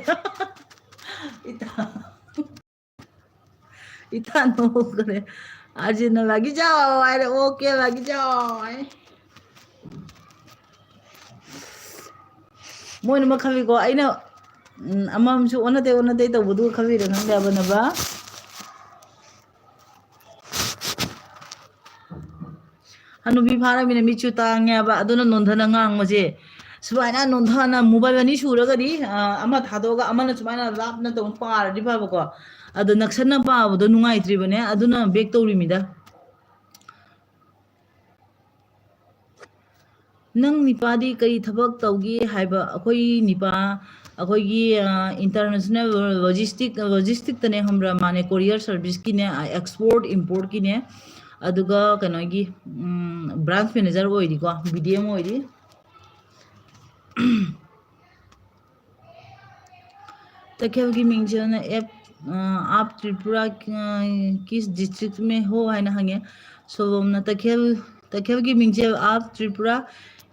ꯏꯇꯥ, ꯏꯇꯥ ꯅꯣꯛꯈ꯭ꯔꯦ꯫ ꯑꯥꯔꯖꯦꯟꯅ "ꯂꯥꯒꯤ ꯆꯥꯎ" ꯍꯥꯏꯔꯦ, "ꯑꯣꯀꯦ, ꯂꯥꯒꯤ ꯆꯥꯎ" ꯍꯥꯏ꯫ ꯃꯣꯏꯅ ꯑꯃ ꯈꯜꯂꯤꯀꯣ, ꯑꯩꯅ, ꯎꯝ, ꯑꯃꯃꯝꯁꯨ ꯑꯣꯟꯅ ꯇꯩ, ꯑꯣꯟꯅ ꯇꯩ ꯇꯧꯕꯗꯨ ꯈꯜꯂꯤꯔ ꯈꯪꯗꯦ ꯍꯥꯏꯕꯅꯦꯕ꯫ ꯍꯅꯨꯕꯤ ꯐꯥꯔꯃꯤꯅ ꯃꯤꯠꯁꯨ ꯇꯥꯡꯉꯦꯕ, ꯑꯗꯨꯅ ꯅꯣꯟꯊꯅ ꯉꯥꯡꯕꯁꯦ, ꯁꯨꯃꯥꯏꯅ ꯅꯣꯟꯊꯅ mobile ꯑꯅꯤ ꯁꯨꯔꯒꯗꯤ, ꯑ, ꯑꯃ ꯊꯥꯗꯣꯛꯑꯒ ꯑꯃꯅ ꯁꯨꯃꯥꯏꯅ ꯂꯥꯞꯅ ꯇꯧ ꯄꯥꯔꯗꯤ ꯐꯕꯀꯣ, ꯑꯗꯣ ꯅꯛꯁꯟꯅ ꯄꯥꯕꯗꯣ ꯅꯨꯡꯉꯥꯏꯇ꯭ꯔꯤꯕꯅꯦ, ꯑꯗꯨꯅ back ꯇꯧꯔꯤꯃꯤꯗ꯫ ꯅꯪ ꯅꯤꯄꯥꯗꯤ ꯀꯔꯤ ꯊꯕꯛ ꯇꯧꯒꯦ ꯍꯥꯏꯕ? ꯑꯩꯈꯣꯏ ꯅꯤꯄꯥ, ꯑꯩꯈꯣꯏꯒꯤ, ꯑ, international logistic, logistic ꯇꯅꯦ, ꯈꯪꯕ꯭ꯔꯥ? ꯃꯥꯅꯦ, courier service ꯀꯤꯅꯦ, ꯑ, export import ꯀꯤꯅꯦ꯫ ꯑꯗꯨꯒ ꯀꯩꯅꯣꯒꯤ, ꯎꯝ, branch manager ꯑꯣꯏꯔꯤꯀꯣ, B D M ꯑꯣꯏꯔꯤ꯫ ꯇꯈꯦꯜꯒꯤ ꯃꯤꯡꯁꯦꯜꯅ ꯑꯦꯞ, ꯑ, "आप त्रिपुरा, ꯑ, किस डिस्ट्रिक्ट में हो?" ꯍꯥꯏꯅ ꯍꯪꯉꯦ꯫ ꯁꯣꯂꯣꯝꯅ, "ꯇꯈꯦꯜ, ꯇꯈꯦꯜꯒꯤ ꯃꯤꯡꯁꯦꯜ, आप त्रिपुरा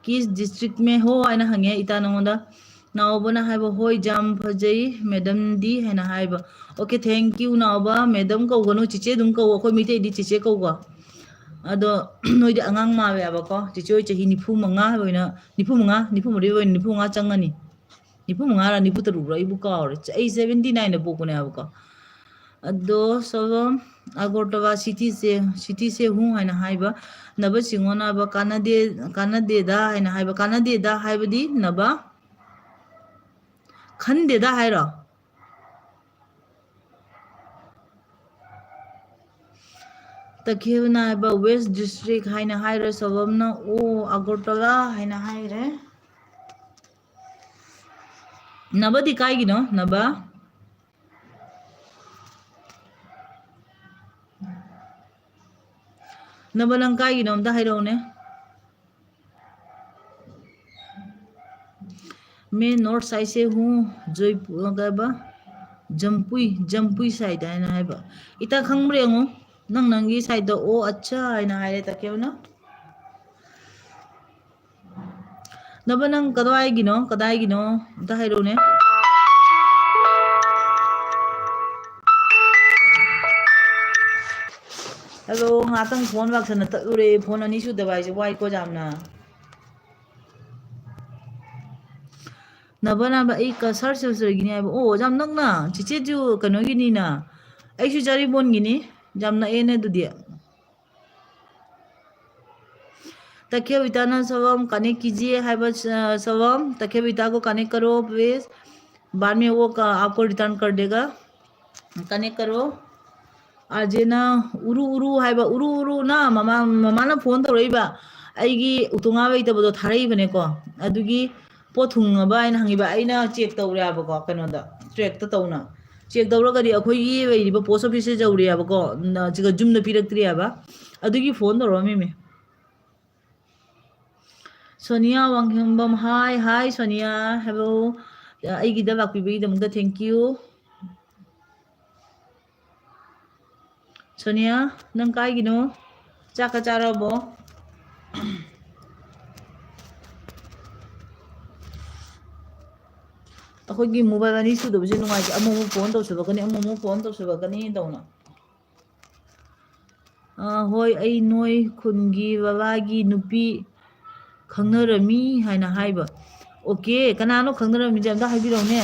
किस डिस्ट्रिक्ट में हो?" ꯍꯥꯏꯅ ꯍꯪꯉꯦ ꯏꯇꯥ ꯅꯉꯣꯟꯗ꯫ ꯅꯥꯎꯕꯅ ꯍꯥꯏꯕ, "ꯍꯣꯏ, ꯌꯥꯝ ꯐꯖꯩ, ꯃꯦꯗꯝꯗꯤ" ꯍꯥꯏꯅ ꯍꯥꯏꯕ꯫ Okay, thank you, ꯅꯥꯎꯕ꯫ ꯃꯦꯗꯝ ꯀꯧꯒꯅꯨ, ꯆꯤꯆꯦ ꯑꯗꯨꯝ ꯀꯧ꯫ ꯑꯩꯈꯣꯏ ꯃꯩꯇꯩꯗꯤ ꯆꯤꯆꯦ ꯀꯧꯀꯣ꯫ ꯑꯗꯣ ꯅꯣꯏꯗꯤ ꯑꯉꯥꯡ ꯃꯥꯜꯂꯦꯕꯀꯣ꯫ ꯆꯤꯆꯦ ꯍꯣꯏ ꯆꯍꯤ ꯅꯤꯐꯨ ꯃꯉꯥ ꯑꯣꯏꯅ, ꯅꯤꯐꯨ ꯃꯉꯥ, ꯅꯤꯐꯨ ꯃꯔꯤ ꯑꯣꯏꯅ, ꯅꯤꯐꯨ ꯃꯉꯥ ꯆꯪꯉꯅꯤ꯫ ꯅꯤꯐꯨ ꯃꯉꯥꯔ ꯅꯤꯐꯨ ꯇꯔꯨꯛꯔ ꯑꯩꯕꯨ ꯀꯥꯎꯔꯦ꯫ ꯑꯩ seventy nine ꯗ ꯄꯣꯛꯄꯅꯦ ꯍꯥꯏꯕꯀꯣ꯫ ꯑꯗꯣ ꯁꯣꯂꯣꯝ, "ꯑꯒꯣꯔꯇꯂꯥ ꯁꯤꯇꯤꯁꯦ, ꯁꯤꯇꯤꯁꯦ ꯍꯨ" ꯍꯥꯏꯅ ꯍꯥꯏꯕ꯫ ꯅꯕ ꯁꯤꯡꯉꯣꯅ ꯍꯥꯏꯕ, "ꯀꯥꯟꯅꯗꯦ, ꯀꯥꯟꯅꯗꯦꯗ" ꯍꯥꯏꯅ ꯍꯥꯏꯕ꯫ ꯀꯥꯟꯅꯗꯦꯗ ꯍꯥꯏꯕꯗꯤ ꯅꯕ? ꯈꯟꯗꯦꯗ ꯍꯥꯏꯔꯣ? ꯇꯈꯦꯜꯅ ꯍꯥꯏꯕ, "West District" ꯍꯥꯏꯅ ꯍꯥꯏꯔꯦ꯫ ꯁꯣꯂꯣꯝꯅ, "ꯑꯣ, ꯑꯒꯣꯔꯇꯂꯥ" ꯍꯥꯏꯅ ꯍꯥꯏꯔꯦ꯫ ꯅꯕꯗꯤ ꯀꯥꯏꯒꯤꯅꯣ, ꯅꯕ? ꯅꯕ, ꯅꯪ ꯀꯥꯏꯒꯤꯅꯣ ꯑꯝꯇ ꯍꯥꯏꯔꯛꯎꯅꯦ꯫ "मैं नॉर्थ साइड से हूँ, ꯖꯣꯏꯄꯨꯔ", ꯀꯩꯕ? "ꯖꯝꯄꯨꯏ, ꯖꯝꯄꯨꯏ ꯁꯥꯏꯗ" ꯍꯥꯏꯅ ꯍꯥꯏꯕ꯫ ꯏꯇꯥ ꯈꯪꯕ꯭ꯔꯥ ꯌꯦꯡꯉꯣ꯫ ꯅꯪ ꯅꯪꯒꯤ ꯁꯥꯏꯗ "ꯑꯣ ꯑꯠꯆꯥ" ꯍꯥꯏꯅ ꯍꯥꯏꯔꯦ, ꯇꯈꯦꯜꯅ꯫ ꯅꯕ, ꯅꯪ ꯀꯗꯥꯏꯒꯤꯅꯣ? ꯀꯗꯥꯏꯒꯤꯅꯣ? ꯑꯝꯇ ꯍꯥꯏꯔꯛꯎꯅꯦ꯫ ꯍꯜꯂꯣ, ꯉꯥꯛꯇꯪ ꯐꯣꯟ ꯂꯥꯛꯁꯟꯅ ꯇꯠꯂꯨꯔꯦ꯫ ꯐꯣꯟ ꯑꯅꯤ ꯁꯨꯗꯕ ꯍꯥꯏꯁꯦ ꯋꯥꯏꯀꯣ ꯌꯥꯝꯅ꯫ ꯅꯕ, ꯅꯕ, ꯑꯩ ꯀ-, ꯁꯥꯔ ꯁꯤꯜꯆꯔꯒꯤꯅꯤ ꯍꯥꯏꯕ꯫ ꯑꯣ, ꯌꯥꯝ ꯅꯛꯅ꯫ ꯆꯤꯆꯦꯁꯨ ꯀꯩꯅꯣꯒꯤꯅꯤꯅ꯫ ꯑꯩꯁꯨ ꯖꯥꯔꯤꯕꯣꯟꯒꯤꯅꯤ꯫ ꯌꯥꯝ ꯅꯛꯑꯦꯅꯦ ꯑꯗꯨꯗꯤ꯫ तकेविता ना सवम कनेक्ट कीजिए, हाय बस, अ, सवम, तकेविता को कनेक्ट करो प्लीज। बाद में वो क-, आपको रिटर्न कर देगा। कनेक्ट करो। ꯑꯥꯔꯖꯦꯅ ꯎꯔꯨ ꯎꯔꯨ ꯍꯥꯏꯕ, ꯎꯔꯨ ꯎꯔꯨꯅ ꯃꯃꯥ, ꯃꯃꯥꯅ ꯐꯣꯟ ꯇꯧꯔꯛꯏꯕ꯫ ꯑꯩꯒꯤ ꯎꯇꯣꯡꯉꯥ ꯂꯩꯇꯕꯗꯣ ꯊꯥꯔꯛꯏꯕꯅꯦꯀꯣ꯫ ꯑꯗꯨꯒꯤ ꯄꯣꯠ ꯊꯨꯡꯉꯕ ꯍꯥꯏꯅ ꯍꯪꯉꯤꯕ꯫ ꯑꯩꯅ ꯆꯦꯛ ꯇꯧꯔꯦꯕꯀꯣ, ꯀꯩꯅꯣꯗ, ꯇ꯭ꯔꯦꯛꯇ ꯇꯧꯅ ꯆꯦꯛ ꯇꯧꯔꯒꯗꯤ ꯑꯩꯈꯣꯏꯒꯤ ꯂꯩꯔꯤꯕ ꯄꯣꯁ ꯑꯣꯐꯤꯁꯁꯦ ꯌꯧꯔꯦꯕꯀꯣ꯫ ꯅ-, ꯁꯤꯒ ꯌꯨꯝꯗ ꯄꯤꯔꯛꯇ꯭ꯔꯤꯑꯕ꯫ ꯑꯗꯨꯒꯤ ꯐꯣꯟ ꯇꯧꯔꯛꯑꯝꯃꯤꯃꯤ꯫ Sonia Wangkhembam, hi, hi, Sonia, hello꯫ ꯑꯩꯒꯤꯗ ꯂꯥꯛꯄꯤꯕꯒꯤꯗꯃꯛꯇ thank you꯫ ꯁꯣꯅꯤꯌꯥ, ꯅꯪ ꯀꯥꯏꯒꯤꯅꯣ? ꯆꯥꯛꯀ ꯆꯥꯔꯕꯣ? ꯑꯩꯈꯣꯏꯒꯤ ꯃꯣꯕꯥꯏꯜ ꯑꯅꯤ ꯁꯨꯗꯕꯁꯦ ꯅꯨꯡꯉꯥꯏꯇꯦ꯫ ꯑꯃꯨꯛ ꯑꯃꯨꯛ ꯐꯣꯟ ꯇꯧꯁꯤꯜꯂꯛꯀꯅꯤ, ꯑꯃꯨꯛ ꯑꯃꯨꯛ ꯐꯣꯟ ꯇꯧꯁꯤꯜꯂꯛꯀꯅꯤ ꯇꯧꯅ꯫ ꯑ, ꯍꯣꯏ, ꯑꯩ ꯅꯣꯏ ꯈꯨꯟꯒꯤ ꯕꯕꯥꯒꯤ ꯅꯨꯄꯤ ꯈꯪꯅꯔꯝꯃꯤ ꯍꯥꯏꯅ ꯍꯥꯏꯕ꯫ Okay, ꯀꯅꯥꯅꯣ ꯈꯪꯅꯔꯝꯃꯤꯁꯦ? ꯑꯝꯇ ꯍꯥꯏꯕꯤꯔꯛꯎꯅꯦ꯫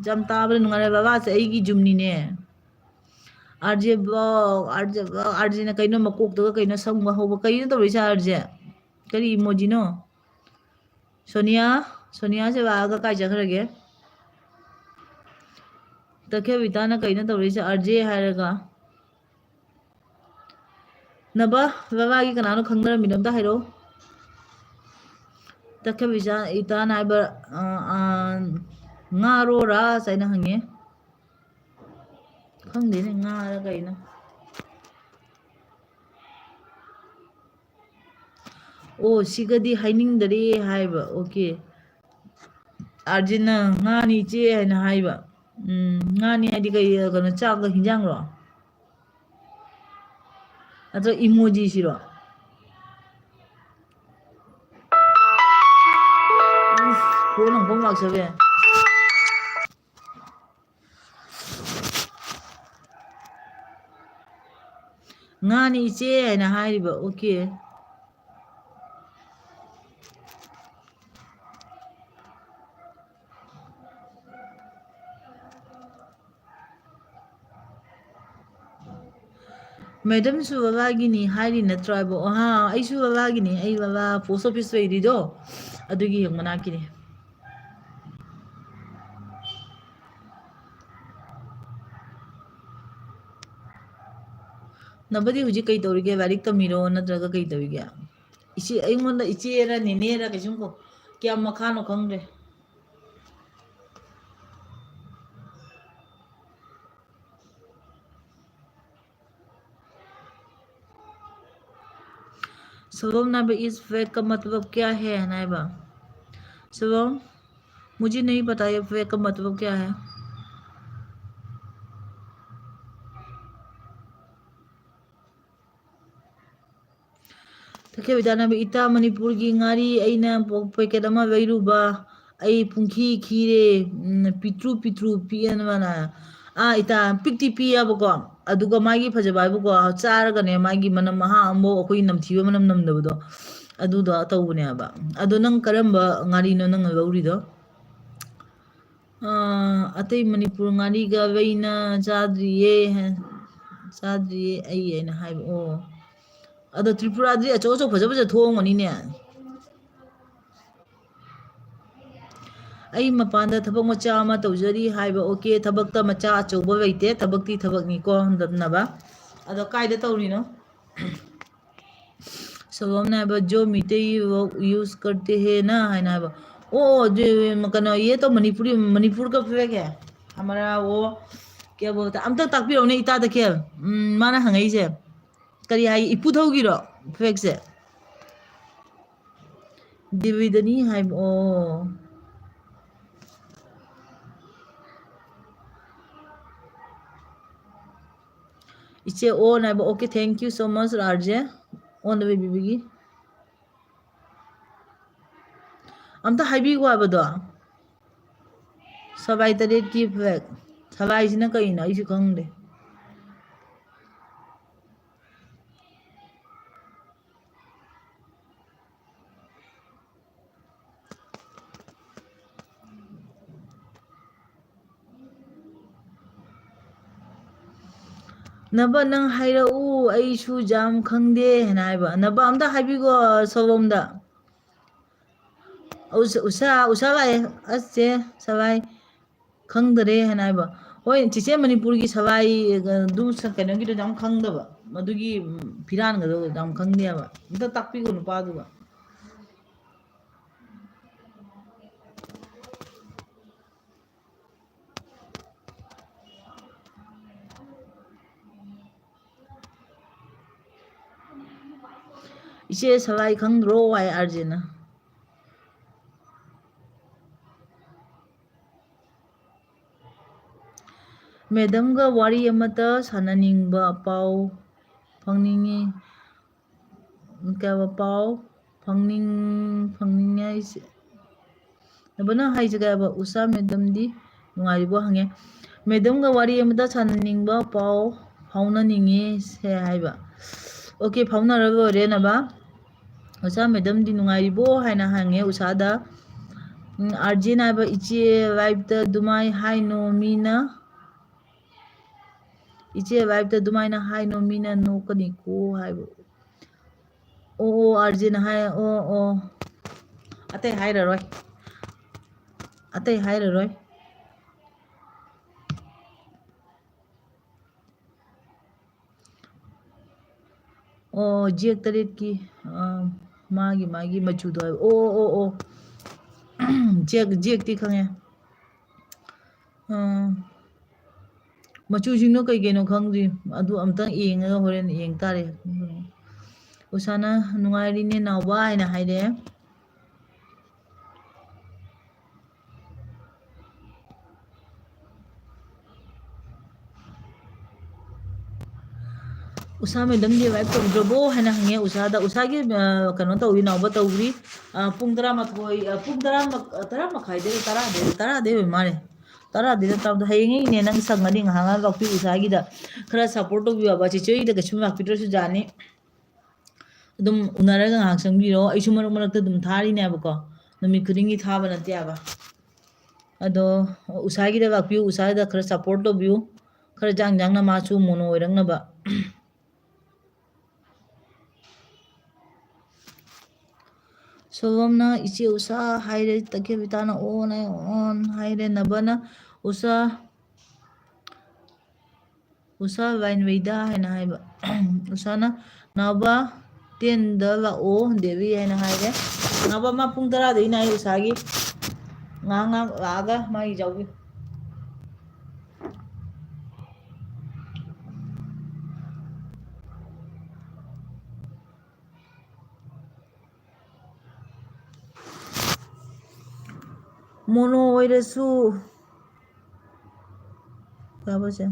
ꯌꯥꯝ ꯇꯥꯕꯗ ꯅꯨꯡꯉꯥꯏꯔꯦ꯫ ꯕꯕꯥꯁꯦ ꯑꯩꯒꯤ ꯌꯨꯝꯅꯤꯅꯦ꯫ RJ vlog, RJ vlog, RJꯅ ꯀꯩꯅꯣ ꯃꯀꯣꯛꯇꯒ ꯀꯩꯅꯣ ꯁꯪꯕ ꯍꯧꯕ? ꯀꯩꯅꯣ ꯇꯧꯔꯤꯁꯦ RJ? ꯀꯔꯤ emojiꯅꯣ? ꯁꯣꯅꯤꯌꯥ, ꯁꯣꯅꯤꯌꯥꯁꯦ ꯂꯥꯛꯑꯒ ꯀꯥꯏ ꯆꯠꯈ꯭ꯔꯒꯦ? ꯇꯈꯦꯜ ꯕꯤꯇꯥꯅ ꯀꯩꯅꯣ ꯇꯧꯔꯤꯁꯦ RJ ꯍꯥꯏꯔꯒ? ꯅꯕ, ꯕꯕꯥꯒꯤ ꯀꯅꯥꯅꯣ ꯈꯪꯅꯔꯝꯃꯤꯅꯣ ꯑꯝꯇ ꯍꯥꯏꯔꯛꯑꯣ꯫ ꯇꯈꯦꯜ ꯕꯤꯇꯥ, ꯏꯇꯥꯅ ꯍꯥꯏꯕ, ꯑ, ꯑ, ꯉꯥꯔꯣ ꯔꯥꯁ ꯍꯥꯏꯅ ꯍꯪꯉꯦ꯫ ꯈꯪꯗꯦꯅꯦ, ꯉꯥꯔ ꯀꯩꯅꯣ꯫ ꯑꯣ, ꯁꯤꯒꯗꯤ ꯍꯥꯏꯅꯤꯡꯗꯔꯦ ꯍꯥꯏꯕ꯫ Okay꯫ RJꯅ ꯉꯥꯅꯤ ꯏꯆꯦ ꯍꯥꯏꯅ ꯍꯥꯏꯕ꯫ ꯎꯝ, ꯉꯥꯅꯤ ꯍꯥꯏꯗꯤ ꯀꯩ, ꯀꯩꯅꯣ, ꯆꯥꯛꯂ ꯍꯤꯟꯖꯥꯡꯂꯣ? ꯅꯠꯇ꯭ꯔ emojiꯁꯤꯔꯣ? ꯎꯐ, ꯐꯣꯟ ꯑꯃꯨꯛ ꯂꯥꯛꯁꯜꯂꯦ꯫ ꯉꯥꯅꯤ ꯏꯆꯦ ꯍꯥꯏꯅ ꯍꯥꯏꯔꯤꯕ꯫ Okay꯫ Madamꯁꯨ ꯕꯕꯥꯒꯤꯅꯤ ꯍꯥꯏꯔꯤ ꯅꯠꯇ꯭ꯔꯣ ꯍꯥꯏꯕ? ꯑꯣ, ꯍꯥ, ꯑꯩꯁꯨ ꯕꯕꯥꯒꯤꯅꯤ꯫ ꯑꯩ ꯕꯕꯥ ꯄꯣꯁ ꯑꯣꯐꯤꯁ ꯂꯩꯔꯤꯗꯣ, ꯑꯗꯨꯒꯤ ꯍꯦꯛ ꯃꯅꯥꯛꯀꯤꯅꯤ꯫ ꯅꯕꯗꯤ ꯍꯧꯖꯤꯛ ꯀꯩ ꯇꯧꯔꯤꯒꯦ? ꯂꯥꯏꯔꯤꯛ ꯇꯝꯃꯤꯔꯣ ꯅꯠꯇ꯭ꯔꯒ ꯀꯩ ꯇꯧꯔꯤꯒꯦ? ꯏꯆꯦ, ꯑꯩꯉꯣꯟꯗ ꯏꯆꯦꯔ ꯅꯦꯅꯦꯔ ꯀꯩꯁꯨꯝ ꯀꯧ-, ꯀꯌꯥꯝ ꯃꯈꯥꯅꯣ ꯈꯪꯗ꯭ꯔꯦ꯫ शुभम ने बोला, "इस fake का मतलब क्या है?" है ना, शुभम, मुझे नहीं पता ये fake का मतलब क्या है। ꯊꯛꯈꯦꯕꯤꯗꯥꯅ, "ꯏꯇꯥ, ꯃꯅꯤꯄꯨꯔꯒꯤ ꯉꯥꯔꯤ ꯑꯩꯅ ꯄꯣ-, packet ꯑꯃ ꯂꯩꯔꯨꯕ, ꯑꯩ ꯄꯨꯡꯈꯤ ꯈꯤꯔꯦ, ꯎꯝ, ꯄꯤꯛꯇ꯭ꯔꯨ ꯄꯤꯛꯇ꯭ꯔꯨ ꯄꯤꯛꯑꯦꯅ ꯃꯥꯅ꯫ ꯑꯥ, ꯏꯇꯥ, ꯄꯤꯛꯇꯤ ꯄꯤꯛꯑꯕꯀꯣ, ꯑꯗꯨꯒ ꯃꯥꯒꯤ ꯐꯖꯕ ꯍꯥꯏꯕꯨꯀꯣ, ꯆꯥꯔꯒꯅꯦ, ꯃꯥꯒꯤ ꯃꯅꯝ ꯃꯍꯥ ꯑꯃꯐꯥꯎ ꯑꯩꯈꯣꯏ ꯅꯝꯊꯤꯕ ꯃꯅꯝ ꯅꯝꯗꯕꯗꯣ, ꯑꯗꯨꯗꯣ ꯇꯧꯕꯅꯦ ꯍꯥꯏꯕ꯫ ꯑꯗꯣ ꯅꯪ ꯀꯔꯝꯕ ꯉꯥꯔꯤꯅꯣ ꯅꯪꯅ ꯂꯧꯔꯤꯗꯣ?" ꯑꯥ, ꯑꯇꯩ ꯃꯅꯤꯄꯨꯔ ꯉꯥꯔꯤꯒ ꯂꯩꯅ ꯆꯥꯗ꯭ꯔꯤꯌꯦ, ꯆꯥꯗ꯭ꯔꯤꯌꯦ ꯑꯩ ꯍꯥꯏꯅ ꯍꯥꯏꯕ꯫ ꯑꯣ, ꯑꯗꯣ ꯇ꯭ꯔꯤꯄꯨꯔꯥꯗꯤ ꯑꯆꯧ ꯑꯆꯧ ꯐꯖ ꯐꯖ ꯊꯣꯡꯕꯅꯤꯅꯦ꯫ "ꯑꯩ ꯃꯄꯥꯟꯗ ꯊꯕꯛ ꯃꯆꯥ ꯑꯃ ꯇꯧꯖꯔꯤ" ꯍꯥꯏꯕ꯫ ꯑꯣꯀꯦ, ꯊꯕꯛꯇ ꯃꯆꯥ ꯑꯆꯧꯕ ꯂꯩꯇꯦ, ꯊꯕꯛꯇꯤ ꯊꯕꯛꯅꯤꯀꯣ, ꯍꯟꯗꯛꯅꯕ꯫ ꯑꯗꯣ ꯀꯥꯏꯗ ꯇꯧꯔꯤꯅꯣ? ꯁꯣꯂꯣꯝꯅ ꯍꯥꯏꯕ, "जो मीठे ही वो use करते हैं ना" ꯍꯥꯏꯅ ꯍꯥꯏꯕ꯫ ꯑꯣ, ꯑꯣ, ꯀꯩꯅꯣ, ये तो मणिपुरी, मणिपुर का flag है हमारा, वो क्या बोलता है, ꯑꯝꯇ ꯇꯥꯛꯄꯤꯔꯛꯎꯅꯦ ꯏꯇꯥꯗ ꯈꯦꯜ꯫ ꯎꯝ, ꯃꯥꯅ ꯍꯪꯉꯛꯏꯁꯦ ꯀꯔꯤ ꯍꯥꯏ, ꯏꯄꯨ ꯊꯧꯒꯤꯔꯣ flag ꯁꯦ? ꯗꯦꯕꯤꯗꯅꯤ ꯍꯥꯏꯕ, ꯑꯣ꯫ ꯏꯆꯦ ꯑꯣꯟ ꯍꯥꯏꯕ, okay, thank you so much, ꯔꯥꯔꯖꯦ, ꯑꯣꯟꯗ ꯂꯩꯕꯤꯕꯒꯤ꯫ ꯑꯝꯇ ꯍꯥꯏꯕꯤꯌꯨ ꯍꯥꯏꯕꯗꯣ꯫ ꯁꯕꯥꯏ ꯇꯔꯦꯠꯀꯤ flag꯫ ꯁꯕꯥꯏꯁꯤꯅ ꯀꯩꯅꯣ? ꯑꯩꯁꯨ ꯈꯪꯗꯦ꯫ "ꯅꯕ, ꯅꯪ ꯍꯥꯏꯔꯛꯎ, ꯑꯩꯁꯨ ꯌꯥꯝ ꯈꯪꯗꯦ" ꯍꯥꯏꯅ ꯍꯥꯏꯕ꯫ "ꯅꯕ, ꯑꯝꯇ ꯍꯥꯏꯕꯤꯈꯣ ꯁꯣꯂꯣꯝꯗ꯫ ꯎꯁꯥ, ꯎꯁꯥ, ꯎꯁꯥ ꯂꯥꯛꯑꯦ꯫ ꯑꯁ, ꯆꯦ ꯁꯕꯥꯏ ꯈꯪꯗꯔꯦ" ꯍꯥꯏꯅ ꯍꯥꯏꯕ꯫ ꯍꯣꯏ, ꯆꯦꯆꯦ, ꯃꯅꯤꯄꯨꯔꯒꯤ ꯁꯕꯥꯏ, ꯑꯗꯨ ꯁ-, ꯀꯩꯅꯣꯒꯤꯗꯨꯗꯤ ꯌꯥꯝ ꯈꯪꯗꯕ꯫ ꯃꯗꯨꯒꯤ, ꯎꯝ, ꯐꯤꯔꯥꯟꯒꯗꯣ ꯌꯥꯝ ꯈꯪꯗꯦꯕ꯫ ꯑꯝꯇ ꯇꯥꯛꯄꯤꯈꯣ ꯅꯨꯄꯥꯗꯨꯒ꯫ "ꯏꯆꯦ ꯁꯂꯥꯏ ꯈꯪꯗ꯭ꯔꯣ?" ꯍꯥꯏ ꯑꯥꯔꯖꯦꯅ꯫ "ꯃꯦꯗꯝꯒ ꯋꯥꯔꯤ ꯑꯃꯇ ꯁꯥꯟꯅꯅꯤꯡꯕ, ꯄꯥꯎ ꯐꯪꯅꯤꯡꯉꯤ꯫" ꯀꯩ ꯍꯥꯏꯕ? "ꯄꯥꯎ ꯐꯪꯅꯤꯡ-, ꯐꯪꯅꯤꯡꯉꯦ ꯍꯥꯏꯁꯦ꯫" ꯅꯕꯅ ꯍꯥꯏꯁꯦ ꯀꯩ ꯍꯥꯏꯕ? "ꯎꯁꯥ ꯃꯦꯗꯝꯗꯤ ꯅꯨꯡꯉꯥꯏꯔꯤꯕꯣ?" ꯍꯪꯉꯦ꯫ "ꯃꯦꯗꯝꯒ ꯋꯥꯔꯤ ꯑꯃꯇ ꯁꯥꯟꯅꯅꯤꯡꯕ, ꯄꯥꯎ ꯐꯥꯎꯅꯅꯤꯡꯉꯤ" ꯁꯦ ꯍꯥꯏꯕ꯫ ꯑꯣꯀꯦ, ꯐꯥꯎꯅꯔ ꯂꯣꯏꯔꯦ ꯅꯕ꯫ "ꯎꯁꯥ ꯃꯦꯗꯝꯗꯤ ꯅꯨꯡꯉꯥꯏꯔꯤꯕꯣ?" ꯍꯥꯏꯅ ꯍꯪꯉꯦ ꯎꯁꯥꯗ꯫ ꯎꯝ, ꯑꯥꯔꯖꯦꯅ ꯍꯥꯏꯕ, "ꯏꯆꯦ ꯂꯥꯏꯐꯇ ꯑꯗꯨꯃꯥꯏ ꯍꯥꯏꯅꯣ ꯃꯤꯅ, ꯏꯆꯦ ꯂꯥꯏꯐꯇ ꯑꯗꯨꯃꯥꯏꯅ ꯍꯥꯏꯅꯣ ꯃꯤꯅ ꯅꯣꯛꯀꯅꯤꯀꯣ" ꯍꯥꯏꯕ꯫ ꯑꯣ, ꯑꯣ, ꯑꯥꯔꯖꯦꯅ ꯍꯥꯏ, ꯑꯣ, ꯑꯣ꯫ ꯑꯇꯩ ꯍꯥꯏꯔꯔꯣꯏ꯫ ꯑꯇꯩ ꯍꯥꯏꯔꯔꯣꯏ꯫ ꯑꯣ, ꯖꯦꯛ ꯇꯔꯦꯠꯀꯤ, ꯑ, ꯃꯥꯒꯤ, ꯃꯥꯒꯤ ꯃꯆꯨꯗꯣ ꯍꯥꯏꯕ꯫ ꯑꯣ, ꯑꯣ, ꯑꯣ꯫ ꯖꯦꯛ, ꯖꯦꯛꯇꯤ ꯈꯪꯉꯦ꯫ ꯑ, ꯃꯆꯨꯁꯤꯡꯗꯣ ꯀꯩ ꯀꯩꯅꯣ ꯈꯪꯗ꯭ꯔꯤ꯫ ꯑꯗꯨ ꯑꯝꯇꯪ ꯌꯦꯡꯉꯒ ꯍꯣꯔꯦꯟ ꯌꯦꯡ ꯇꯥꯔꯦ꯫ ꯎꯁꯥꯅ "ꯅꯨꯡꯉꯥꯏꯔꯤꯅꯦ ꯅꯥꯎꯕ" ꯍꯥꯏꯅ ꯍꯥꯏꯔꯛꯑꯦ꯫ "ꯎꯁꯥ ꯃꯦꯗꯝꯗꯤ ꯂꯥꯏꯚ ꯇꯧꯗ꯭ꯔꯕꯣ?" ꯍꯥꯏꯅ ꯍꯪꯉꯦ ꯎꯁꯥꯗ꯫ ꯎꯁꯥꯒꯤ, ꯑ, ꯀꯩꯅꯣ ꯇꯧꯔꯤ, ꯅꯥꯎꯕ ꯇꯧꯔꯤ꯫ ꯑ, ꯄꯨꯡ ꯇꯔꯥꯃꯥꯊꯣꯏ, ꯑ, ꯄꯨꯡ ꯇꯔꯥ ꯃꯛ-, ꯑ, ꯇꯔꯥ ꯃꯈꯥꯏꯗꯩꯔ, ꯇꯔꯥꯗꯩꯔ, ꯇꯔꯥꯗꯩ ꯑꯣꯏ ꯃꯥꯜꯂꯦ꯫ ꯇꯔꯥꯗꯩꯔ ꯇꯔꯥꯃꯥꯊꯣꯏ꯫ ꯍꯌꯦꯡ ꯏꯅꯦ ꯅꯪ ꯁꯪꯉꯗꯤ ꯉꯥꯏꯍꯥꯛ ꯉꯥꯏꯍꯥꯛ ꯂꯥꯛꯄꯤꯌꯨ ꯎꯁꯥꯒꯤꯗ꯫ ꯈꯔ ꯁꯞꯄꯣꯔꯠ ꯇꯧꯕꯤꯌꯣ ꯍꯥꯏꯕ꯫ ꯆꯦꯆꯦ ꯍꯣꯏꯗ ꯀꯩꯁꯨꯝ ꯂꯥꯛꯄꯤꯗ꯭ꯔꯁꯨ ꯌꯥꯅꯤ꯫ ꯑꯗꯨꯝ ꯎꯅꯔꯒ ꯉꯥꯏꯍꯥꯛ ꯆꯪꯕꯤꯔꯣ꯫ ꯑꯩꯁꯨ ꯃꯔꯛ ꯃꯔꯛꯇ ꯑꯗꯨꯝ ꯊꯥꯔꯤꯅꯦꯕꯀꯣ꯫ ꯅꯨꯃꯤꯠ ꯈꯨꯗꯤꯡꯒꯤ ꯊꯥꯕ ꯅꯠꯇꯦꯕ꯫ ꯑꯗꯣ ꯎꯁꯥꯒꯤꯗ ꯂꯥꯛꯄꯤꯌꯨ, ꯎꯁꯥꯒꯤꯗ ꯈꯔ ꯁꯞꯄꯣꯔꯠ ꯇꯧꯕꯤꯌꯨ꯫ ꯈꯔ ꯌꯥꯡ ꯌꯥꯡꯅ ꯃꯥꯁꯨ ꯃꯣꯅꯣ ꯑꯣꯏꯔꯛꯅꯕ꯫ ꯁꯣꯂꯣꯝꯅ "ꯏꯆꯦ ꯎꯁꯥ" ꯍꯥꯏꯔꯦ, ꯇꯈꯦꯜꯕꯤꯇꯥꯅ "ꯑꯣꯟ ꯑꯥꯏ ꯑꯣꯟ" ꯍꯥꯏꯔꯦ, ꯅꯕꯅ "ꯎꯁꯥ" ꯎꯁꯥ ꯋꯥꯏꯟꯋꯩꯗ ꯍꯥꯏꯅ ꯍꯥꯏꯕ꯫ ꯎꯁꯥꯅ ꯅꯥꯎꯕ ꯇꯦꯟꯗ ꯂꯥꯛꯑꯣ ꯗꯦꯕꯤ ꯍꯥꯏꯅ ꯍꯥꯏꯔꯦ꯫ ꯅꯥꯎꯕ ꯃꯥ ꯄꯨꯡ ꯇꯔꯥꯗꯒꯤꯅ ꯑꯩ ꯎꯁꯥꯒꯤ ꯉꯥꯏꯍꯥꯛ ꯉꯥꯏꯍꯥꯛ ꯂꯥꯛꯑꯒ ꯃꯥꯒꯤ ꯌꯥꯎꯕꯤꯌꯨ꯫ ꯃꯣꯅꯣ ꯑꯣꯏꯔꯁꯨ ꯀꯩ ꯍꯥꯏꯕ ꯁꯦ?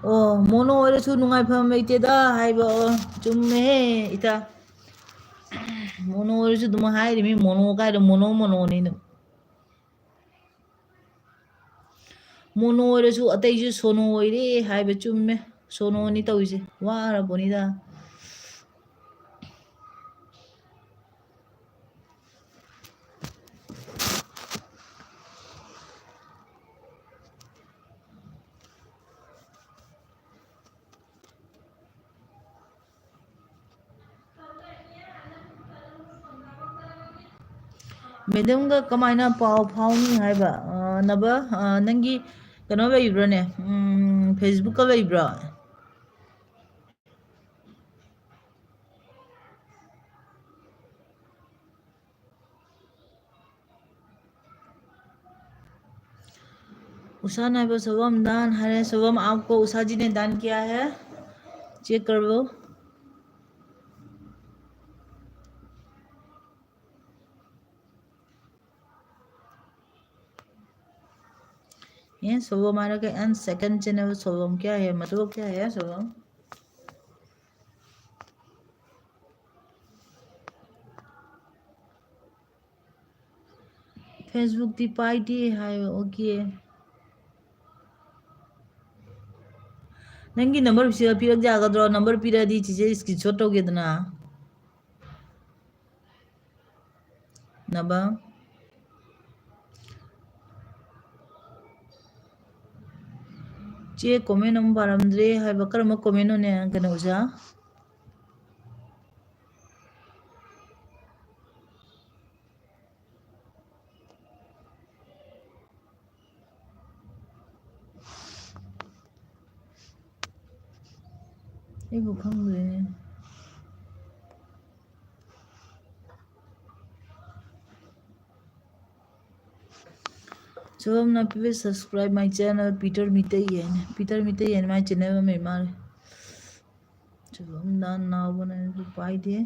ꯑꯣ, ꯃꯣꯅꯣ ꯑꯣꯏꯔꯁꯨ ꯅꯨꯡꯉꯥꯏꯐꯝ ꯂꯩꯇꯦꯗ ꯍꯥꯏꯕ꯫ ꯑꯣ, ꯆꯨꯝꯃꯦꯍꯦ ꯏꯇꯥ꯫ ꯃꯣꯅꯣ ꯑꯣꯏꯔꯁꯨ ꯑꯗꯨꯝ ꯍꯥꯏꯔꯤꯃꯤ, ꯃꯣꯅꯣ ꯀꯥꯏꯗ ꯃꯣꯅꯣ ꯃꯣꯅꯣꯅꯤ ꯑꯗꯨꯝ꯫ ꯃꯣꯅꯣ ꯑꯣꯏꯔꯁꯨ ꯑꯇꯩꯁꯨ ꯁꯣꯅꯣ ꯑꯣꯏꯔꯦ ꯍꯥꯏꯕ ꯆꯨꯝꯃꯦ꯫ ꯁꯣꯅꯣꯅꯤ ꯇꯧꯔꯤꯁꯦ, ꯋꯥꯔꯕꯣꯅꯤꯗ꯫ ꯃꯦꯗꯝꯒ ꯀꯃꯥꯏꯅ ꯄꯥꯎ ꯐꯥꯎꯅꯤ ꯍꯥꯏꯕ? ꯑ, ꯅꯕ, ꯑ, ꯅꯪꯒꯤ ꯀꯩꯅꯣ ꯂꯩꯕ꯭ꯔꯣꯅꯦ? ꯎꯝ, ꯐꯦꯁꯕꯨꯛꯀ ꯂꯩꯕ꯭ꯔꯣ? उषा ने वो शुभम दान हरे। शुभम, आपको उषा जी ने दान किया है, चेक कर लो। ये शुभम आ रखा है। And second channel शुभम क्या है, मतलब क्या है शुभम? Facebook ꯇꯤ ꯄꯥꯏꯗꯦ ꯍꯥꯏꯌꯣ꯫ ꯑꯣꯀꯦ꯫ ꯅꯪꯒꯤ ꯅꯝꯕꯔꯁꯤꯗ ꯄꯤꯔꯛ ꯌꯥꯒꯗ꯭ꯔꯣ? ꯅꯝꯕꯔ ꯄꯤꯔꯛꯑꯗꯤ ꯆꯤꯆꯦ screenshot ꯇꯧꯒꯦꯗꯅ꯫ ꯅꯕ꯫ ꯆꯦ, comment ꯑꯃ ꯄꯥꯔꯝꯗ꯭ꯔꯦ ꯍꯥꯏꯕ꯫ ꯀꯔꯝꯕ comment ꯅꯣꯅꯦ, ꯀꯩꯅꯣ, ꯑꯣꯖꯥ? ꯑꯩꯕꯨ ꯈꯪꯗ꯭ꯔꯦꯅꯦ꯫ ꯁꯣꯝꯅ "Please subscribe my channel, Peter Meitei" ꯍꯥꯏꯅ꯫ ꯄꯤꯇꯔ ꯃꯤꯇꯩ ꯍꯥꯏꯅ ꯃꯥꯏ ꯆꯦꯅꯦꯜ ꯑꯃ ꯂꯩ ꯃꯥꯜꯂꯦ꯫ ꯁꯣꯝꯗ ꯅꯥꯎꯕꯅ ꯄꯥꯏꯗꯦ꯫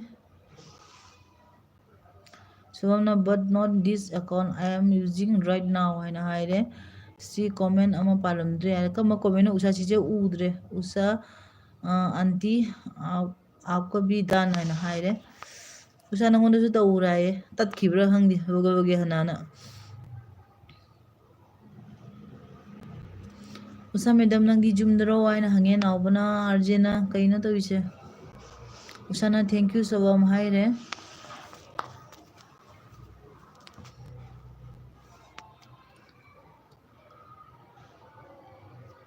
ꯁꯣꯝꯅ "But not this account I am using right now" ꯍꯥꯏꯅ ꯍꯥꯏꯔꯦ꯫ ꯁꯤ ꯀꯣꯃꯦꯟ ꯑꯃ ꯄꯥꯜꯂꯝꯗ꯭ꯔꯦ ꯍꯥꯏꯔꯦ꯫ ꯀꯔꯝꯕ ꯀꯣꯃꯦꯟꯅꯣ? ꯎꯁꯥ ꯁꯤꯁꯦ ꯎꯗ꯭ꯔꯦ꯫ ꯎꯁꯥ, ꯑ, ꯑꯟꯇꯤ, ꯑ, "आपको भी done" ꯍꯥꯏꯅ ꯍꯥꯏꯔꯦ꯫ ꯎꯁꯥ ꯅꯪꯉꯣꯟꯗꯁꯨ ꯇꯧꯔꯥꯏꯌꯦ꯫ ꯇꯠꯈꯤꯕ꯭ꯔꯥ ꯈꯪꯗꯦ꯫ ꯕꯒꯦ ꯕꯒꯦ ꯍꯅꯥꯅ꯫ "ꯎꯁꯥ ꯃꯦꯗꯥꯝ, ꯅꯪꯗꯤ ꯌꯨꯝꯗꯔꯣ?" ꯍꯥꯏꯅ ꯍꯪꯉꯦ ꯅꯥꯎꯕꯅ, ꯑꯥꯔꯖꯦꯅ꯫ ꯀꯩꯅꯣ ꯇꯧꯔꯤꯁꯦ? ꯎꯁꯥꯅ "Thank you ꯁꯣꯕꯝ" ꯍꯥꯏꯔꯦ꯫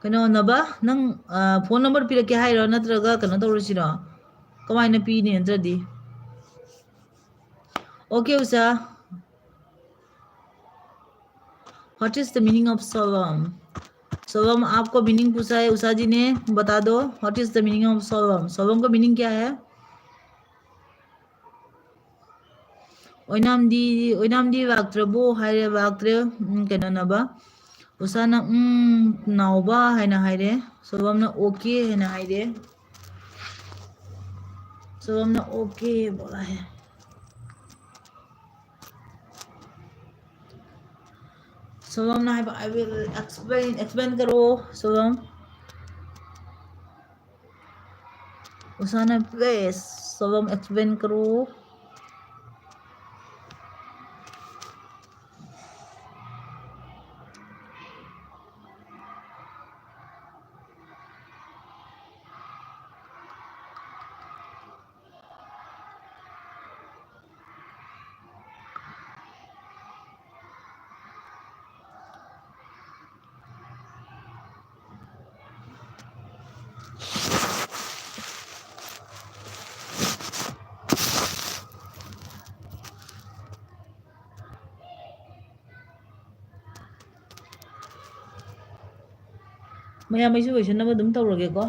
ꯀꯩꯅꯣ, ꯅꯕ, ꯅꯪ, ꯑ, ꯐꯣꯟ ꯅꯝꯕꯔ ꯄꯤꯔꯛꯀꯦ ꯍꯥꯏꯔꯣ, ꯅꯠꯇ꯭ꯔꯒ ꯀꯩꯅꯣ ꯇꯧꯔꯁꯤꯔꯣ? ꯀꯃꯥꯏꯅ ꯄꯤꯅꯤ ꯅꯠꯇ꯭ꯔꯗꯤ? Okay, Usha. What is the meaning of सोवम? सोवम, आपको मीनिंग पूछा है उषा जी ने, बता दो, what is the meaning of सोवम? सोवम का मीनिंग क्या है? ꯑꯣꯏꯅꯥꯝꯗꯤ, ꯑꯣꯏꯅꯥꯝꯗꯤ ꯂꯥꯛꯇ꯭ꯔꯕꯣ ꯍꯥꯏꯔꯦ, ꯂꯥꯛꯇ꯭ꯔꯦ꯫ ꯎꯝ, ꯀꯩꯅꯣꯅꯕ, ꯎꯁꯥꯅ "ꯎꯝ, ꯅꯥꯎꯕ" ꯍꯥꯏꯅ ꯍꯥꯏꯔꯦ, ꯁꯣꯕꯝꯅ "Okay" ꯍꯥꯏꯅ ꯍꯥꯏꯔꯦ꯫ ꯁꯣꯕꯝꯅ "Okay" ꯕꯣꯂꯥ ꯍꯦ꯫ ꯁꯣꯕꯝꯅ ꯍꯥꯏꯕ, "I will explain, explain ꯀꯔꯣ ꯁꯣꯕꯝ"꯫ ꯎꯁꯥꯅ "Please ꯁꯣꯕꯝ explain ꯀꯔꯣ"꯫ ꯃꯌꯥꯝ ꯑꯩꯁꯨ ꯂꯣꯏꯁꯤꯟꯅꯕ ꯑꯗꯨꯝ ꯇꯧꯔꯒꯦꯀꯣ꯫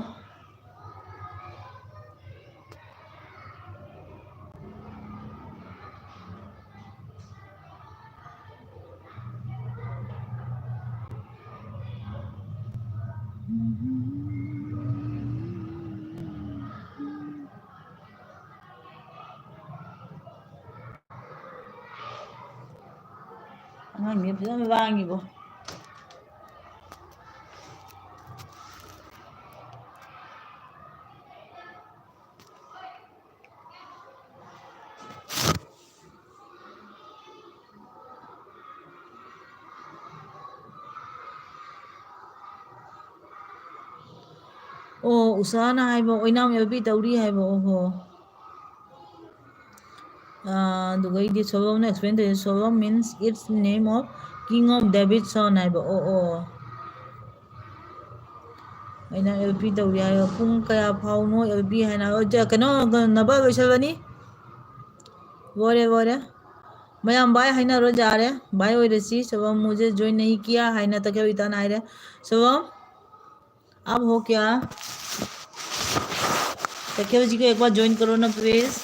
ꯑꯉꯥꯡꯁꯦ ꯐꯖꯅ ꯂꯥꯡꯉꯤꯕꯣ꯫ ꯑꯣ, ꯎꯁꯥꯅ ꯍꯥꯏꯕ ꯑꯣꯏꯅꯥꯝ ꯑꯦꯜ ꯄꯤ ꯇꯧꯔꯤ ꯍꯥꯏꯕ, ꯑꯣꯍꯣ꯫ ꯑꯥ, ꯑꯗꯨꯒ ꯑꯩꯗꯤ ꯁꯣꯂꯣꯝꯅ explain ꯇꯧꯔꯤ, ꯁꯣꯂꯣꯝ means its name of king of David son ꯍꯥꯏꯕ, ꯑꯣ, ꯑꯣ꯫ ꯑꯩꯅ ꯑꯦꯜ ꯄꯤ ꯇꯧꯔꯤ ꯍꯥꯏꯕ, ꯄꯨꯡ ꯀꯌꯥ ꯐꯥꯎꯅꯣ ꯑꯦꯜ ꯄꯤ ꯍꯥꯏꯅ? ꯑꯣ, ꯖ-, ꯀꯩꯅꯣ, ꯅꯕ ꯂꯣꯏꯁꯜꯂꯅꯤ꯫ ꯂꯣꯏꯔꯦ, ꯂꯣꯏꯔꯦ꯫ ꯃꯌꯥꯝ bye ꯍꯥꯏꯅꯔꯣ, ꯌꯥꯔꯦ꯫ Bye ꯑꯣꯏꯔꯁꯤ꯫ ꯁꯣꯂꯣꯝ, मुझे join नहीं किया ꯍꯥꯏꯅ ꯇꯈꯦꯜ ꯏꯇꯥꯅ ꯍꯥꯏꯔꯦ꯫ ꯁꯣꯂꯣꯝ, आप हो क्या? ꯇꯈꯦꯜ जी को एक बार join करो ना, please।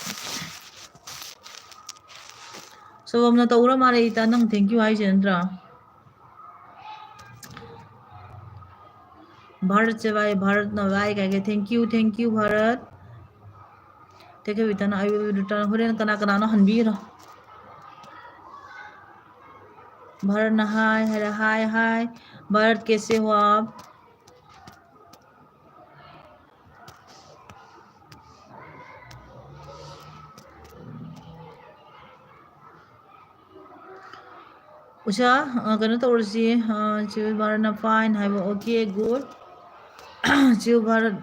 ꯁꯣꯂꯣꯝꯅ ꯇꯧꯔ ꯃꯥꯜꯂꯦ ꯏꯇꯥ, ꯅꯪ thank you ꯍꯥꯏꯁꯦ ꯅꯠꯇ꯭ꯔꯥ? भारत से bye, भारत ꯅ bye ꯀꯥꯏꯒꯦ, thank you, thank you, Bharat. ꯇꯈꯦꯜ ꯏꯇꯥꯅ, I will return꯫ ꯍꯣꯔꯦꯟ ꯀꯅꯥ ꯀꯅꯥꯅꯣ ꯍꯟꯕꯤꯈ꯭ꯔꯣ꯫ भारत ꯅ hi ꯍꯥꯏꯔꯦ, hi, hi꯫ भारत कैसे हो आप? ꯎꯁꯥ, ꯑ, ꯀꯩꯅꯣ ꯇꯧꯔꯁꯤ, ꯑ, ꯆꯤꯜ ꯚꯥꯔꯠꯅ fine ꯍꯥꯏꯕ, okay, good꯫ ꯆꯤꯜ ꯚꯥꯔꯠ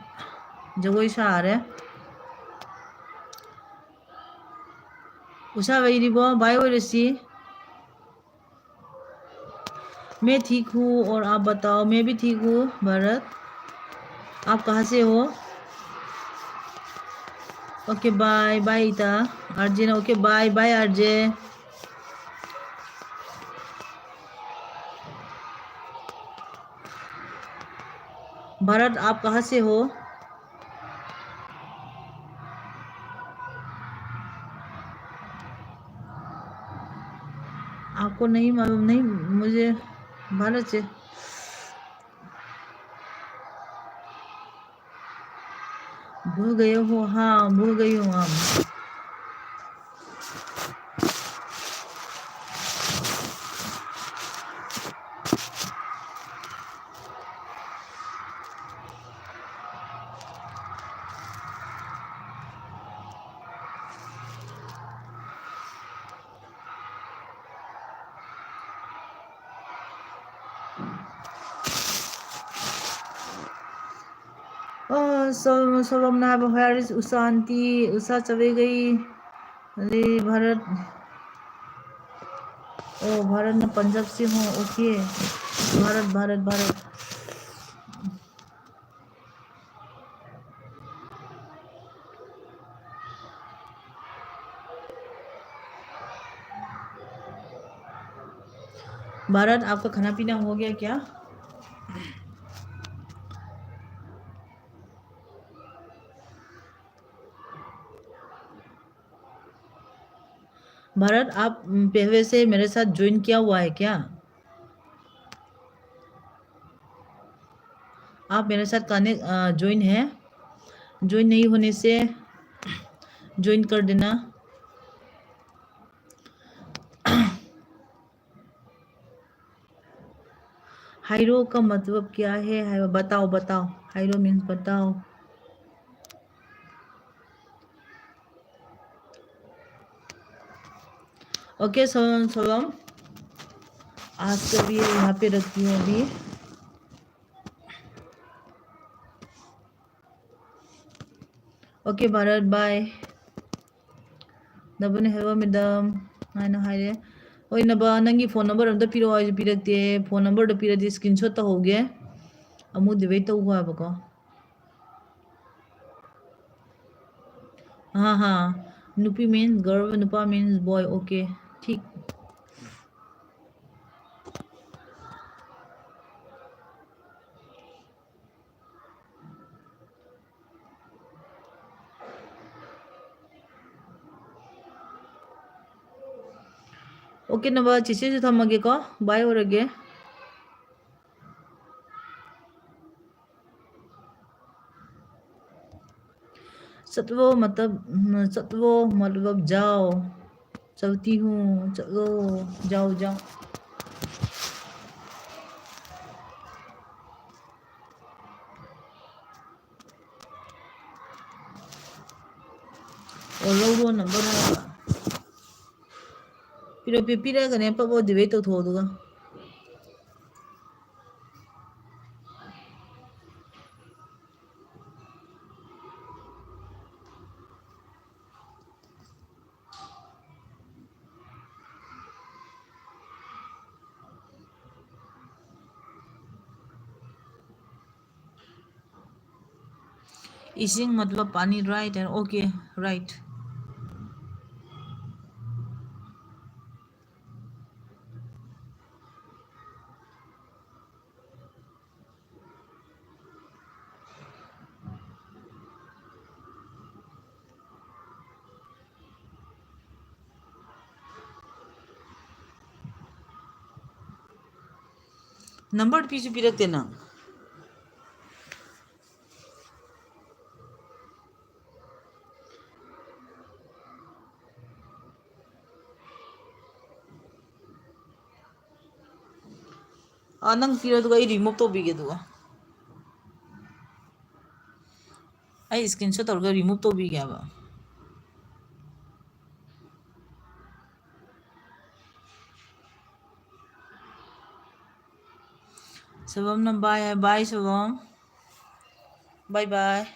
ꯖꯒꯣꯏ ꯁꯥꯔꯦ꯫ ꯎꯁꯥ ꯂꯩꯔꯤꯕꯣ? Bye ꯑꯣꯏꯔꯁꯤ꯫ मैं ठीक हूँ और आप बताओ? मैं भी ठीक हूँ भरत। आप कहाँ से हो? Okay, bye bye इता। आरजे ना, okay, bye bye RJ. Bharat, आप कहाँ से हो? आपको नहीं मालूम? नहीं, मुझे भारत से। भूल गए हो? हाँ, भूल गई हूँ हम। सोलम, सोलम ना, where is Usha aunty? Usha चली गई। अरे भारत, ओ भारत ना पंजाब से हूँ। ओके, भारत, भारत, भारत। भारत, आपका खाना पीना हो गया क्या? भारत, आप, उम, पहले से मेरे साथ ज्वाइन किया हुआ है क्या? आप मेरे साथ कनेक्ट, अ, ज्वाइन है? ज्वाइन नहीं होने से ज्वाइन कर देना। हाइरो का मतलब क्या है? हाइरो बताओ, बताओ। हाइरो मीन्स बताओ। ओके, सलोम, सलोम। आज के लिए यहाँ पे रखती हूँ अभी। Okay, Bharat, bye. ꯅꯕꯅ ꯍꯦꯜꯂꯣ ꯃꯦꯗꯥꯝ ꯍꯥꯏꯅ ꯍꯥꯏꯔꯦ꯫ ꯍꯣꯏ, ꯅꯕ, ꯅꯪꯒꯤ ꯐꯣꯟ ꯅꯝꯕꯔ ꯑꯝꯇ ꯄꯤꯔꯛꯑꯣ꯫ ꯑꯩꯁꯨ ꯄꯤꯔꯛꯇꯦ꯫ ꯐꯣꯟ ꯅꯝꯕꯔꯗꯣ ꯄꯤꯔꯗꯤ ꯁ꯭ꯀꯔꯤꯟ ꯁꯣꯠ ꯇꯧꯍꯧꯒꯦ꯫ ꯑꯃꯨꯛ ꯗꯤꯕꯦꯠ ꯇꯧ ꯍꯥꯏꯕꯀꯣ꯫ हाँ, हाँ। नुपी मीन्स गर्ल, नुपा मीन्स बॉय। ओके, ठीक। ओके नवा, ꯆꯤꯆꯦꯁꯨ ꯊꯝꯃꯒꯦꯀꯣ, ꯕꯥꯏ ꯑꯣꯏꯔꯒꯦ꯫ ꯆꯠꯂꯣ ꯃꯇꯝ, ꯆꯠꯂꯣ ꯃꯇꯂꯕ ꯖꯥꯎ꯫ चलती हूँ, चलो, जाओ, जाओ। ꯑꯣ, ꯂꯧꯔꯣ ꯅꯝꯕꯔ꯫ ꯄꯤꯔꯛ-, ꯄꯤ-, ꯄꯤꯔꯛꯑꯒꯅꯦ ꯄꯞ ꯄꯞ ꯗꯤꯕꯦꯠ ꯇꯧꯊꯣꯛꯑꯣ ꯑꯗꯨꯒ꯫ ꯏꯁꯤꯡ ꯃꯇꯂꯕ ꯄꯥꯅꯤ, right? And okay, right. Number ꯄꯤꯁꯨ ꯄꯤꯔꯛꯇꯦ ꯅꯪ꯫ ꯑꯥ, ꯅꯪ ꯄꯤꯔꯣ, ꯑꯗꯨꯒ ꯑꯩ remove ꯇꯧꯕꯤꯒꯦ꯫ ꯑꯗꯨꯒ ꯑꯩ screenshot ꯇꯧꯔꯒ remove ꯇꯧꯕꯤꯒꯦ ꯍꯥꯏꯕ꯫ ꯁꯣꯚꯝꯅ bye ꯍꯥꯏ꯫ Bye ꯁꯣꯚꯝ, bye bye꯫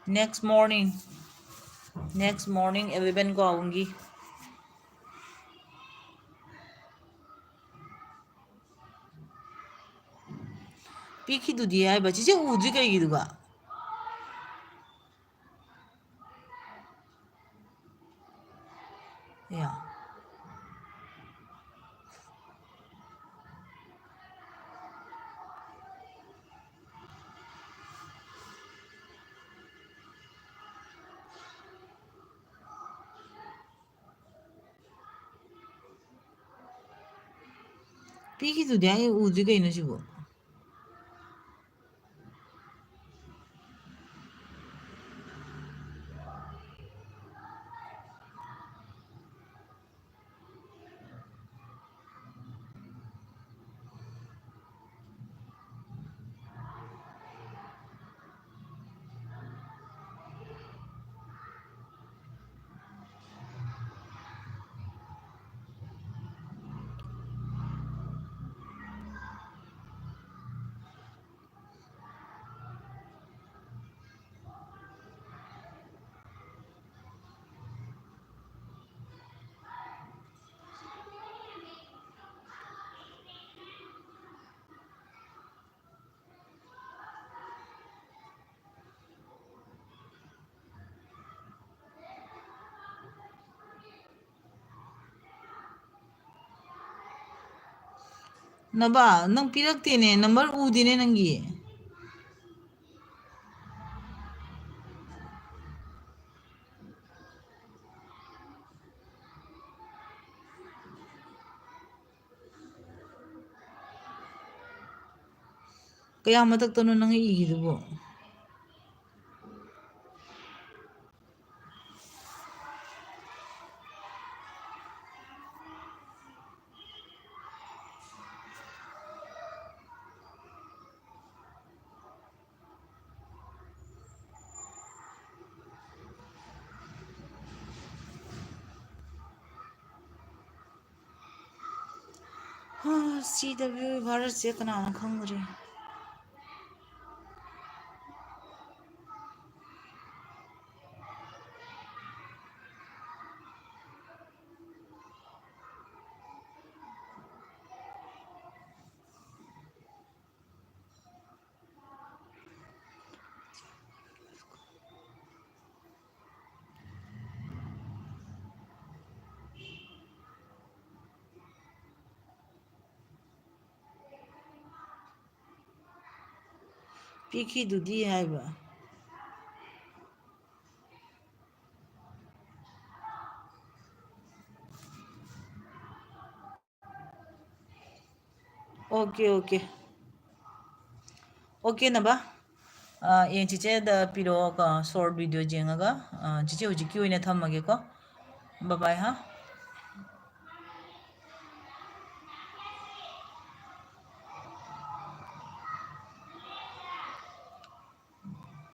Next morning, next morning eleven ꯀꯣ ꯑꯍꯨꯝꯒꯤ꯫ ꯄꯤꯈꯤꯗꯨꯗꯤ ꯍꯥꯏꯕ, ꯆꯤꯆꯦ ꯎꯗ꯭ꯔꯤ ꯀꯩꯒꯤꯗꯨꯕ? ꯑꯌꯥ꯫ ꯄꯤꯈꯤꯗꯨꯗꯤ ꯑꯩ ꯎꯗ꯭ꯔꯤ ꯀꯩꯅꯣ ꯁꯤꯕꯨ? ꯅꯕꯥ, ꯅꯪ ꯄꯤꯔꯛꯇꯦꯅꯦ, ꯅꯝꯕꯔ ꯎꯗꯦꯅꯦ ꯅꯪꯒꯤ꯫ ꯀꯌꯥ ꯃꯊꯛꯇꯅꯣ ꯅꯪ ꯏꯈꯤꯗꯨꯕꯣ? ꯁꯤ ꯗꯕ꯭ꯂꯤꯌꯨ ꯚꯥꯔꯠꯁꯦ ꯀꯅꯥꯅ ꯈꯪꯗ꯭ꯔꯤ? ꯄꯤꯈꯤꯗꯨꯗꯤ ꯍꯥꯏꯕ꯫ Okay, okay. ꯑꯣꯀꯦ, ꯅꯕ꯫ ꯑꯥ, ꯑꯦ, ꯆꯤꯆꯦꯗ ꯄꯤꯔꯛꯑꯣ, ꯀꯣ, ꯁꯣꯔꯠ ꯚꯤꯗꯤꯑꯣ ꯌꯦꯡꯉꯒ꯫ ꯑꯥ, ꯆꯤꯆꯦ ꯍꯧꯖꯤꯛꯀꯤ ꯑꯣꯏꯅ ꯊꯝꯃꯒꯦꯀꯣ꯫ ꯕꯥꯏ ꯕꯥꯏ, ꯍꯥ꯫